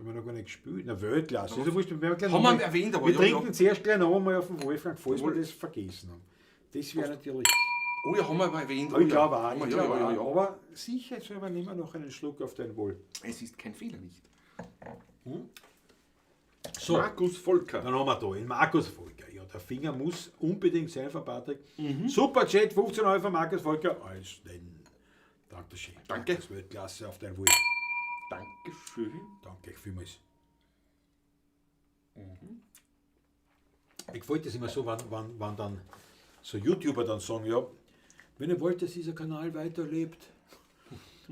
Haben wir noch gar nicht gespielt. Na, Weltklasse. Ist ja wurscht, wir gleich Haben noch wir mal- erwähnt, aber Wir ja, trinken ja. zuerst gleich noch einmal auf den Wolfgang, falls wir Jawohl. das vergessen haben. Das wäre natürlich. Oh ja, haben wir aber erwähnt. Aber Oh ich ja. glaube auch. Haben wir, Ich ja, glaube ja, auch. ja, ja. Aber sicherheitshalber nehmen wir noch einen Schluck auf dein Wohl. Es ist kein Fehler nicht. So. Markus Volker. Dann haben wir da den Markus Volker. Ja, der Finger muss unbedingt sein von Patrick. Super Chat, 15 Euro von Markus Volker. Alles denn. Dankeschön. Danke. Das Weltklasse auf dein Wohl. Dankeschön. Danke vielmals. Mir gefällt das immer so, wenn dann so YouTuber dann sagen, ja, wenn ihr wollt, dass dieser Kanal weiterlebt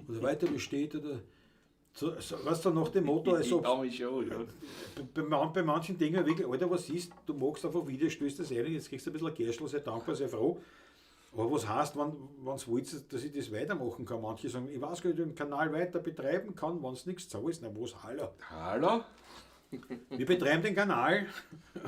oder weiter besteht oder so, so, was dann nach dem Motto, also Ich mich schon, ja. bei manchen Dingen wirklich, Alter, was ist, du magst einfach Video, stößt das ein, jetzt kriegst du ein bisschen Gerschel, sei dankbar, sei froh. Aber was heißt, wenn es wollt, dass ich das weitermachen kann? Manche sagen, ich weiß gar nicht, ob ich den Kanal weiter betreiben kann, wenn es nichts zahlt. Na, was, hallo? Hallo? Wir betreiben den Kanal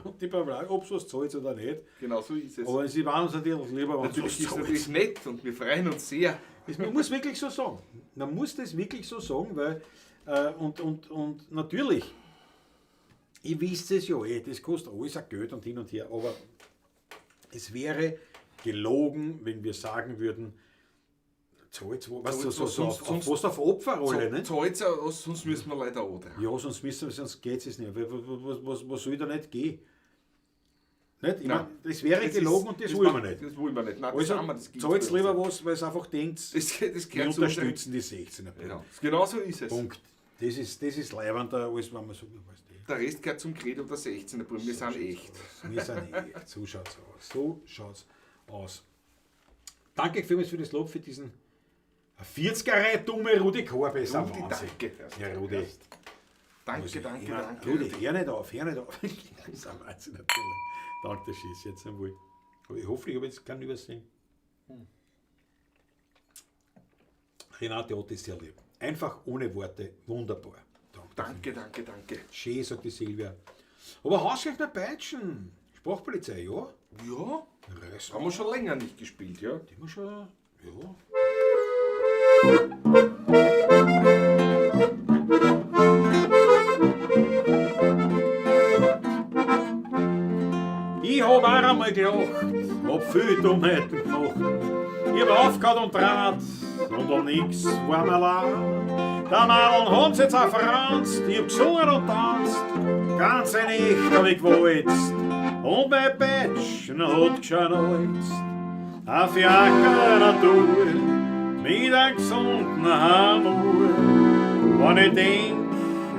und die ob es was zahlt oder nicht. Genau so ist es. Aber sie waren uns natürlich lieber, wenn Natürlich es ist was es zahlt. natürlich nett und wir freuen uns sehr. Das, man muss wirklich so sagen. Man muss das wirklich so sagen, weil und natürlich, ich wisst es ja eh, das kostet alles auch Geld und hin und her, aber es wäre gelogen, wenn wir sagen würden, zahlt was, so, Zahlt so, was, so, sonst- auf, sonst- fast auf Opferrolle, ne? Zahlt aus, sonst müssen wir leider auch dran. Ja, sonst müssen wir, sonst geht es nicht. Was soll da nicht gehen? Nicht? Ich Nein. mein, das wäre gelogen und das, wollen wir nicht. Das wollen wir nicht. Nein, das Also, haben wir, das gibt's zahlt bei uns lieber nicht. was, weil es einfach denkt, Das wir gehört zu unserem- unterstützen die 16er. Genau. Genau so ist es. Punkt. Das ist leibender, als wenn man so, weißt du, Der Rest gehört zum Credo der 16er Buben. Wir sind echt. Wir sind echt. So schaut's aus. So schaut's aus. Danke vielmals für das Lob, für diesen 40er dumme Rudi Korb. Ist ein Rudi, Wahnsinn. danke. Ja, Rudi. Danke, danke, Ich mein, danke. Rudi, hör nicht auf, hör nicht auf. Das ist ein Wahnsinn, natürlich. Danke, das ist jetzt einmal. Aber ich hoffe, ich habe jetzt keinen übersehen. Renate Ott ist sehr lieb. Einfach ohne Worte, wunderbar. Danke. Danke, danke, danke. Schön, sagt die Silvia. Aber Hauskirchner Peitschen, Sprachpolizei, ja? Ja, Reiß haben wir schon länger nicht gespielt, ja? Immer schon, ja. Ich hab auch einmal gelacht, hab viel Dummheiten gemacht. Ich hab aufgehört und draht und um nix war mir leid. Der Madeln haben's jetzt auch verranzt, ich hab gesungen und tanzt, ganze Nacht hab ich gewalzt. Und mein Pätschen hat geschnalzt. Ein Fiaker Natur mit einem gesunden Hamur. Wenn ich denk,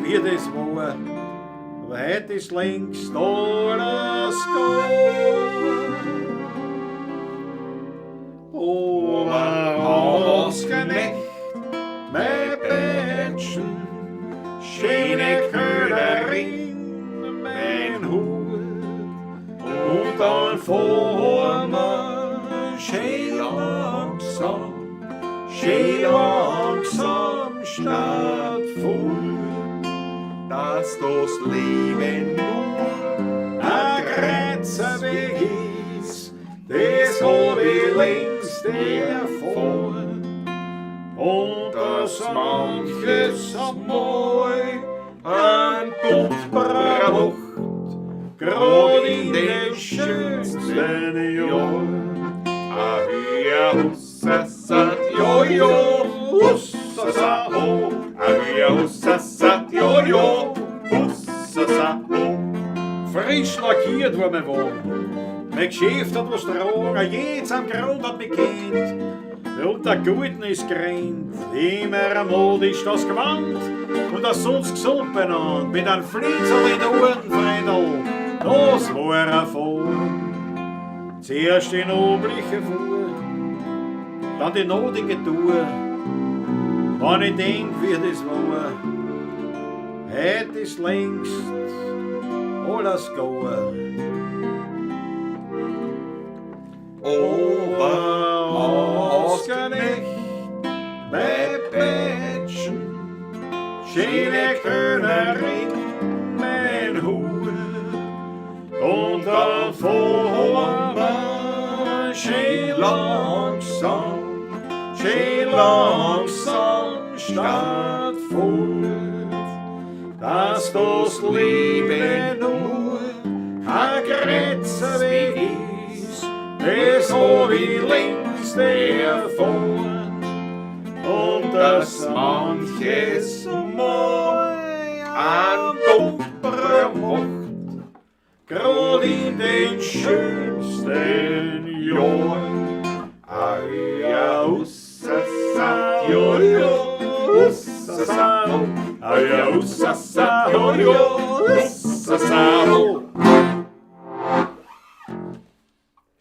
wie das war, aber heute ist längst alles gut. Oberhausknecht, mein Pätschen, schöne Köhlerin, mein Hut. Und dann fahren wir schön langsam statt voll. Dass das Leben nur Ein Kreuzerweg ist, das hab ich längst erfahren. Und dass manches Mal ein Bund braucht, grad in den schönsten Jahren. Ahia, hussasat, jojo, hussasa, ho. Ahia, hussasat, jojo, hussasa, ho. Frisch lackiert war mein Wagen. Mein Geschäft hat was tragen, jedes am Grund hat mich kennt. Und der Guten ist gerannt, immer modisch das Gewand und das sonst gesund benannt, mit einem Flitzerl in den Ohren, Freundl, das war er voll. Zuerst die nobliche Fuhr, dann die notige Tour, wenn ich denk, wie das war, heut ist längst alles gegangen. Oberhausknecht, mein Pätschen, schöne Könnerin, mein Hut. Und dann fahren wir schön langsam statt fort. Dass das Leben nur ein Kreuzweg ist, das hab ich längst erfahren. Und dass manches Mal ein Dumperer macht, grad in den schönsten Jahren. Aja, ussasa, jojo, ussasa, ho. Aja, ussasa, jojo, ussasa, ho.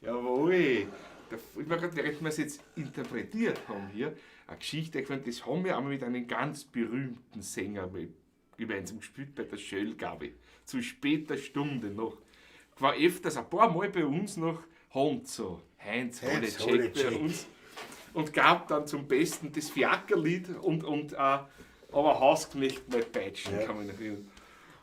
Jawohl. Da ich mir grad, während wir es jetzt interpretiert haben hier, eine Geschichte eingefallen, das haben wir einmal mit einem ganz berühmten Sänger mal gemeinsam gespielt bei der Schöll, glaube ich. Zu später Stunde noch. War öfters ein paar Mal bei uns noch Honzo, Heinz Heinz Holitschek bei Holitschek. uns. Und gab dann zum Besten das Fiakerlied und aber Hausknecht mal peitschen, Ja. kann man noch erinnern.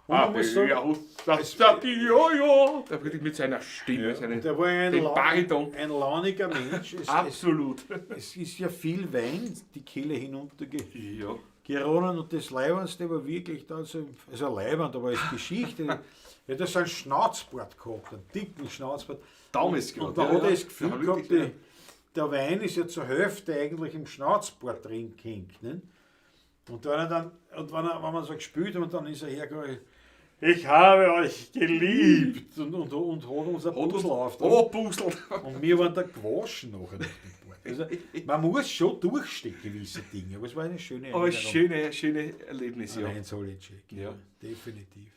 Und man muss sagen, ja, das, das, ja, ja. Da wirklich mit seiner Stimme, seinen, Der war ein, den Bariton. ein launiger Mensch. Absolut. Es ist ja viel Wein die Kehle hinuntergeronnen Ja. und das Leibendste war wirklich dann so, also Leibend, aber als Geschichte. Er hat so einen Schnauzbart gehabt, einen dicken Schnauzbart. Damals Und gerade, da ja, hat er ja. das Gefühl Ja, gehabt, wirklich, der Wein ist ja zur Hälfte eigentlich im Schnauzbart drin gehängt. Ne? Und wenn er dann, und wenn, er, wenn man so gespielt hat, und dann ist er hergegangen, ich habe euch geliebt und hat unser Puzzle aufgetragen. Oh, Pusel. Und wir waren da gewaschen nachher nach dem Bord. Also, man muss schon durchstehen, gewisse Dinge, aber es war eine schöne Aber Erinnerung schöne, schöne Erlebnis, an ja. Heinz Holitschek. Ja. Definitiv.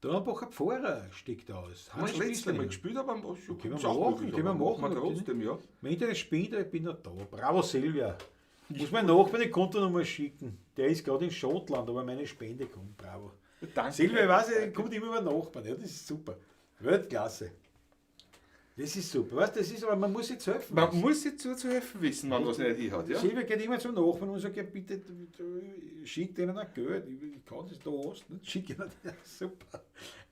Dornbacher Pfarrer steckt aus. Haben wir das letzte Mal Spitzlinger. gespielt, aber was schon Können wir ist auch machen, möglich, können wir aber machen, machen wir trotzdem, ja. Wenn ich Spender, ich bin noch da. Bravo Silvia. Muss mein Nachbar die Kontonummer schicken. Der ist gerade in Schottland, aber meine Spende kommt. Bravo. Danke. Silvia, ich weiß, ich kommt immer über den Nachbarn. Ja, das ist super. Weltklasse. Das ist super. Weißt, das ist, aber man muss jetzt helfen. Man muss sich zu helfen wissen, wenn was nicht hin hat, ja. Silvia geht immer zum Nachbarn und sagt, ja, bitte, schick denen ein Geld. Ich kann das da hast. Nicht? Schick ihnen das. Super.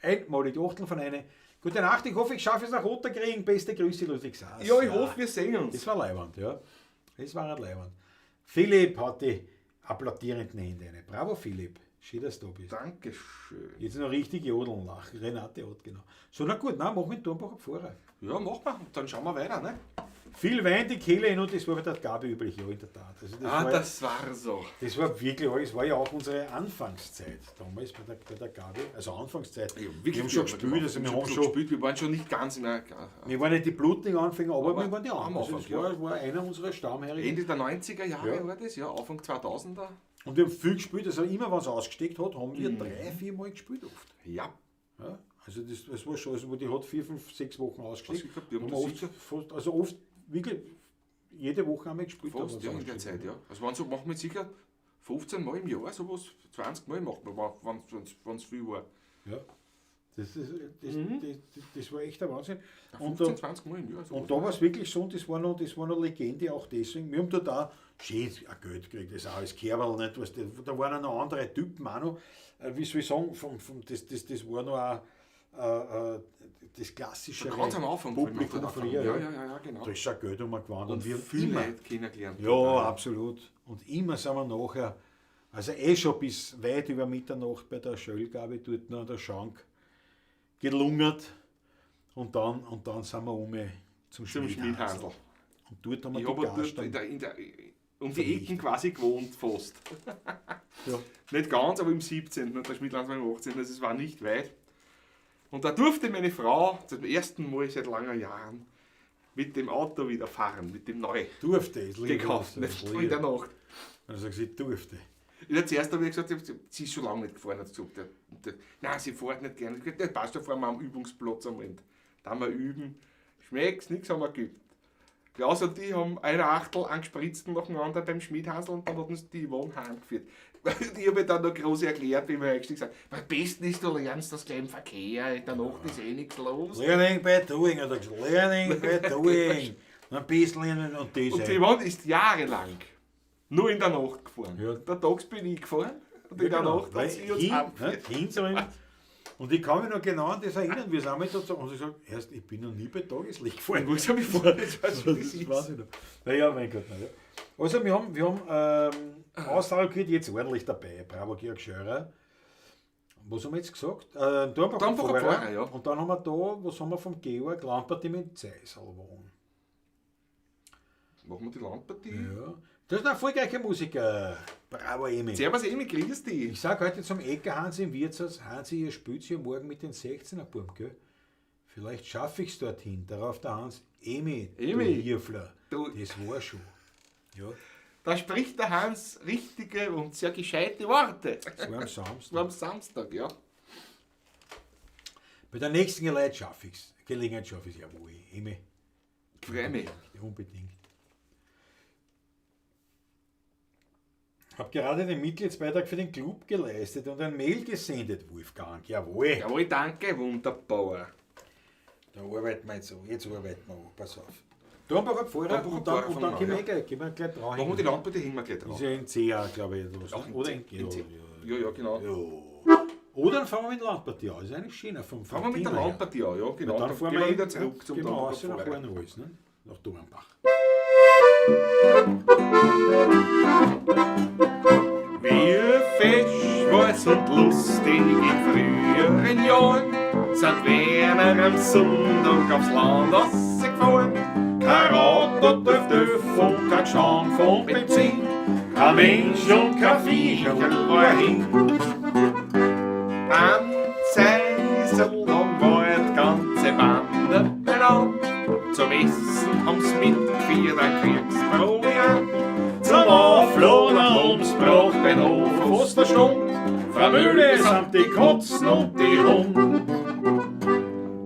Einmalig, Achtel von einer. Gute Nacht, ich hoffe, ich schaffe es nach Otterkring. Beste Grüße, Ludwig Saas. Ja, ich hoffe, wir sehen uns. Das war Leiwand, ja. Das war ein Leiwand. Philipp hat die applaudierenden Hände. Eine. Bravo, Philipp. Schön, dass du da bist. Dankeschön. Jetzt noch richtig jodeln lachen. Renate hat genau. So, na gut, na, machen wir den Turmbacher Pfarrer. Ja, mach mal. Und dann schauen wir weiter, ne? Viel Wein, die Kehle hin und das war bei der Gabi üblich, ja, in der Tat. Also das Ah, war, das war so. das war wirklich, das war ja auch unsere Anfangszeit damals bei der Gabi. Also Anfangszeit. Ja, wir haben schon gespielt, also wir haben schon, gespielt. Wir waren schon nicht ganz in der. wir waren nicht die blutigen Anfänger, aber, Aber wir waren die am Anfänger. Also Anfang, das war einer unserer Stammherren. Ende der 90er Jahre Ja. war das, ja, Anfang 2000er. Und wir haben viel gespielt, also immer wenn es ausgesteckt hat, haben wir 3, 4 Mal gespielt oft. Ja, Ja, also das war schon, also die hat 4, 5, 6 Wochen ausgesteckt. Also ich glaub, die haben Haben das wir oft, sicher- fast, also oft wirklich jede Woche einmal gespielt. fast, haben ja, wir in der ausgesteckt. Zeit, ja. Also waren so, machen wir sicher 15 Mal im Jahr, sowas, 20 Mal macht man, wenn es viel war. Ja. Das, ist, das, das, das war echt der Wahnsinn. Ja, Und 15, da, 20 Mal im Jahr. Sowas. und da war es wirklich so, und das war noch Legende auch deswegen. Wir haben dort auch schön auch Geld gekriegt, das auch als Kerl, nicht, weißt du, da waren auch noch andere Typen auch noch, wie soll ich sagen, das war noch auch, das klassische Ganz am Anfang. Publikum früher. Ja, ja, ja, ja, genau. Da ist schon Geld umgewandert. Und wir haben viele immer, Leute kennengelernt. ja, absolut. Und immer sind wir nachher, also eh schon bis weit über Mitternacht bei der Schöllgabe dort noch an der Schank gelungert. Und dann sind wir um zum Zum Schmidhansl. Schmidhansl. Und dort haben wir Ich die habe dort Gage dann. um die Ecken quasi gewohnt, fast. Ja. Nicht ganz, aber im 17. Und der Schmidhansl war im 18. Also es war nicht weit. Und da durfte meine Frau zum ersten Mal seit langen Jahren mit dem Auto wieder fahren, mit dem neu Durfte, ist lieb. gekauften, ist in lieb. der Nacht. Also sie durfte. Ich hab zuerst habe ich gesagt, sie ist schon lange nicht gefahren, hat sie gesagt. Nein, sie fährt nicht gerne. Ich hab gesagt, das passt ja, fahren wir am Übungsplatz am Ende. Da haben wir üben. Schmeckt's, nichts haben wir geübt. Klaus und die haben eine Achtel angespritzten nacheinander beim Schmidhansl und dann hat uns die Yvonne heimgeführt. Ich habe dann noch groß erklärt, wie wir eingestiegen sind. Am besten ist, du lernst das gleich im Verkehr, in der Nacht ist eh nichts los. Learning by doing, hat er gesagt. Learning by doing. Ein bisschen und das. Und die Yvonne ist jahrelang nur in der Nacht gefahren. Ja. Der Tags bin ich gefahren und in der genau. Nacht Weil hat sie uns hin, heimgeführt. ne, hin sind wir- Und ich kann mich noch genau an das erinnern, wir sind einmal da und sie gesagt, erst, ich bin noch nie bei Tageslicht gefahren. Ich muss mich vor, das weiß Das, ich, wie das das ist. weiß ich noch. Naja, mein Gott. Naja. Also wir haben Aussage jetzt ordentlich dabei. Bravo, Georg Scheurer. Was haben wir jetzt gesagt? Dornbacher Dornbacher Pfarrer. Pfarrer, ja. Und dann haben wir da, was haben wir vom Georg? Landpartie mit Zeisel wohnen. Machen wir die Landpartie? Ja. Das sind erfolgreiche Musiker. Bravo, Emil. Servus Emil, grüß dich. Ich sag heute zum Ecker Hans im Wirtshaus, Hansi, ihr spielt hier morgen mit den 16er Buben, gell? Vielleicht schaffe ich's dorthin. Darauf der Hans, Emil, Emil, du Hirfler, du- das war schon. Ja, Da spricht der Hans richtige und sehr gescheite Worte. das war am Samstag. War am Samstag, ja. Bei der nächsten Gelegenheit schaffe ich's. Gelegenheit schaffe ich's, jawohl, Emil. Freu mich. Unbedingt. Hab gerade den Mitgliedsbeitrag für den Club geleistet und ein Mail gesendet, Wolfgang. Jawohl. Jawohl, danke, wunderbar. Da arbeiten wir jetzt an. Jetzt arbeiten wir an. Pass auf. Dornbacher Pfarrer Dornbacher und dann, Pfarrer und dann fangen können wir wir gleich, gehen wir gleich drauf. Machen wir die Landpartie, hängen wir gleich Ist drauf. ja in CA, glaube ich. Oder, Auch in oder C, in, in C. Ja, Ja, ja, genau. ja. Oder dann fahren wir mit der Landpartie an. Das ist eigentlich schöner. Vom Fangen wir mit der Thema her. Landpartie an, ja, genau. Dann fahren gehen wir wir wieder zurück zum gehen wir Dornbacher raus nach Pfarrer. Hornhals, ne? Nach Dornbach. Wie fesch war's und lustig in früheren Jahren, sind Werner am Sonntag aufs Land rausgefahren. Kein Auto dürft dürf und kein Gestank von Benzin, kein Mensch und kein Viecherl war hin. Am Zeisel, da war die ganze Bande beieinander. Zum Essen haben's mitgeführt ein Kriegsproviant. Zum Aufladen haben's braucht den Hof fast eine Stunde. Vermühle sind die Katzen und die Hund.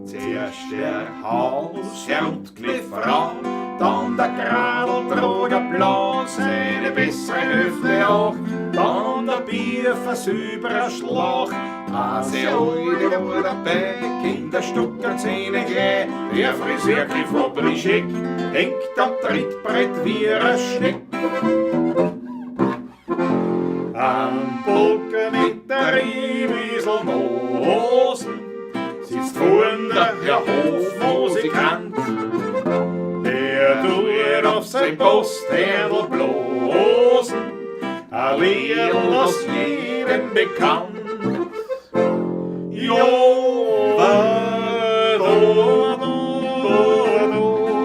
Zuerst der Hausherr und die Frau, dann der Gradeltrager Blau, seine bessere Hälfte auch, dann der Bierversüberer Schlauch. Hase alte war dabei, Kinderstucker Zähne gleich, der Friseur griff Obrischek, hängt am Trittbrett wie ein Schneck. Am Poker mit der Riebisel Hosen sitzt vorn der Herr Hofmusikant. Der tut auf sein Posthändel bloßen, ein Liedl aus jedem bekannt. Jo, da, da, da,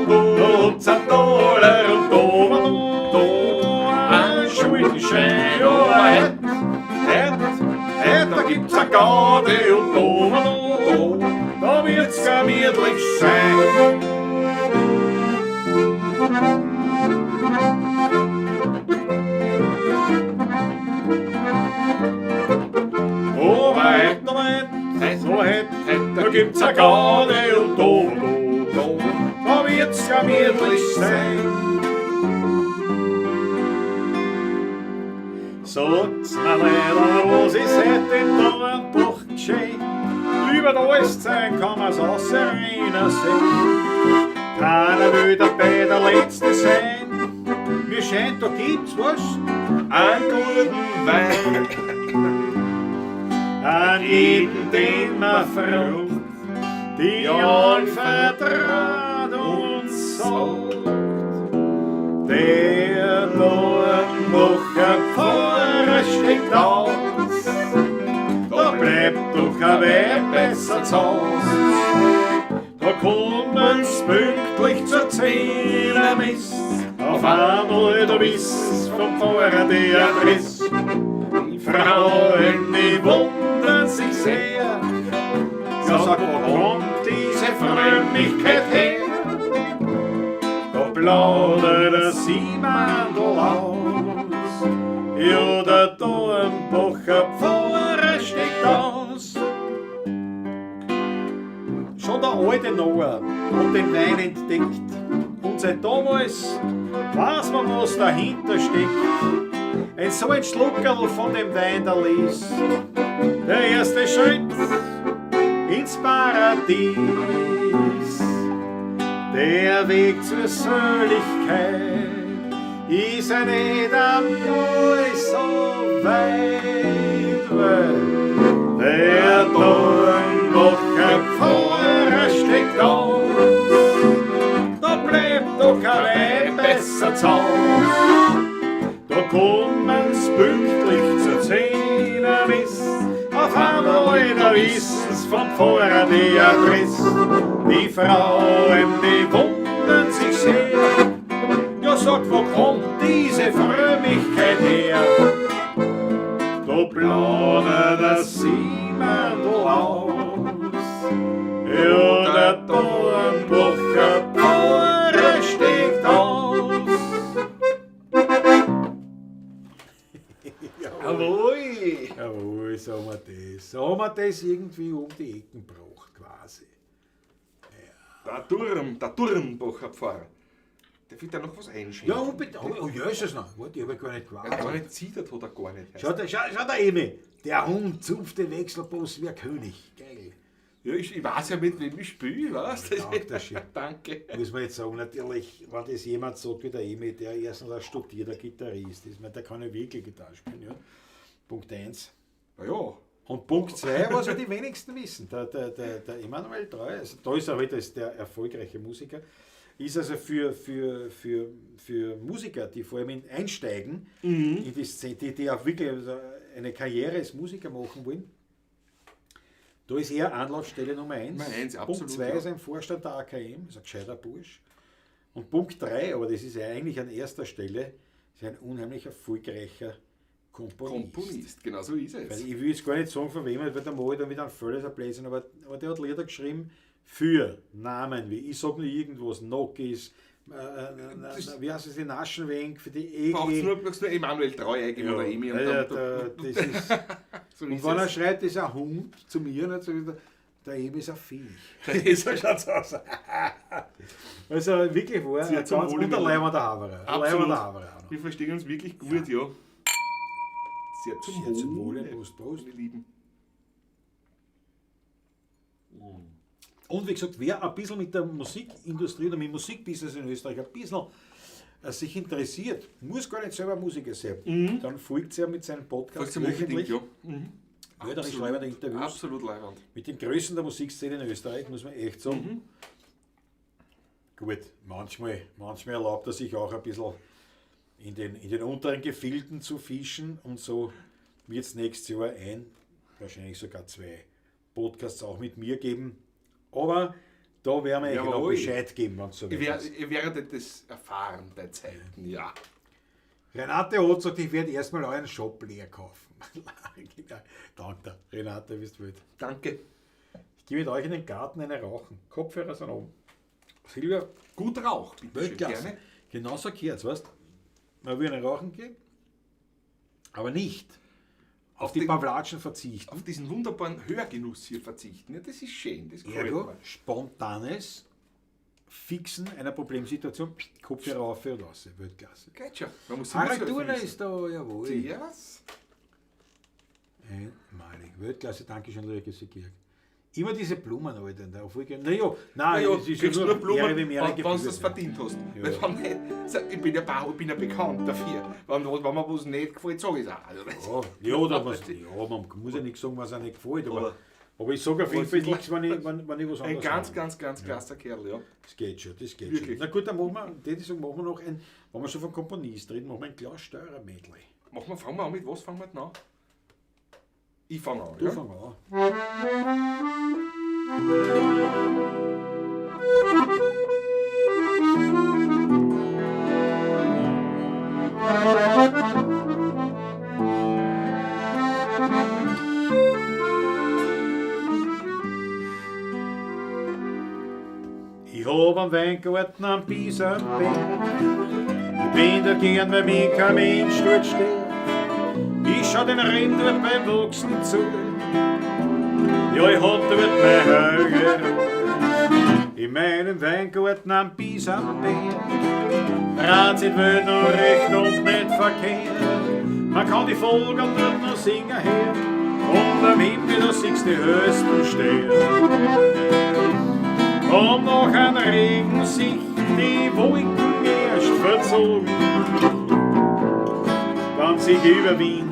da, und Dollar und da, da, ein Schuldenschein, oh, het, het, het, da gibt's a Garde und da, da, da wird's gemütlich sein. Oh, het, oh, het, oh, het, da gibt's a Garde und da, da, da wird's gemütlich sein. Sagt's mir leider, was ist heute in Dornbach geschehen? Über der Allszeit kann man's außer sehen. Keiner will dabei der Letzte sein. Mir scheint, da gibt's was. Einen guten Wein, An jeden, den man fragt, die anvertraut und sagt. Der Dornbacher Pfarrer steigt aus, da bleibt doch kein Weib besser zu Haus. Da kommen's pünktlich zur Zehnermess, auf einmal da wissen's vom Pfarrer die Adresse. Die Frauen, die wundern sich sehr, ja sag, wo kommt diese Frömmigkeit her? Da plaudert der Siemandl aus, ja der Dornbacher Pfarrer steigt aus. Schon der alte Noah hat den Wein entdeckt und seit damals weiß man, was dahinter steckt. Ein so ein Schluckerl von dem Wein da ließ, der erste Schritt ins Paradies. Der Weg zur Seligkeit ist ja nicht einmal so weit, weil der Dornbacher Pfarrer steckt aus, da bleibt doch kein Weib besser zu Haus. Da kommen's pünktlich zur Zehnermess, auf einmal wissen's vom Pfarrer die Adresse. Die Frauen, die wundern sich sehr. Ja, sagt, wo kommt diese Frömmigkeit her? Da plaudert der Simandl aus. Ja, der Dornbacher Pfarrer steigt aus. Jawohl! Jawohl, so haben wir das. So haben wir das irgendwie um die Ecken gebracht, quasi. Der Turmbacher Pfarrer. Darf ich da noch was einschenken? Ja, unbedingt. Oh, Jesus, noch. Warte, ich habe gar nicht Er gewartet. gar nicht zittert, hat er gar nicht. Schau, schau da, Emi. Der Hund zupft den Wechselboss wie ein König. Geil. Ja, ich weiß ja, mit wem ich spiele, weißt du? Danke schön. Danke. Muss man jetzt sagen, natürlich, wenn das jemand sagt wie der Emi, der erstens ein studierter Gitarrist ist, ich meine, der kann ja wirklich Gitarre spielen, ja. Punkt 1. Na ja. Und Punkt 2, was ja die wenigsten wissen, der Emanuel Treu, also da ist er halt als der erfolgreiche Musiker, ist also für Musiker, die vor allem einsteigen, in die Szene, die auch wirklich eine Karriere als Musiker machen wollen, da ist er Anlaufstelle Nummer 1. Nummer 1, absolut, Punkt 2 ja. ist ein Vorstand der AKM, ist ein gescheiter Bursch. Und Punkt 3, aber das ist ja eigentlich an erster Stelle, ist ein unheimlich erfolgreicher Komponist. Komponist, genau so ist es. Weil ich will jetzt gar nicht sagen, von wem, weil der mache ich dann wieder einen völlig Blödsinn, aber der hat Lieder geschrieben für Namen wie, ich sag nur irgendwas, Nokis, wie heißt es, die Naschenwenk, für die Egli. Brauchst nur Emanuel Treu eingeben oder Emi. Und ja, dann, das ist, so und ist wenn er es. schreibt, ist ein Hund zu mir, dann sag ich, der Emi ist ein Viech. So schaut's aus. Also wirklich wahr, Sehr ein zum ganz Wohle und der mit- Leiber der Haberer. Absolut. Der Haberer auch noch. Wir verstehen uns wirklich gut, ja. Sehr zum Sehr zum Wohle. Wohle, Prost, Prost. Meine Lieben. Und wie gesagt, wer ein bisschen mit der Musikindustrie oder mit dem Musikbusiness in Österreich ein bisschen sich interessiert, muss gar nicht selber Musiker sein. Dann folgt er mit seinem Podcast Folgt ihm unbedingt, wöchentlich. ja. Mhm. Ja, dann schreiben wir Interviews. Absolut leiwand. Mit den Größen der Musikszene in Österreich, muss man echt sagen. Gut, manchmal erlaubt er sich auch ein bisschen in den unteren Gefilden zu fischen und so wird es nächstes Jahr wahrscheinlich sogar 2 Podcasts auch mit mir geben. Aber da werden wir euch noch Bescheid geben, wenn es so weit ist. Ihr werdet das erfahren bei Zeiten, ja. Renate hat gesagt, ich werde erstmal euren Shop leer kaufen. Danke, Renate, bist wild. Danke. Ich gehe mit euch in den Garten eine rauchen. Kopfhörer sind oben. Silvia, gut Rauch, bitte schön, Weltklasse. gerne. Genauso gehört's, weißt du? Man will eine rauchen gehen, aber nicht auf die Pavlatschen verzichten. Auf diesen wunderbaren Hörgenuss hier verzichten. Ja, das ist schön, das gefällt Ergo, mir. spontanes Fixen einer Problemsituation, Kopfhörer auf und raus, Weltklasse. Geht schon. Man muss immer Harald so Thurner wissen. ist da, jawohl. Servus. Einmalig. Weltklasse, danke schön, lieber Georg. Immer diese Blumen, Alter. Naja, nein, Naja, es ist kriegst ja nur Blumen, Ehre, wem Ehre wenn du gebührt, das ja. verdient hast. Ja. Weil wenn nicht, ich bin ja bekannt dafür. Wenn mir was nicht gefällt, sage ich es auch. Also, Ja, ja, da was, ja, man muss ja nicht sagen, was einem nicht gefällt, aber ich sage auf jeden Fall nichts, wenn ich was Ein anderes ganz, mache. ganz, ganz klasser Kerl, ja. Das geht schon, das geht Wirklich. schon. Na gut, dann machen wir, würde ich sagen, machen wir noch ein, wenn wir schon von Komponist reden, machen wir ein Klaus Steurer Medley. Fangen wir an mit was fangen wir denn an? Ich fange an, Du ja? fang an. Ich hab am Weingarten am Biesenberg. Ich bin da gern, weil mich kein Mensch dort stört. Ich schau den Rind dort beim Wachsen zu. Ja, ich hab dort mein Heuer. In meinem Weingarten am Biesenberg. Dreht sich die Welt noch recht und nicht verkehrt. Man kann die Vögel dort noch singen hören. Und am Himmel, da siehst du die höchsten Sterne. Und nach einem Regen sich die Wolken erst verzogen, dann sich über Wien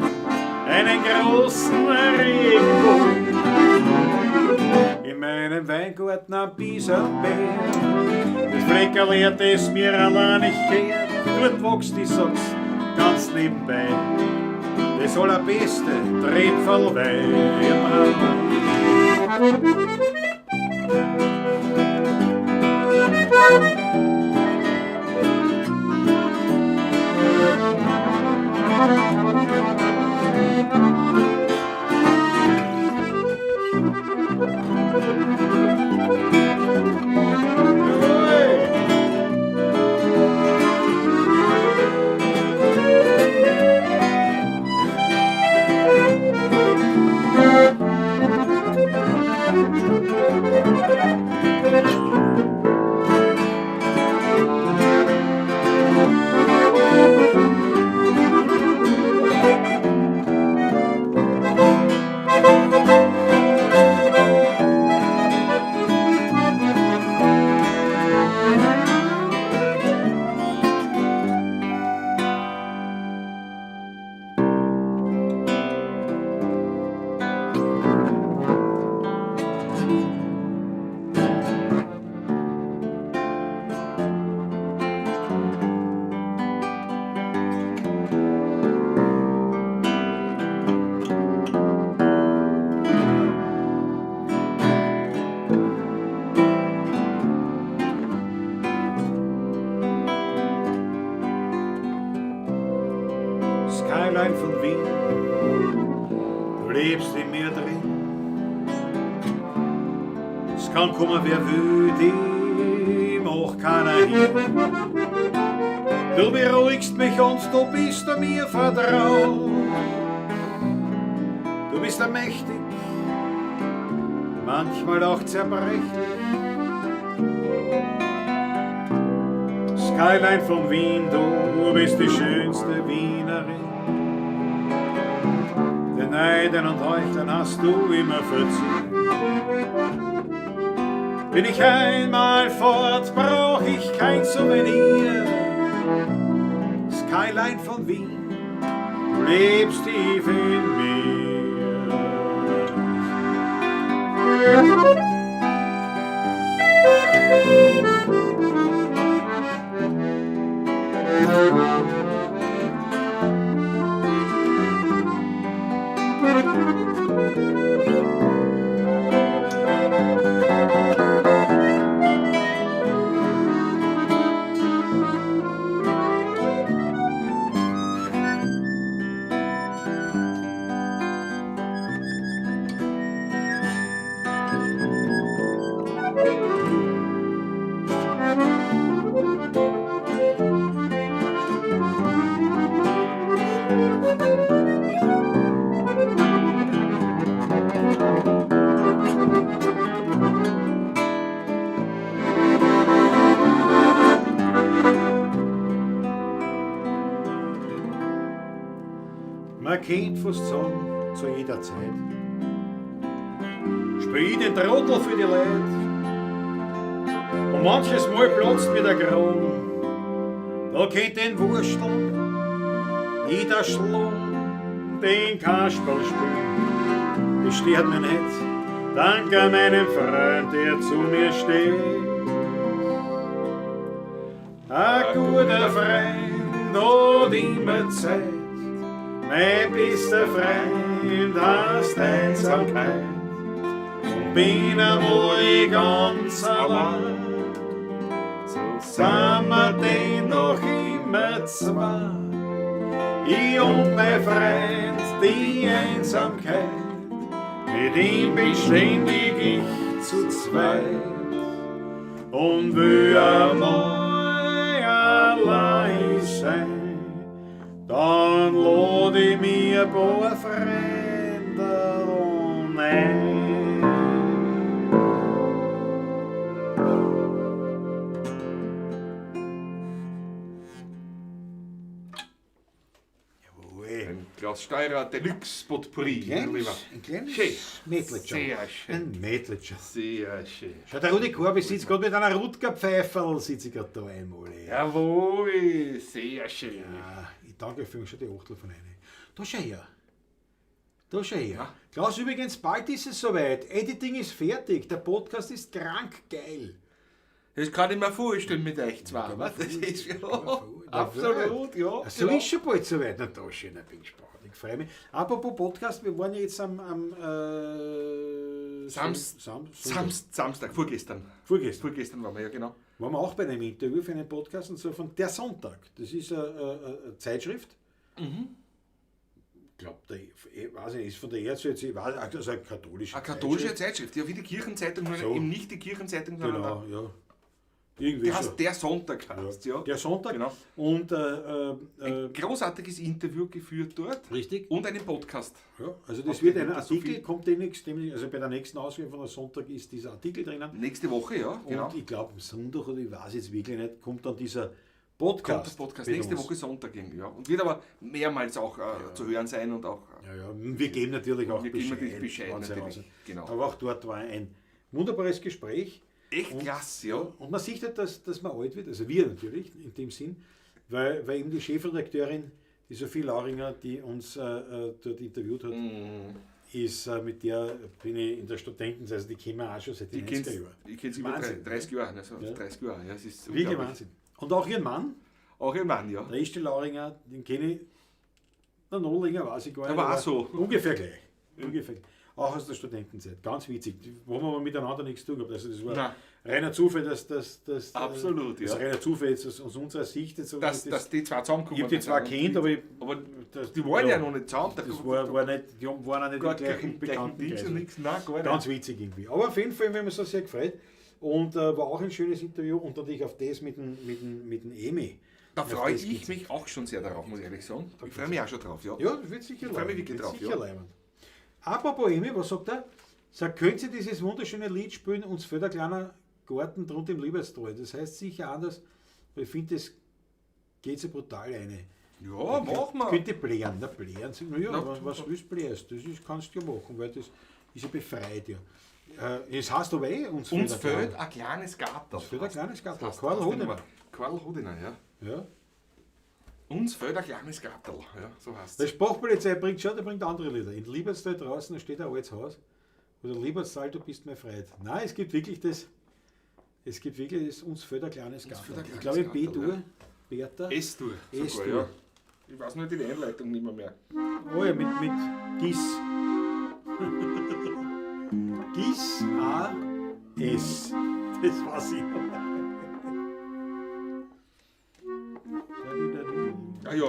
einen großen Regenbogen. In meinem Weingarten am Biesenberg, das Fleckerl, das mir allein nicht gehört, dort wächst, ich sag's ganz nebenbei, das allerbeste Trepferlwein. Skyline von Wien, du lebst in mir drin. Es kann kommen, wer will, die macht keiner hin. Du beruhigst mich und du bist mir vertraut. Du bist mächtig, manchmal auch zerbrechlich. Skyline von Wien, du bist die schönste Wienerin. Den Neiden und Heuchlern hast du immer verziehen. Bin ich einmal fort, brauch ich kein Souvenir. Skyline von Wien, du lebst tief in mir. Man kennt fast sagen, zu jeder Zeit. Spiel den Trottel für die Leute. Und manches Mal platzt mir der Kragen. Da kennt den Wursteln, niederschlagen, den Kasperl spielen. Das stört mir nicht, danke meinem Freund, der zu mir steht. Ein guter Freund hat immer Zeit. Mein bester Freund hast Einsamkeit und bin einmal ganz allein. So Sind wir denn noch immer zwei? Ich und mein Freund, die Einsamkeit, mit ihm bin ständig ich zu zweit. Und will einmal allein sein, dann lad ich mir ein paar Freunde ein. Jawohl. Ein Klaus Steirer Deluxe Potpourri, mein Lieber. Ein kleines Schön. Mädletscher. Sehr schön. Ein Mädletscher. Sehr schön. Schau, der Rudi Korbi sitzt gerade mit einer Rutger-Pfeiferl, sitze ich gerade da einmal. Ey. Jawohl, sehr schön. Ja, ich danke für schon die Achtel von einer. Da schau her. Da schau her. Klaus, übrigens, bald ist es soweit. Editing ist fertig. Der Podcast ist krank geil. Das kann ich mir vorstellen mit euch zwei. Kann Was? man Das ist ja, vorstellen, kann man vorstellen. absolut, ja. So genau. ist schon bald soweit. Na, da schön, ich bin gespannt. Ich freue mich. Apropos Podcast, wir waren ja jetzt am Samstag, vorgestern. Vorgestern. Vorgestern waren wir, ja, genau. Waren wir auch bei einem Interview für einen Podcast, und zwar von Der Sonntag. Das ist eine Zeitschrift. Mhm. Ich glaube, weiß ich, ist von der ERZ, also eine katholische Eine katholische Zeitschrift, ja, wie die Kirchenzeitung, nur so. Eben nicht die Kirchenzeitung, sondern genau, ja. Irgendwie der heißt Der Sonntag heißt, ja. Der Sonntag. Genau. Und, ein großartiges Interview geführt dort. Richtig. Und einen Podcast. Ja, also das wird ein Artikel, kommt demnächst, also bei der nächsten Ausgabe von der Sonntag ist dieser Artikel drinnen. Nächste Woche, ja. Genau. Und ich glaube, am Sonntag, oder ich weiß jetzt wirklich nicht, kommt dann dieser Podcast. Kommt der Podcast nächste Woche Sonntag irgendwie, ja. Und wird aber mehrmals auch zu hören sein und auch. Ja, ja. Wir geben natürlich auch Bescheid. Bescheid natürlich. Genau. Aber auch dort war ein wunderbares Gespräch. Echt klasse, ja. Und man sieht halt, dass man alt wird, also wir natürlich in dem Sinn, weil eben die Chefredakteurin, die Sophie Lauringer, die uns dort interviewt hat, ist mit der bin ich in der Studentenzeit, also die kennen wir auch schon seit den 90er Jahren. Ich kenne sie über 30 Jahre, also ja. 30 Jahre, ja, es ist wirklich Wahnsinn. Und auch ihren Mann. Auch ihren Mann, ja. Der Isti Lauringer, den kenne ich noch länger, weiß ich gar nicht. Aber auch so. Ungefähr gleich. Ungefähr. Auch aus der Studentenzeit. Ganz witzig. Wo haben wir miteinander nichts zu tun gehabt. Also das war reiner Zufall, dass das absolut, das ja. Reiner Zufall jetzt aus unserer Sicht. Jetzt, dass die zwei zusammenkommen. Ich habe die zwar kennt, aber, das, die waren ja noch nicht zusammen. Das war nicht, die waren auch nicht im gleichen Bekanntenkreis. Nein, gar nicht. Ganz witzig irgendwie. Aber auf jeden Fall haben wir uns sehr gefreut. Und war auch ein schönes Interview und natürlich auf das mit dem Emi. Da freue ich mich auch schon sehr darauf, muss ich ehrlich sagen. Ich freue mich auch schon drauf, ja. Ja, das wird sicher. Ich freue mich wirklich drauf, ja. Leibend. Apropos Emi, was sagt er? Sagt, könnt ihr dieses wunderschöne Lied spielen, uns fällt ein kleiner Garten drunter im Liebertstal. Das heißt sicher anders, weil ich finde, das geht so brutal rein. Ja, mach mal. Könnt ihr blären? Na, blären. Na ja, was willst du blärst? Das ist, kannst du ja machen, weil das ist ja befreit, ja. Es heißt aber eh, uns fehlt ein kleines Garten. Uns fehlt ein kleines Garten. Karl Hodener. Karl Hodener, ja. Ja. Uns fehlt ein kleines Gartel, ja, so heißt es. Der Sprachpolizei bringt schon, der bringt andere Lieder. In Liebertstal draußen steht ein altes Haus. Oder Liebertstal, du bist mein Freund. Nein, es gibt wirklich das, uns fehlt ein kleines Gartel. Ich glaube, B-Dur, Bertha. S-Dur. S-Dur. Ja. Ich weiß nur die Einleitung nicht mehr. Oh ja, mit Gis. Gis A S. Das weiß ich noch. Ah, ja.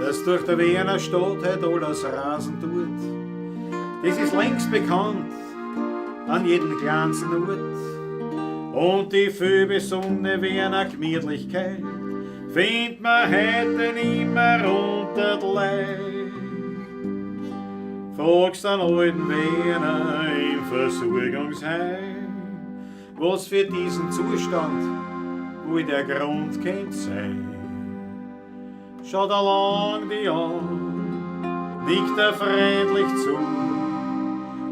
Dass durch der Wiener Stadt heut alles rasen tut, das ist längst bekannt an jedem kleinsten Ort. Und die vielbesungene Wiener Gemütlichkeit findet man heute nimmer unter die Leid. Fragst den alten Wiener im Versorgungsheim, was für diesen Zustand wohl der Grund kennt sein. Schaut er lang die an, nickt er freundlich zu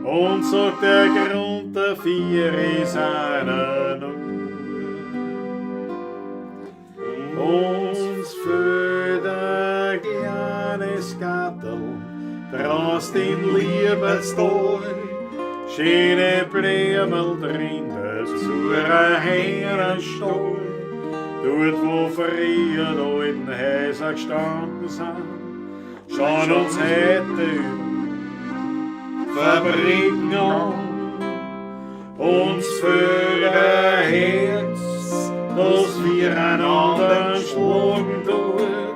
und sagt, der Grund dafür ist einer nur. Uns fehlt ein kleines Gartel draußen in Liebertstal, schöne Blumen drin, dazu ein Hühnerstall. Dort, wo früher die alten Häuser gestanden sind, schauen uns heute Fabriken an. Uns fehlt ein Herz, das wir einander schlagen tut,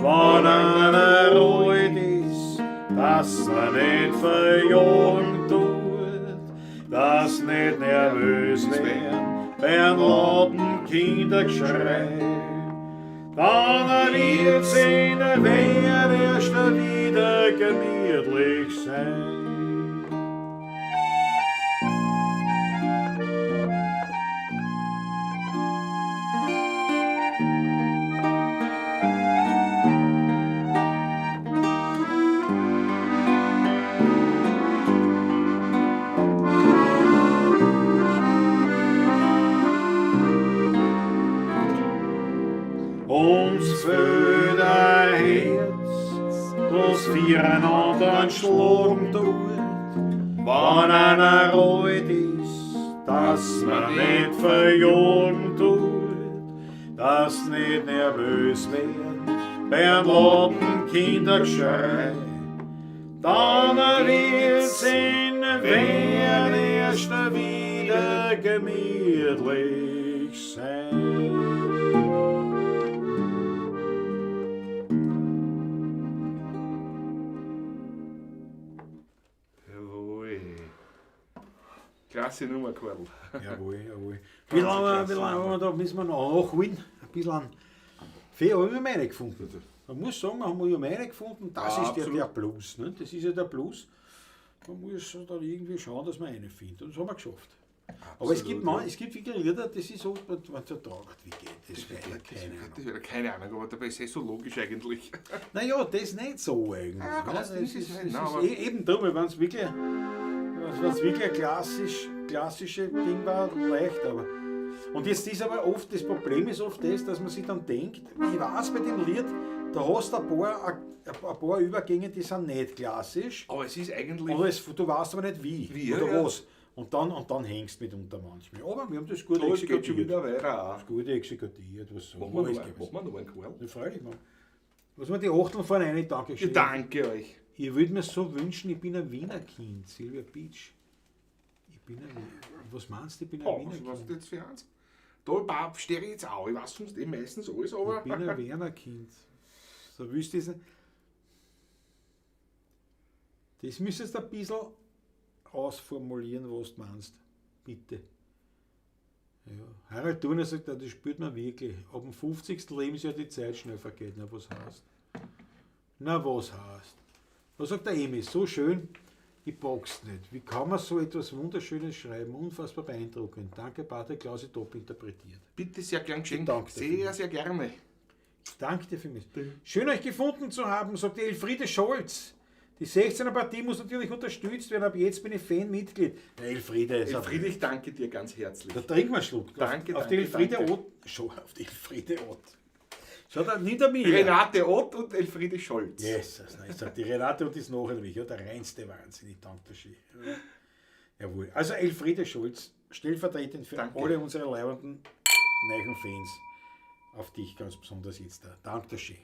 wenn einer alt ist, dass man nicht verjagen tut, dass nicht nervös werden beim lauten Kindergeschrei. Dann wird's in der Wien erst wieder gemütlich sein. Uns fehlt ein Herz, das viereinander schlagen tut, wenn einer alt ist, Dass man nicht verjagen tut, dass nicht nervös wird bei einem lauten Kindergeschrei. Dann wird's in Wien erst wieder gemütlich sein. Jawohl. Klasse Nummer, Karl. Jawohl, jawohl. Wie lange wir da müssen wir noch nachholen? Ein bisschen an Fee habe ich meine gefunden. Man muss sagen, haben wir ja meine gefunden. Das Ja, ist ja absolut. der Blues. Ne? Das ist ja der Blues. Man muss dann irgendwie schauen, dass man eine findet. Und das haben wir geschafft. Aber es gibt, Absolut, man, es gibt wirklich Lieder, das ist so, man so trauert, wie geht das weiter? Keine Ahnung. Das wäre keine Ahnung, aber dabei ist es so logisch eigentlich. Naja, das nicht so eigentlich. Ja, ne? ganz Das das ist ist, nicht, das nein, ist aber- eben drum, wenn es wirklich, wenn's wirklich ein klassisches Ding war, leicht, aber. Und jetzt ist aber oft, das Problem ist oft das, dass man sich dann denkt, ich weiß bei dem Lied, da hast du ein paar Übergänge, die sind nicht klassisch. Aber es ist eigentlich. Oder es, du weißt aber nicht wie, Wie, oder ja. was. Und dann hängst du mitunter manchmal. Aber wir haben das gut Oh, es geht schon exekutiert. wieder weiter. auch. Gut exekutiert, was so. Machen wir noch einen, Karl? Ja, freilich, Mann. Was wir die Achteln vorne rein, danke schön. Ich danke euch. Ich würde mir so wünschen, ich bin ein Wiener Kind, Silvia Beach. Ich bin ein Wiener. Was meinst du, ich bin ein Oh, Wiener was Kind? was ist jetzt für eins? Da stehe ich jetzt auch. Ich weiß sonst eh meistens alles, aber. Ich bin ein Wiener Kind. So wüsste ich es nicht. Das müsstest du ein bisschen ausformulieren, was du meinst. Bitte. Ja. Harald Thurner sagt, das spürt man wirklich. Ab dem 50. Lebensjahr die Zeit schnell vergeht. Na, was heißt? Na, was heißt? Was sagt der Emi? So schön, ich pack's nicht. Wie kann man so etwas Wunderschönes schreiben? Unfassbar beeindruckend. Danke, Patrick Klausi, top interpretiert. Bitte sehr gern geschenkt. Danke Sehr, sehr gerne. Danke dir für mich. Schön, euch gefunden zu haben, sagt die Elfriede Scholz. Die 16er Partie muss natürlich unterstützt werden. Ab jetzt bin ich Fanmitglied. Der Elfriede ist Elfriede, ich danke dir ganz herzlich. Da trinken wir einen Schluck. Danke, auf, auf die danke, Elfriede danke. Ott. Schon, auf die Elfriede Ott. Schau, da nimmt er mich. Renate Ott und Elfriede Scholz. Jesus, nein, ich sag, die Renate und ist nachher nämlich, ja, der reinste Wahnsinn, ich danke dir schön. Jawohl. Also Elfriede Scholz, stellvertretend für Danke. alle unsere leibenden neuen Fans, auf dich ganz besonders jetzt da. Danke dir schön.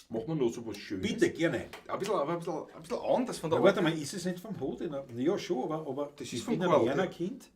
Machen wir noch so was Schönes. Bitte, gerne. Ein bisschen, aber ein bisschen anders von der Ja, warte mal, ist es nicht vom Hodiner? Ja, schon, aber Das ist ich vom bin ein Karl, Wiener ja. Kind.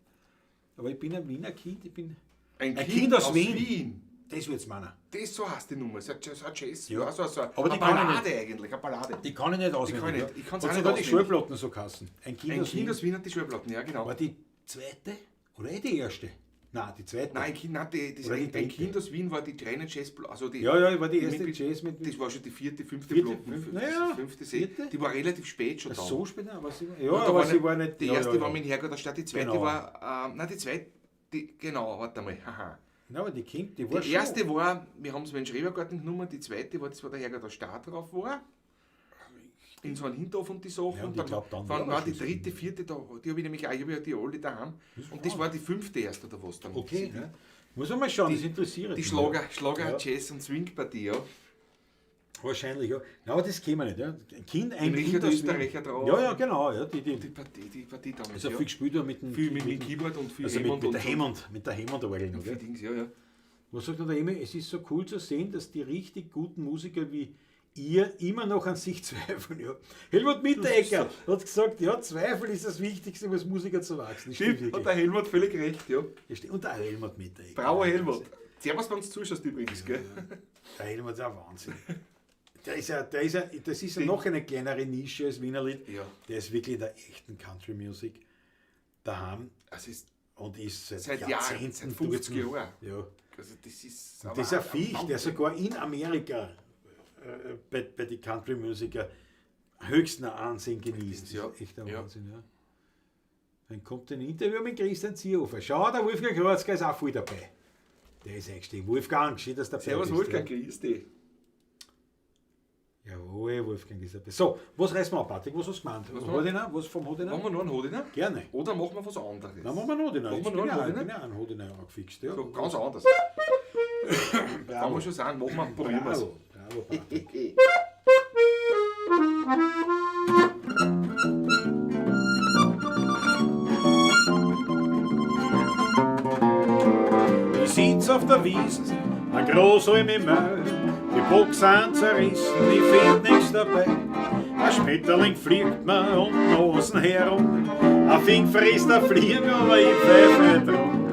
Aber ich bin ein Wiener Kind, ich bin. Ein Ein Kind, Kind aus aus Wien. Wien. Das wird's meiner. Das so heißt die Nummer. So ein Jazz. Ja. Ja. So Aber eine die kann ich Ballade eigentlich. Eine Ballade. Die kann ich nicht auswendig. kann ich nicht. ja. Ich kann's Hat auch nicht sogar die auswendig. Schallplatten so kassen. Ein Kind Ein aus Kind Wien. aus Wien hat die Schallplatten, ja genau. War die zweite oder eh die erste? Nein, die zweite. Nein, ein Kind, nein, die, das, Oder die ein dritte. Kind aus Wien war die kleine Jazz, also die, Ja, ja, war die erste mit- Jazz mit. Das war schon die vierte, fünfte Vierte, Platten. fünfte, naja, fünfte, vierte. Die war relativ spät schon da. so spät, aber sie, ja, Und da aber war sie nicht- war nicht. Die ja, erste ja, war ja. mit Herrgott der Stadt, die zweite Genau. war, nein, die zweite, die, genau, warte mal, haha. Nein, aber die Kind, die war Die erste war, wir haben es mit dem Schrebergarten genommen, die zweite war, das war der Herrgott der Stadt drauf war. In so einem Hinterhof und die Sachen. Ja, und ich glaub, dann war, war war die schon dritte, vierte, da, die habe ich nämlich auch, ich habe ja die alle daheim. Und das war die fünfte erst oder was dann. Okay, ja. Muss man mal schauen, das interessiert Die mich. Schlager, Ja. Jazz und Swing-Partie, ja. Wahrscheinlich, ja. Nein, aber das kennen wir nicht. Ja. Ein Kind, ein Den Kind Richard aus Wien. Österreicher drauf. Ja, ja, genau. Ja, die, Die Partie damals. also ja. viel gespielt haben mit dem Viel mit dem Keyboard und viel also Hammond mit der und so. Hammond, mit der Hammond-Orgel noch, Viel gell? Dings, ja, ja. Was sagt denn der Emil? Es ist so cool zu sehen, dass die richtig guten Musiker wie ihr immer noch an sich zweifeln. Ja. Helmut Mitteregger hat gesagt, ja, Zweifel ist das Wichtigste, um als Musiker zu wachsen. Das stimmt Stimmt, hat wirklich. der Helmut völlig recht, ja. Das stimmt. Und der Helmut Mitteregger. Bravo Helmut. Servus, wenn du zuschaust übrigens, gell? Der Helmut ist ein Wahnsinn. Der ist ja, das ist ja noch eine kleinere Nische als Wienerlied. Ja. Der ist wirklich in der echten Country Music daheim Also ist, und ist seit, Seit Jahren, Jahrzehnten seit 50 dort. Jahren. Ja. also das ist. Und das ist ein Viech, der sogar in Amerika bei den Country-Musiker höchsten Ansehen genießt. Das Ja. ist echt ein Ja. Wahnsinn, ja. Dann kommt ein Interview mit Christian Zierhofer. Schau, der Wolfgang Krotzker ist auch voll dabei. Der ist eingestiegen. Wolfgang, schön, dass du dabei Servus bist. Wolfgang, grüß dich. Ja. Jawohl, Wolfgang ist dabei. So, was reißen wir ab, Patrick? Was hast du gemeint? Was Hodiner? Was vom Hodiner? Machen wir noch einen Hodiner? Gerne. Oder machen wir was anderes? Dann machen wir einen Hodiner. Machen Ich wir bin noch ja, einen ich Hodiner? bin ja einen Hodiner angefixt. Ja. So, ganz anders. Bravo. Kann man schon sagen, machen wir, probieren wir's. Bravo, bravo, Patrick. Sitz auf der Wiese, ein Großalm im Maul. Die Boxen zerrissen, ich find nichts dabei. Ein Schmetterling fliegt mir um die Nasen herum. Ein Fink frisst ein Fliegen, aber ich pfeife drum.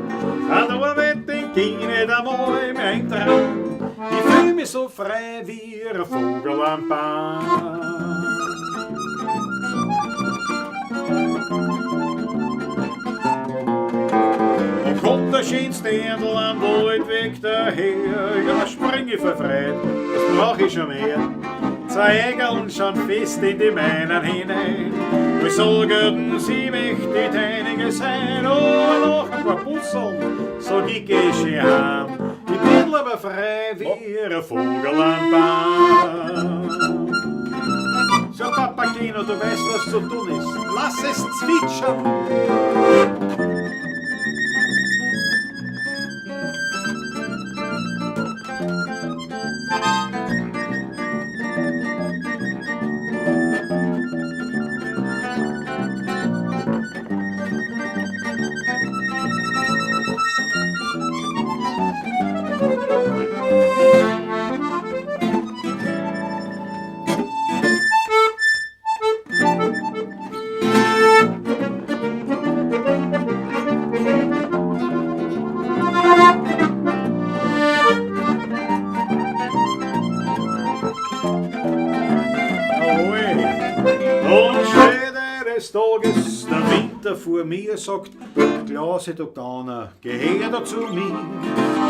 An der Arbeit, den ging nicht einmal in mein Traum. Ich fühl mich so frei wie ein Vogel am Baum. Und kommt der schönste Dirndl am Waldweg daher, ja, da spring ich vor Freude, das brauch ich schon mehr. Zwei Egeln schon fest in die meinen hinein. Wie sagen sie, möchte die deinige sein, aber noch ein paar Busseln, sag ich, geh schön heim. Ich bin lieber frei wie ein Vogel am Baum. So, Papageno, du weißt, was zu tun ist. Lass es zwitschern. Und steht eines Tages der Winter vor mir, sagt, Klaus, du Gauner, geh her da zu mir.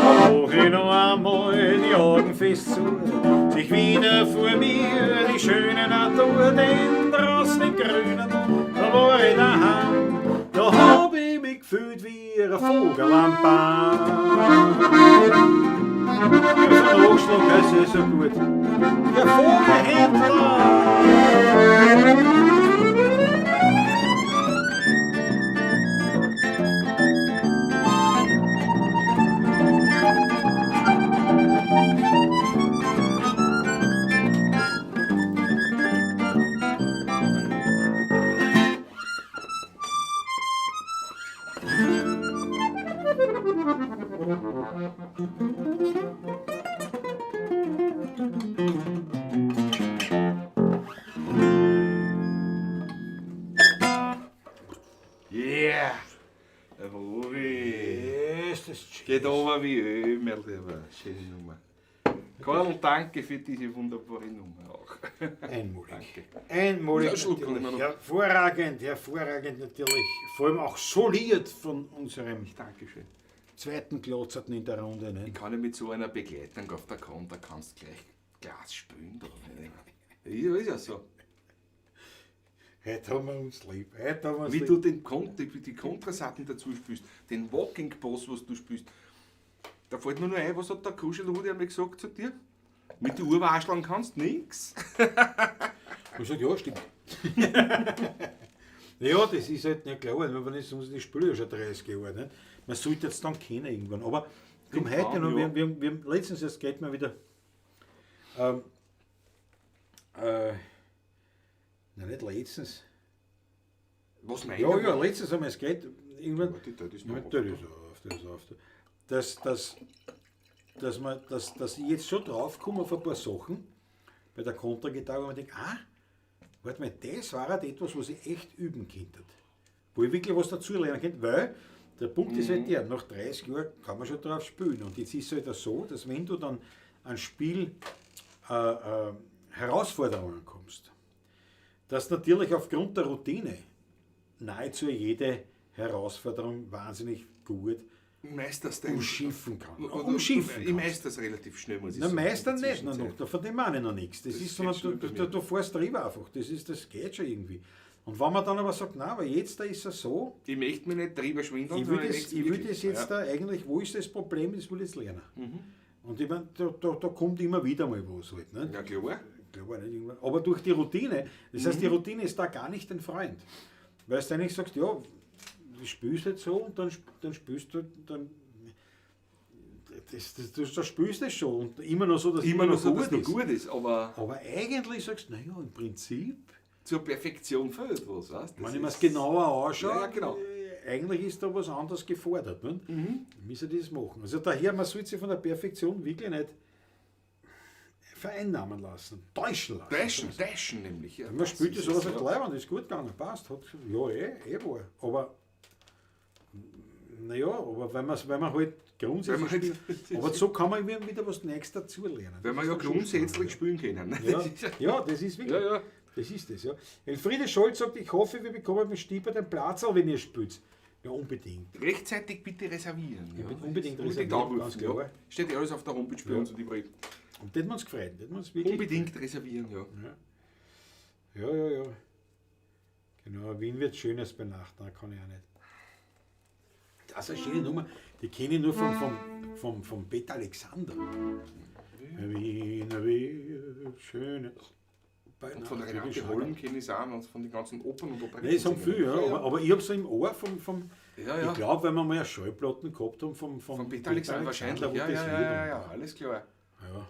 Da mach ich noch einmal die Augen fest zu, sich wieder vor mir die schöne Natur, denn draußen im Grünen, da war ich daheim, da hab ich mich gefühlt wie ein Vogel am Baum. Ja, so ein Anschlag, das ist so gut. Der Vogelhändler! Yeah! Der Robi. Ist das schön. Geht over wie Öl, mein Lieber. Schöne Nummer. Karl, danke für diese wunderbare Nummer auch. Einmalig. Danke. Einmalig. Ja, Schluck natürlich. immer noch. Hervorragend, hervorragend natürlich. Vor allem auch soliert von unserem Dankeschön. zweiten Glotzerten in der Runde. Ne? Ich kann ja mit so einer Begleitung auf der Konter kannst gleich Glas spülen. Da. Ja, ist ja so. Heute haben wir uns lieb. Heute haben wir uns Wie lieb. du den die Kontrasaiten dazu spielst, den Walking Bass, was du spielst. Da fällt mir nur ein, was hat der Kuschelrudi einmal gesagt zu dir? Mit der Uhr wascheln kannst nix. Ich sag, ja, stimmt. Ja, das ist halt nicht klar, weil wenn ich sonst ich spiele ja schon 30 Jahre. Nicht? Man sollte jetzt dann kennen irgendwann. Aber komm heute noch, ja. wir haben letztens erst geht mir wieder. Nein, nicht letztens. Was meinst Ja, du? ja, letztens haben wir es geht. Irgendwann. Warte, das ist noch Nein, auf, das ist auf, das ist auf. Dass ich jetzt schon drauf komme auf ein paar Sachen bei der Kontragitarre, wo man denkt, warte mal, das war halt etwas, was ich echt üben könnte. Wo ich wirklich was dazu lernen könnte, weil der Punkt ist halt der, nach 30 Jahren kann man schon drauf spielen. Und jetzt ist es halt auch so, dass wenn du dann an Spiel Herausforderungen kommst, dass natürlich aufgrund der Routine nahezu jede Herausforderung wahnsinnig gut Meisterst du umschiffen kann. Oder- Umschiffen Ich kann. meister es relativ schnell, muss ich Na, sagen. Meister in der nicht, noch, Zwischenzeit. noch, von dem meine ich noch nichts. Das Das ist, geht sondern schon bei mir. du fährst drüber einfach. Das geht schon irgendwie. Und wenn man dann aber sagt, na, aber jetzt da ist es so, Ich möchte mich nicht drüber schwindeln, ich will sondern das, möchte ich will wirklich. das jetzt Ja. da eigentlich, wo ist das Problem, das will ich jetzt lernen. Und ich mein, da kommt immer wieder mal was halt. Ne? Ja, klar. Glaube ich nicht irgendwann. Aber durch die Routine, das heißt, die Routine ist da gar nicht dein Freund. Weil du eigentlich sagst, ja, du spielst halt so und dann spielst du, dann, das spielst du schon. Und immer noch so, dass Immer noch so, dass gut noch ist. gut ist, aber Aber eigentlich sagst du, naja, im Prinzip, zur Perfektion fehlt was, weißt du? wenn ich mir es genauer anschaue, Ja, ja, genau. eigentlich ist da was anderes gefordert. Ne? Müssen die das machen. Also daher, man sollte sich von der Perfektion wirklich nicht vereinnahmen lassen, täuschen lassen. Täuschen, täuschen nämlich. Ja, Man spielt das ist sowas es, halt leibend, ist gut gegangen, passt. Hat, ja, war. Aber, naja, aber wenn man halt grundsätzlich Wenn man halt- spielt, aber so kann man immer wieder was Neues dazulernen. Weil Das wir ja ist dann schon grundsätzlich spielen können. Ne? spannend, ja. Ja, das ist wirklich. Ja, ja. Das ist es, ja. Elfriede Scholz sagt, ich hoffe, wir bekommen mit Stieper den Platz, wenn ihr spielt. Ja, unbedingt. Rechtzeitig bitte reservieren. Ja. Unbedingt reservieren, anrufen, ganz klar. ja. Steht eh alles auf der Homepage bei uns und überall. Und das hat uns gefreut. Das hat uns wirklich Unbedingt reservieren, ja. Ja, ja, ja. Genau, Wien wird schönes bei Nacht, da kann ich auch nicht. Das ist eine schöne Nummer. Die kenne ich nur vom Peter Alexander. Wien wird schönes bei Und von Nacht. Renate Holm kenne ich es auch und von den ganzen Opern und Operetten. Nein, es haben viel, ja. Aber ich habe so im Ohr vom Ja, ja. Ich glaube, wenn wir mal eine Schallplatten gehabt haben vom Von Peter Alexander wahrscheinlich. wo Ja, das ja, ja, Lied ja, ja, alles klar. Ja.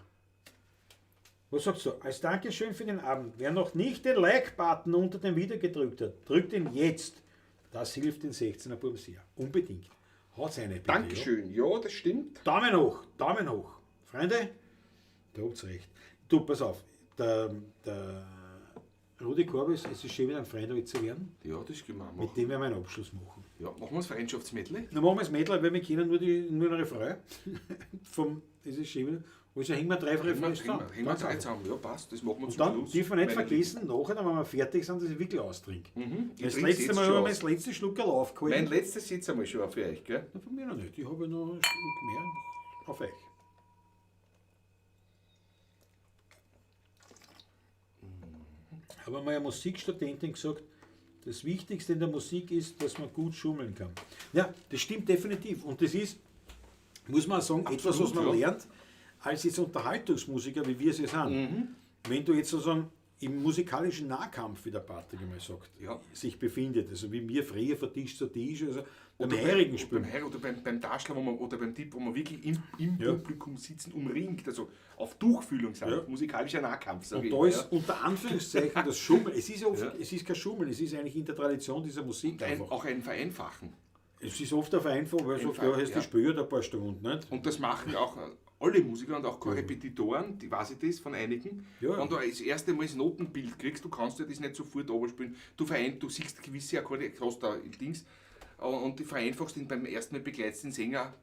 Was sagst du? Als Dankeschön für den Abend. Wer noch nicht den Like-Button unter dem Video gedrückt hat, drückt ihn jetzt. Das hilft den 16er Buben sehr. Unbedingt. Haut's eine, bitte. Dankeschön. Ja, das stimmt. Ja. Daumen hoch, Daumen hoch. Freunde, da habt's recht. Du, pass auf. Der Rudi Korbis, es ist schön, mit einem Freund alt zu werden. Ja, das können wir auch Mit machen. dem werden wir einen Abschluss machen. Ja, machen wir das Freundschaftsmedley? Dann machen wir das Mädel, weil wir kennen nur den Refrain. Das ist schön. Also hängen wir drei Refrains zusammen. Hängen wir Ganz drei einfach. zusammen. Ja, passt. Das machen wir Und zum dann Schluss. dürfen wir nicht Meine vergessen, nachher, wenn wir fertig sind, dass ich wirklich austrinke. Mhm. Ich Das trink's letzte jetzt Mal schon habe ich aus. mein letztes Schluckerl aufgehalten. Mein letztes jetzt einmal schon für euch, gell? Na, von mir noch nicht. Ich habe ja noch einen Schluck mehr auf euch. Habe mal eine Musikstudentin gesagt, das Wichtigste in der Musik ist, dass man gut schummeln kann. Ja, das stimmt definitiv. Und das ist, muss man auch sagen, etwas, was man ja. lernt, als jetzt Unterhaltungsmusiker, wie wir es ja sind. Mhm. Wenn du jetzt sozusagen im musikalischen Nahkampf, wie der Patrick einmal sagt, Ja. sich befindet, also wie wir früher von Tisch zu Tisch, also beim Oder Heirigen spielen. Beim Herr oder beim Taschler, wo man, oder beim Tipp, wo man wirklich im Ja. Publikum sitzen, umringt, also auf Tuchfühlung sind. Ja. Musikalischer Nahkampf, sage Und ich da immer, ist unter Anführungszeichen das Schummeln, es ist, oft, Ja. es ist kein Schummeln, es ist eigentlich in der Tradition dieser Musik ja. einfach. Auch ein Vereinfachen. Es ist oft auf einfach, weil es oft, ja, hast ja. die Spür ein paar Stunden, nicht? Und das machen auch alle Musiker und auch Korrepetitoren, die weiß ich das von einigen. Ja. Wenn du das erste Mal das Notenbild kriegst, du kannst ja das nicht sofort runterspielen. Du siehst gewisse Akkorde, hast da Dings, und die vereinfachst ihn beim ersten Mal, begleitest den Sänger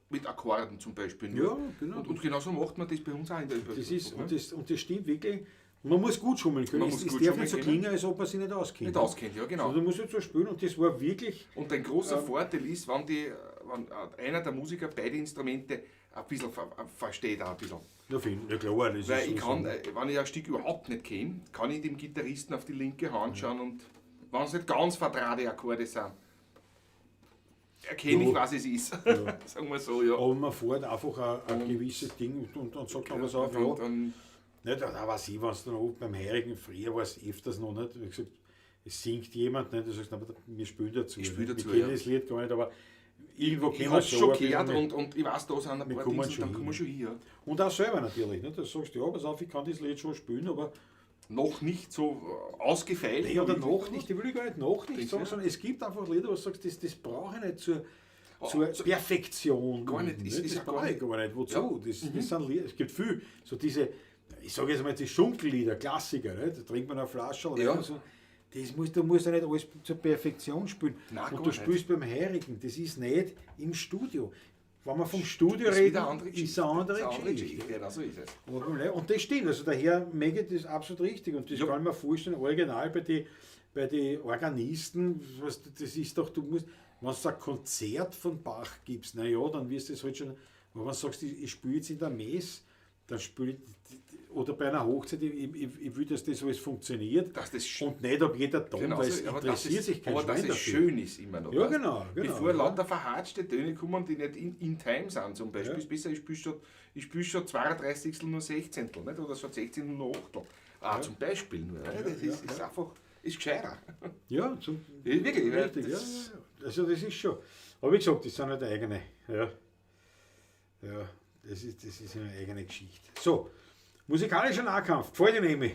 mit Akkorden zum Beispiel. nur. Ja, genau. Und genauso macht man das bei uns auch in der Das ist, und das stimmt wirklich. Man muss gut schummeln können. Man Es, muss es gut darf nicht so schummeln klingen, als ob man sich nicht auskennt. Nicht auskennt, ja, genau. Sondern du musst halt so spielen und das war wirklich, Und ein großer Vorteil ist, wenn einer der Musiker beide Instrumente ein bisschen versteht, auch ein bisschen. na, find, ja klar, das Weil ist ich so- kann, wenn ich ein Stück überhaupt nicht kenne, kann ich dem Gitarristen auf die linke Hand schauen und wenn es nicht ganz verdrahte Akkorde sind, erkenne ich, Ja. was es ist. Sagen wir so, ja. Aber man fährt einfach ein gewisses Ding und sagt dann was auf, ja. Und dann, Nicht, da weiß ich, was dann oft beim Heirigen, früher war es öfters noch nicht, wie gesagt, es singt jemand, nicht, du sagst, na, aber wir spielen dazu. Ich spiel nicht? dazu, Wir kennen ja. das Lied gar nicht, aber irgendwo ich kennen wir hab's schon ein gehört bisschen. und ich weiß, da sind ein Wir paar kommen Dings und schon dann hin. kommen wir schon hier. Und auch selber natürlich, nicht? Du sagst, ja, pass auf, ich kann das Lied schon spielen, aber Noch nicht so ausgefeilt. nee, oder noch nicht, ich will gar nicht noch nicht Denkst sagen, du? sondern es gibt einfach Lieder, wo du sagst, das brauche ich nicht zur, Oh, zur Perfektion. Gar nicht, nicht? ist Das ja gar brauche ich nicht. gar nicht. Wozu? Das sind Lieder, es gibt viel, so diese, ich sage jetzt mal, die Schunkellieder, Klassiker, nicht? Da trinkt man eine Flasche oder Ja. so. Da musst du nicht alles zur Perfektion spielen. Nein, und gar du nicht. spielst beim Heirigen, das ist nicht im Studio. Wenn wir vom Studio Ist reden, wieder eine andere ist Geschichte. eine andere Ist eine andere Geschichte. Geschichte. Genau so ist es. Aber beim und das stimmt, also daher Maggie, das ist absolut richtig. Und das Ja. kann ich mir vorstellen, original bei den Organisten, was, das ist doch, du musst, wenn du ein Konzert von Bach gibst, na ja, dann wirst du es halt schon, aber wenn du sagst, ich spiele jetzt in der Messe, dann spiele ich, oder bei einer Hochzeit, ich will, dass das alles funktioniert Dass das und nicht ob jeder Ton, Genau weil so, es aber interessiert dass es, sich kein aber dass Schwein es dafür. schön ist immer noch. Ja, weißt du? genau, genau, Bevor ja. lauter verhatschte Töne kommen, die nicht in Time sind zum Beispiel, Ja. ist besser, ich spiele schon 32 nur 16, nicht? Oder schon 16 nur 8. Ah, zum Beispiel nur. Ne? Das ist einfach, ist gescheiter. Ja, zum, Ja, wirklich, ja, richtig, ja, das- ja, ja. Also das ist schon. Aber wie gesagt, das sind halt eigene. Ja, ja das ist eine eigene Geschichte. So, musikalischer Nahkampf, gefällt dir nämlich.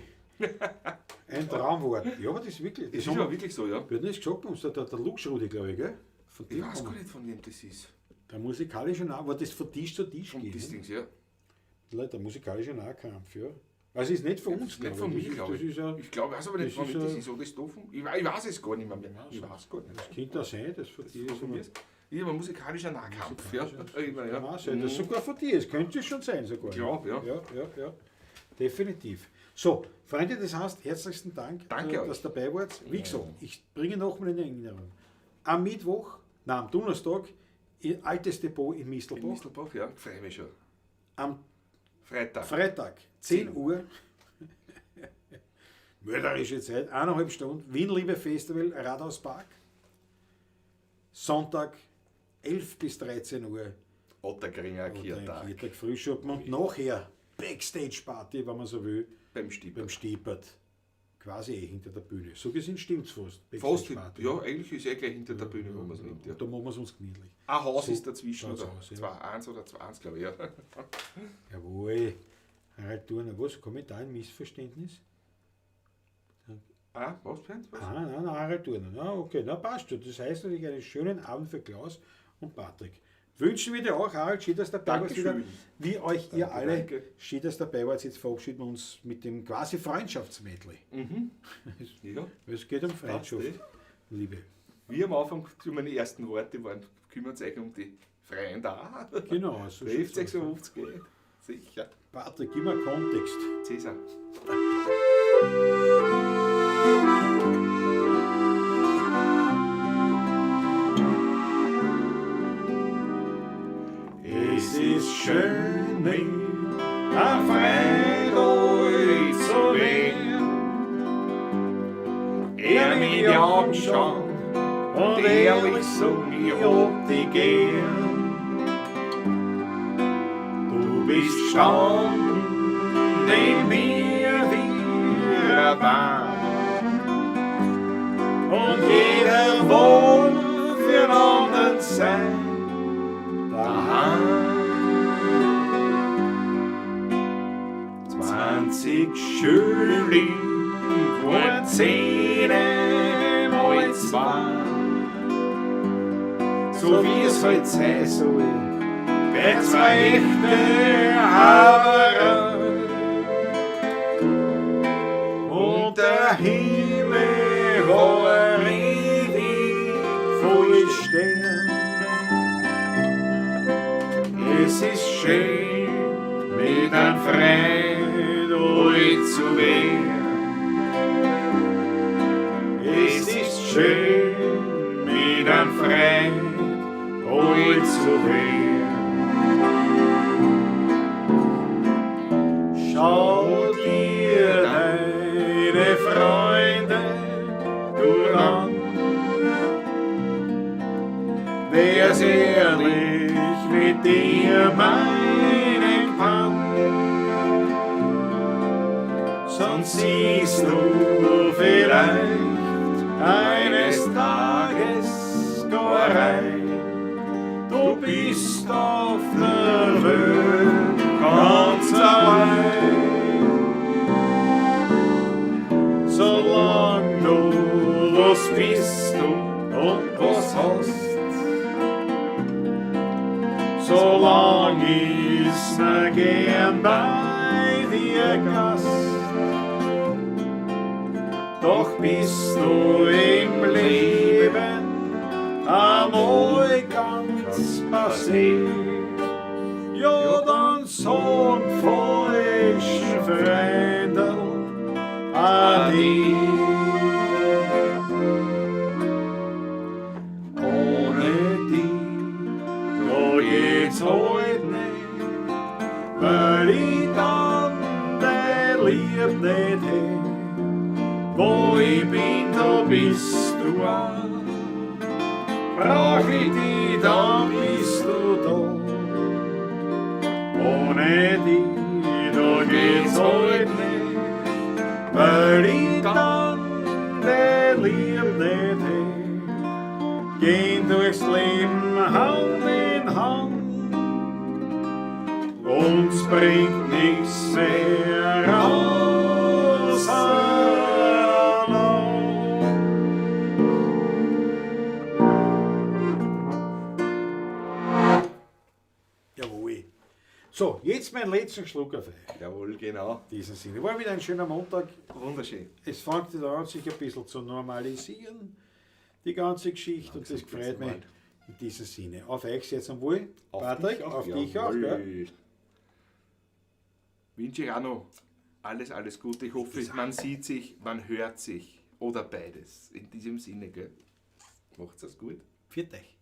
Ein Traumwort. Ja, aber das ist wirklich. Das ist haben ja wir, wirklich so, ja. wir hatten das gesagt bei uns, der Luxrudi, glaube ich, gell? Von Ich dem weiß haben gar wir. nicht, von wem das ist. Der musikalische Nahkampf, war das von Tisch zu Tisch Von gehen? das Dings, ja. Leute, der musikalische Nahkampf, ja. Also ist nicht von uns, Das ist nicht glaub von ich. mir, glaube Das ich. ist ja, Ich glaube, ich weiß aber nicht, das von ist wem das ja- ist. Oder ist da von, ich weiß es gar nicht mehr. Ich weiß gar nicht. das könnte auch sein, dass von dir ist. Von mir ist. Ich habe musikalischer Nahkampf. Ja. Immer, ja. Kann auch sein, das ist sogar von dir ist. Könnte es schon sein, sogar. Glaub, ja. Ja, ja, ja. Definitiv. So, Freunde, das heißt, herzlichsten Dank, Danke euch. dass ihr dabei wart. Wie gesagt, ich bringe nochmal in Erinnerung. Am Mittwoch, nein, am Donnerstag, ihr altes Depot in In Mistelbach. Mistelbach, ja. Freue mich schon. Am Freitag. Freitag, 10 Uhr, mörderische Zeit, 1,5 Stunden, Wien-Liebe Festival, Rathauspark. Sonntag, 11 bis 13 Uhr, Otterkringer oder Kirtag. Kirtag Frühschoppen und nachher Backstage-Party, wenn man so will, Beim Stiepel. beim Stiepert. Quasi eh hinter der Bühne. So gesehen stimmt's fast. Fast, Backstage-Party. ja, eigentlich ist eh gleich hinter der Bühne, wo man es nimmt. Ja. Da machen wir es uns gemütlich. Ein Haus So ist dazwischen, schaut's oder? aus, ja. 2-1 oder 2-1, glaube ich. Ja. Jawohl. Harald Thurner, was? Kommentar, ein Missverständnis? Ah, was, Bernd? Was? Ah, nein, nein, Harald Thurner. Na, okay, na passt schon. Das heißt natürlich einen schönen Abend für Klaus und Patrick. Wünschen wir dir auch, Harald, schön, dass du dabei warst wieder. Dankeschön. Wie euch ihr Danke, alle, danke. schön, dass ihr dabei wart. Jetzt verabschieden wir uns mit dem quasi Freundschaftsmedley. Ja. Es geht um Freundschaft, eh. Liebe. Wie am Anfang zu meinen ersten Worte waren, kümmert euch um die Freunde auch. Genau, so Trifft schaut's sich aus. so oft geht. Sicher. Patrick, gib mir Kontext. Cäsar. Es ist schön, mit einem Freund euch zu werden. Er mir die Augen schauen und ehrlich sagen, ich hab dich gern. Du bist gestanden neben mir wie ein Baum. Und jeder wohl für den anderen sein daheim. 20 Schüling und 10 mal 2. So wie es halt sein soll, bei zwei echte Haberer. Und der Himmel war richtig voll Stern. Es ist schön, mit einem Freund alt zu werden. Es ist schön, mit einem Freund alt zu werden. Schau dir deine Freunde nur an. Wer's ehrlich mit dir meinen kann, sonst siehst du vielleicht eines Tages gar rein. Du bist auf der Welt ganz allein. Solang du was bist du und was hast, solang ist mir gern bei dir Gast. Doch bist du im Leben einmal ganz passé. Ja, dann sag falschen Freundel Ade. Ohne dich, da geht's halt nicht, weil ich dann dein Lieb nicht hätt. Wo ich bin, da bist du auch. Brauch ich dich, dann bist du da. Ohne dich, da geht's halt nicht, weil ich dann dein Lieb nicht hätt. Gehen durchs Leben Hand in Hand, uns bringt nichts mehr auseinander. So, jetzt mein letzten Schluck auf euch. Jawohl, genau. In diesem Sinne. War wieder ein schöner Montag. Wunderschön. Es fängt wieder an, sich ein bisschen zu normalisieren, die ganze Geschichte. Und das Langsam freut geht's mich normal. in diesem Sinne. Auf euch jetzt am Wohl. Auf Patrick, dich auch. auf dich auch. Gell? Jawohl. Wünsche ich auch noch alles, alles Gute. Ich hoffe, man sieht sich, man hört sich oder beides. In diesem Sinne, gell? Macht's das gut. Pfiat euch.